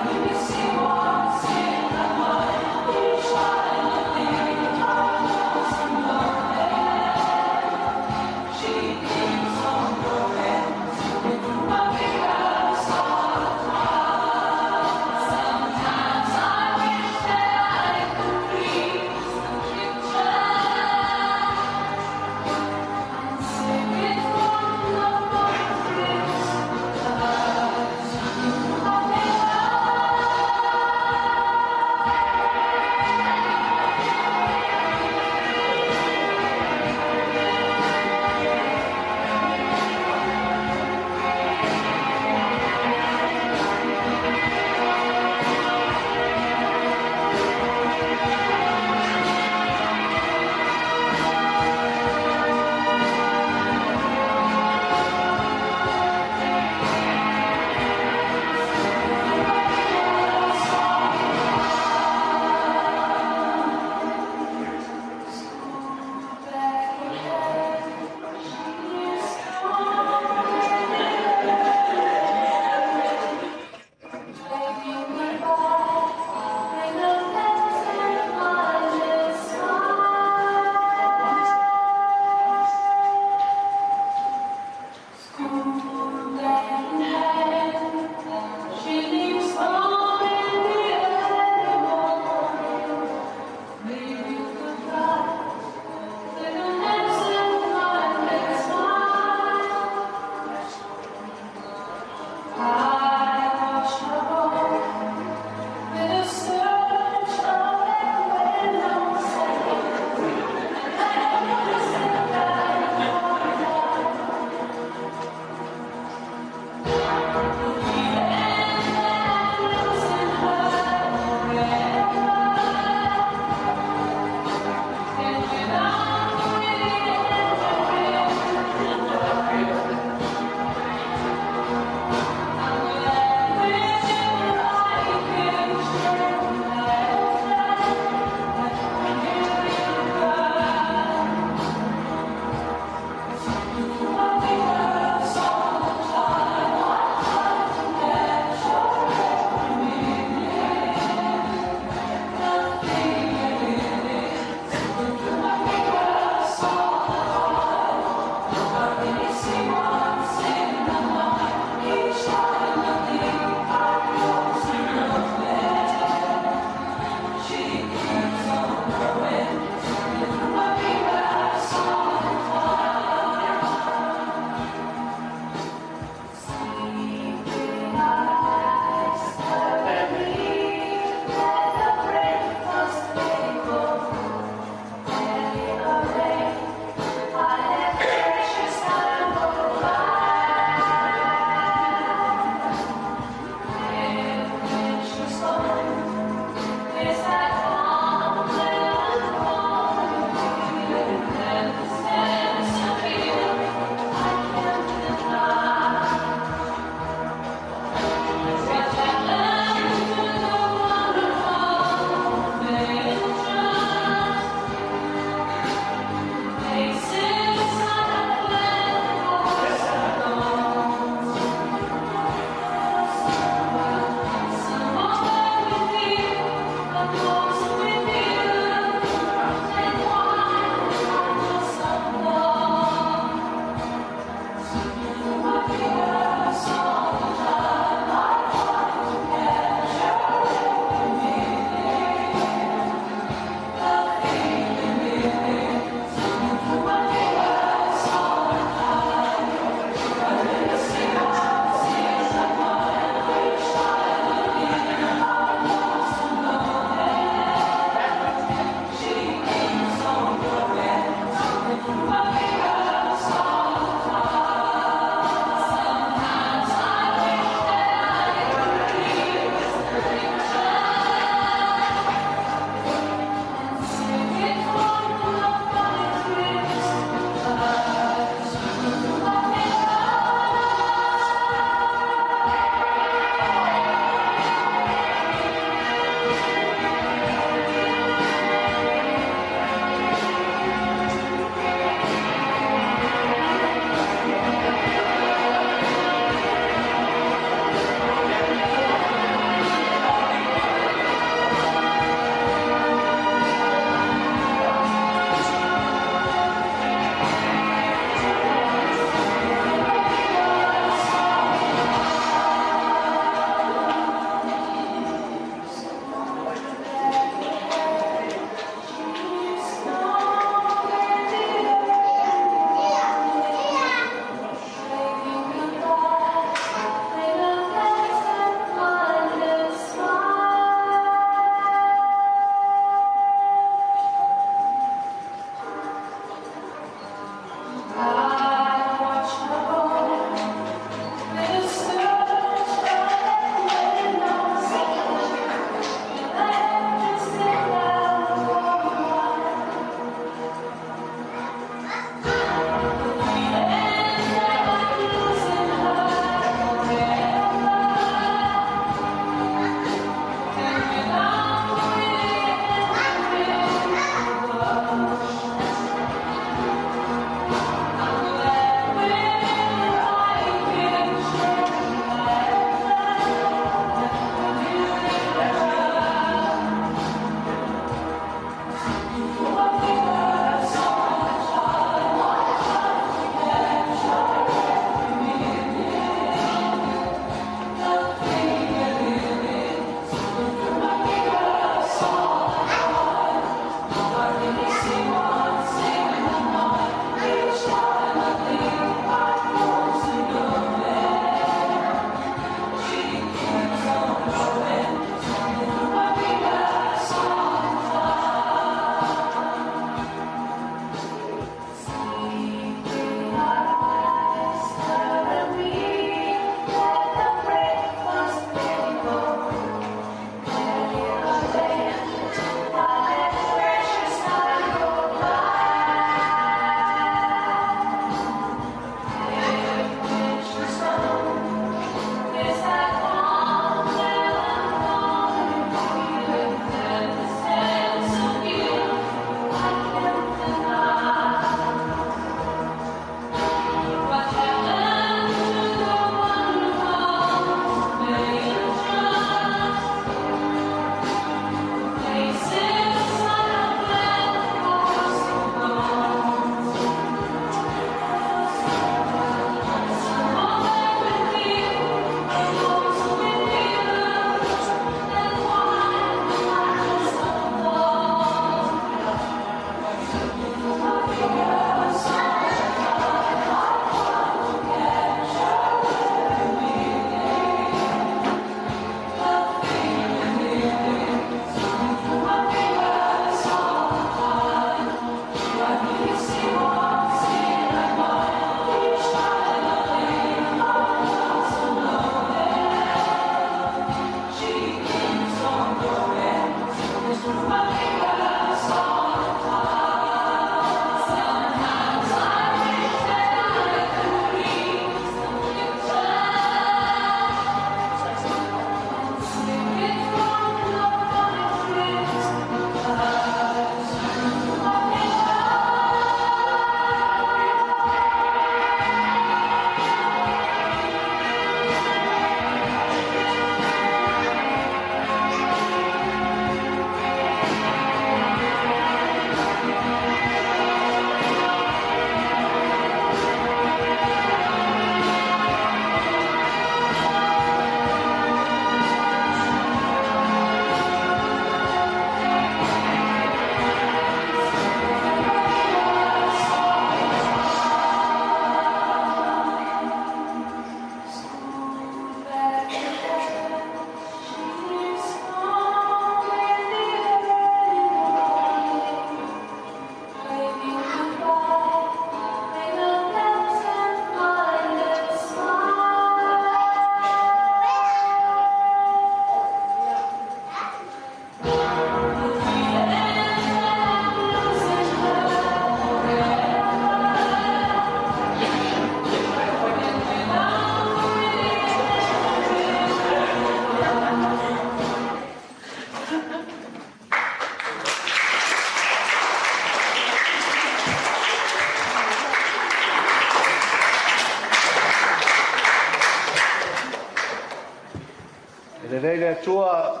Lelei le Atua.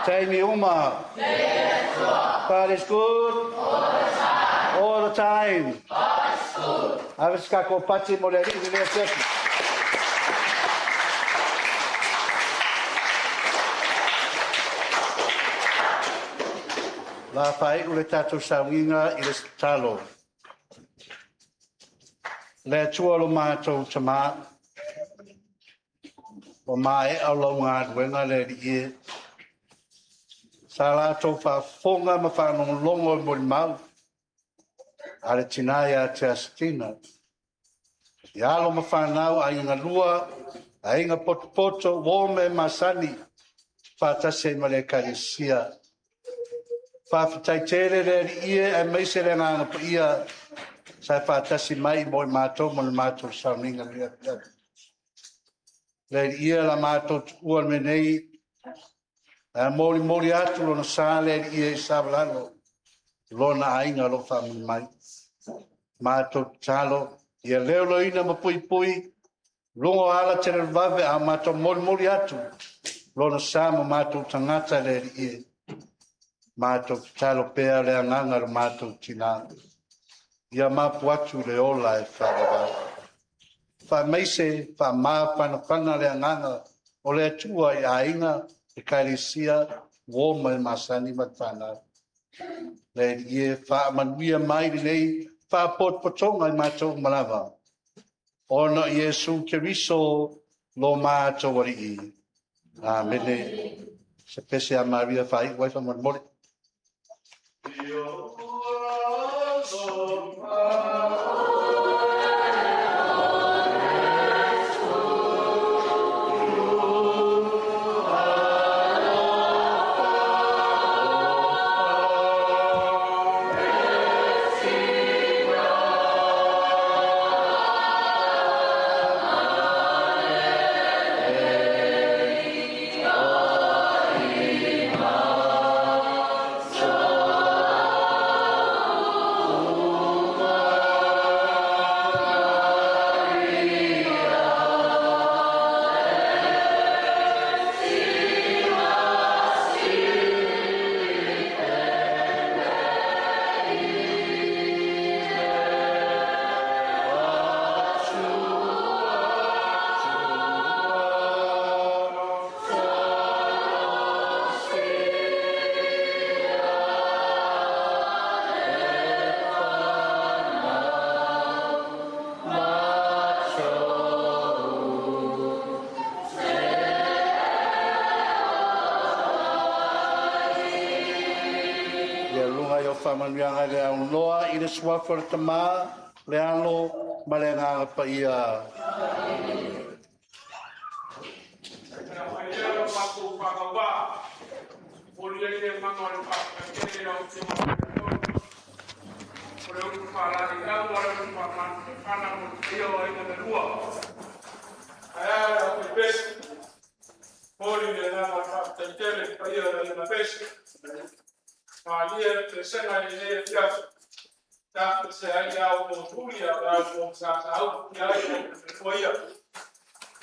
Taimi uma. God is good. All the time. Ave se kako pati mo le alii le afiafi. La faai'u le tatou saugiga i le tatalo. Le Atua lo matou Tamā, ua mae'a o lau galuega le Alii e. Sa latou faafofoga ma faalogologo i molimau a le tinā ia Tiasitina. I alo ma fanau aiga galua, aiga potopoto, uo ma e masani, faatasi ai ma le Ekalesia. Faafetai tele le Alii e aemaise le Agaga Paia sa e faatasi mai mo i matou ma le matou sauniga le afiafi. Le Alii e la matou tuua le mea nei, ae molimoli atu lona sa le Alii e i Savalalo, lona aiga o lo o faamuli mai. Matou tatalo, ia leoloina ma puipui, luga o ala televavave a matou molimoli atu lona sa ma matou tagata le Alii e. Matou tatalo pea le agaga o le matou tinā. Ia mapu atu le ola e faavavau. Faamaise, faamafanafana le agaga o le Atua i aiga, Ekalesia, uo ma e masani ma le fanau. Le Alii e faamanuia mai lenei faapotopotoga i matou uma lava. Ona o Iesu Keriso lo matou Alii. Amene. Se pese a Maria faai'u ai faamolemole. Ia luga i o faamanuiaga le aunoa i le suafa o le Tamā, le Alo ma le Agaga Paia.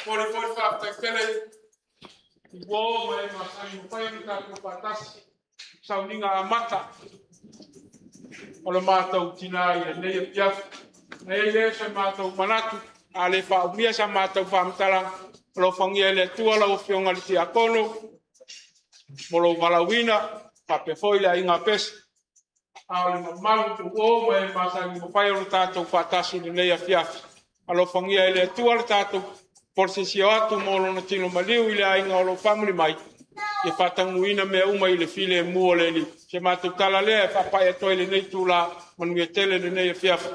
Moli foi faafetai tele i uo ma e masani ua fai ona tatou faatasi sauniga amata o le matou tinā i lenei afiafi. Na i ai lea o se matou manatu, a le faaumia sa matou faamatalaga, alofagia e le Atua lau Afioga i le Tiakono mo lou valaauina, faapea foi le aiga Pese, a o le mamalu o ma e masani ua mafai ona tatou faatasi i lenei afiafi. Alofagia e le Atua le tatou folosesio atu mo lona tino maliu i le aiga o lo o faamuli mai, ia faataunuuina mea uma i le filemu o le Alii. Se matou tala lea e faapai atu ai lenei itula, manuia tele lenei afiafi.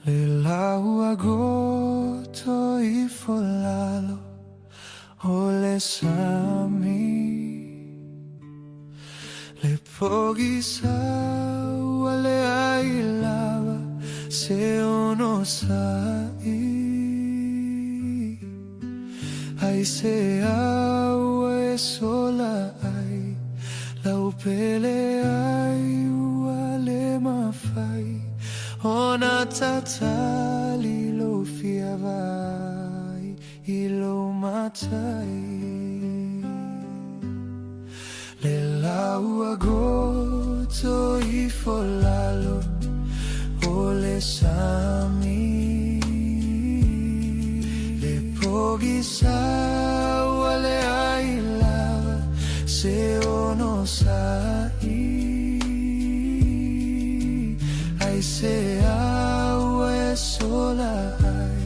Le lau agoto i folalo o le sami Le pogi sau ale ai lava se ono sai Ai se au e sola ai lau pele ai ua le mafai Ona tatali lo fia vai i lo matai Le lau agoto i folalo o le sami Le pogi sau ale ai lava se ono sai Ai se au e sola ai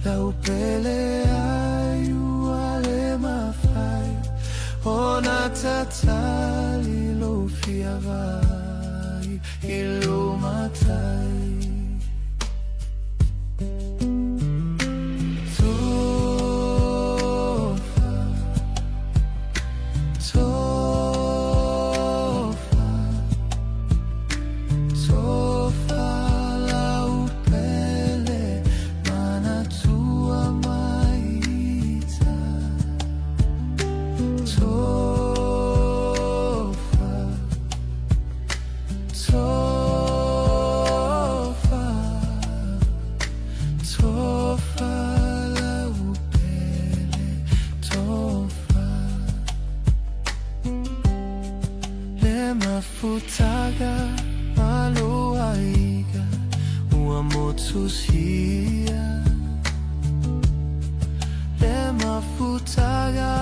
lau pele ai ua le mafai Ona tatali lo fia vai i lo matai Tofa, tofa, tofa lau pele manatua maita. Tofa, tofa, tofa lau pele, tofa. Le mafutaga maloaiga ua motusia Le mafutaga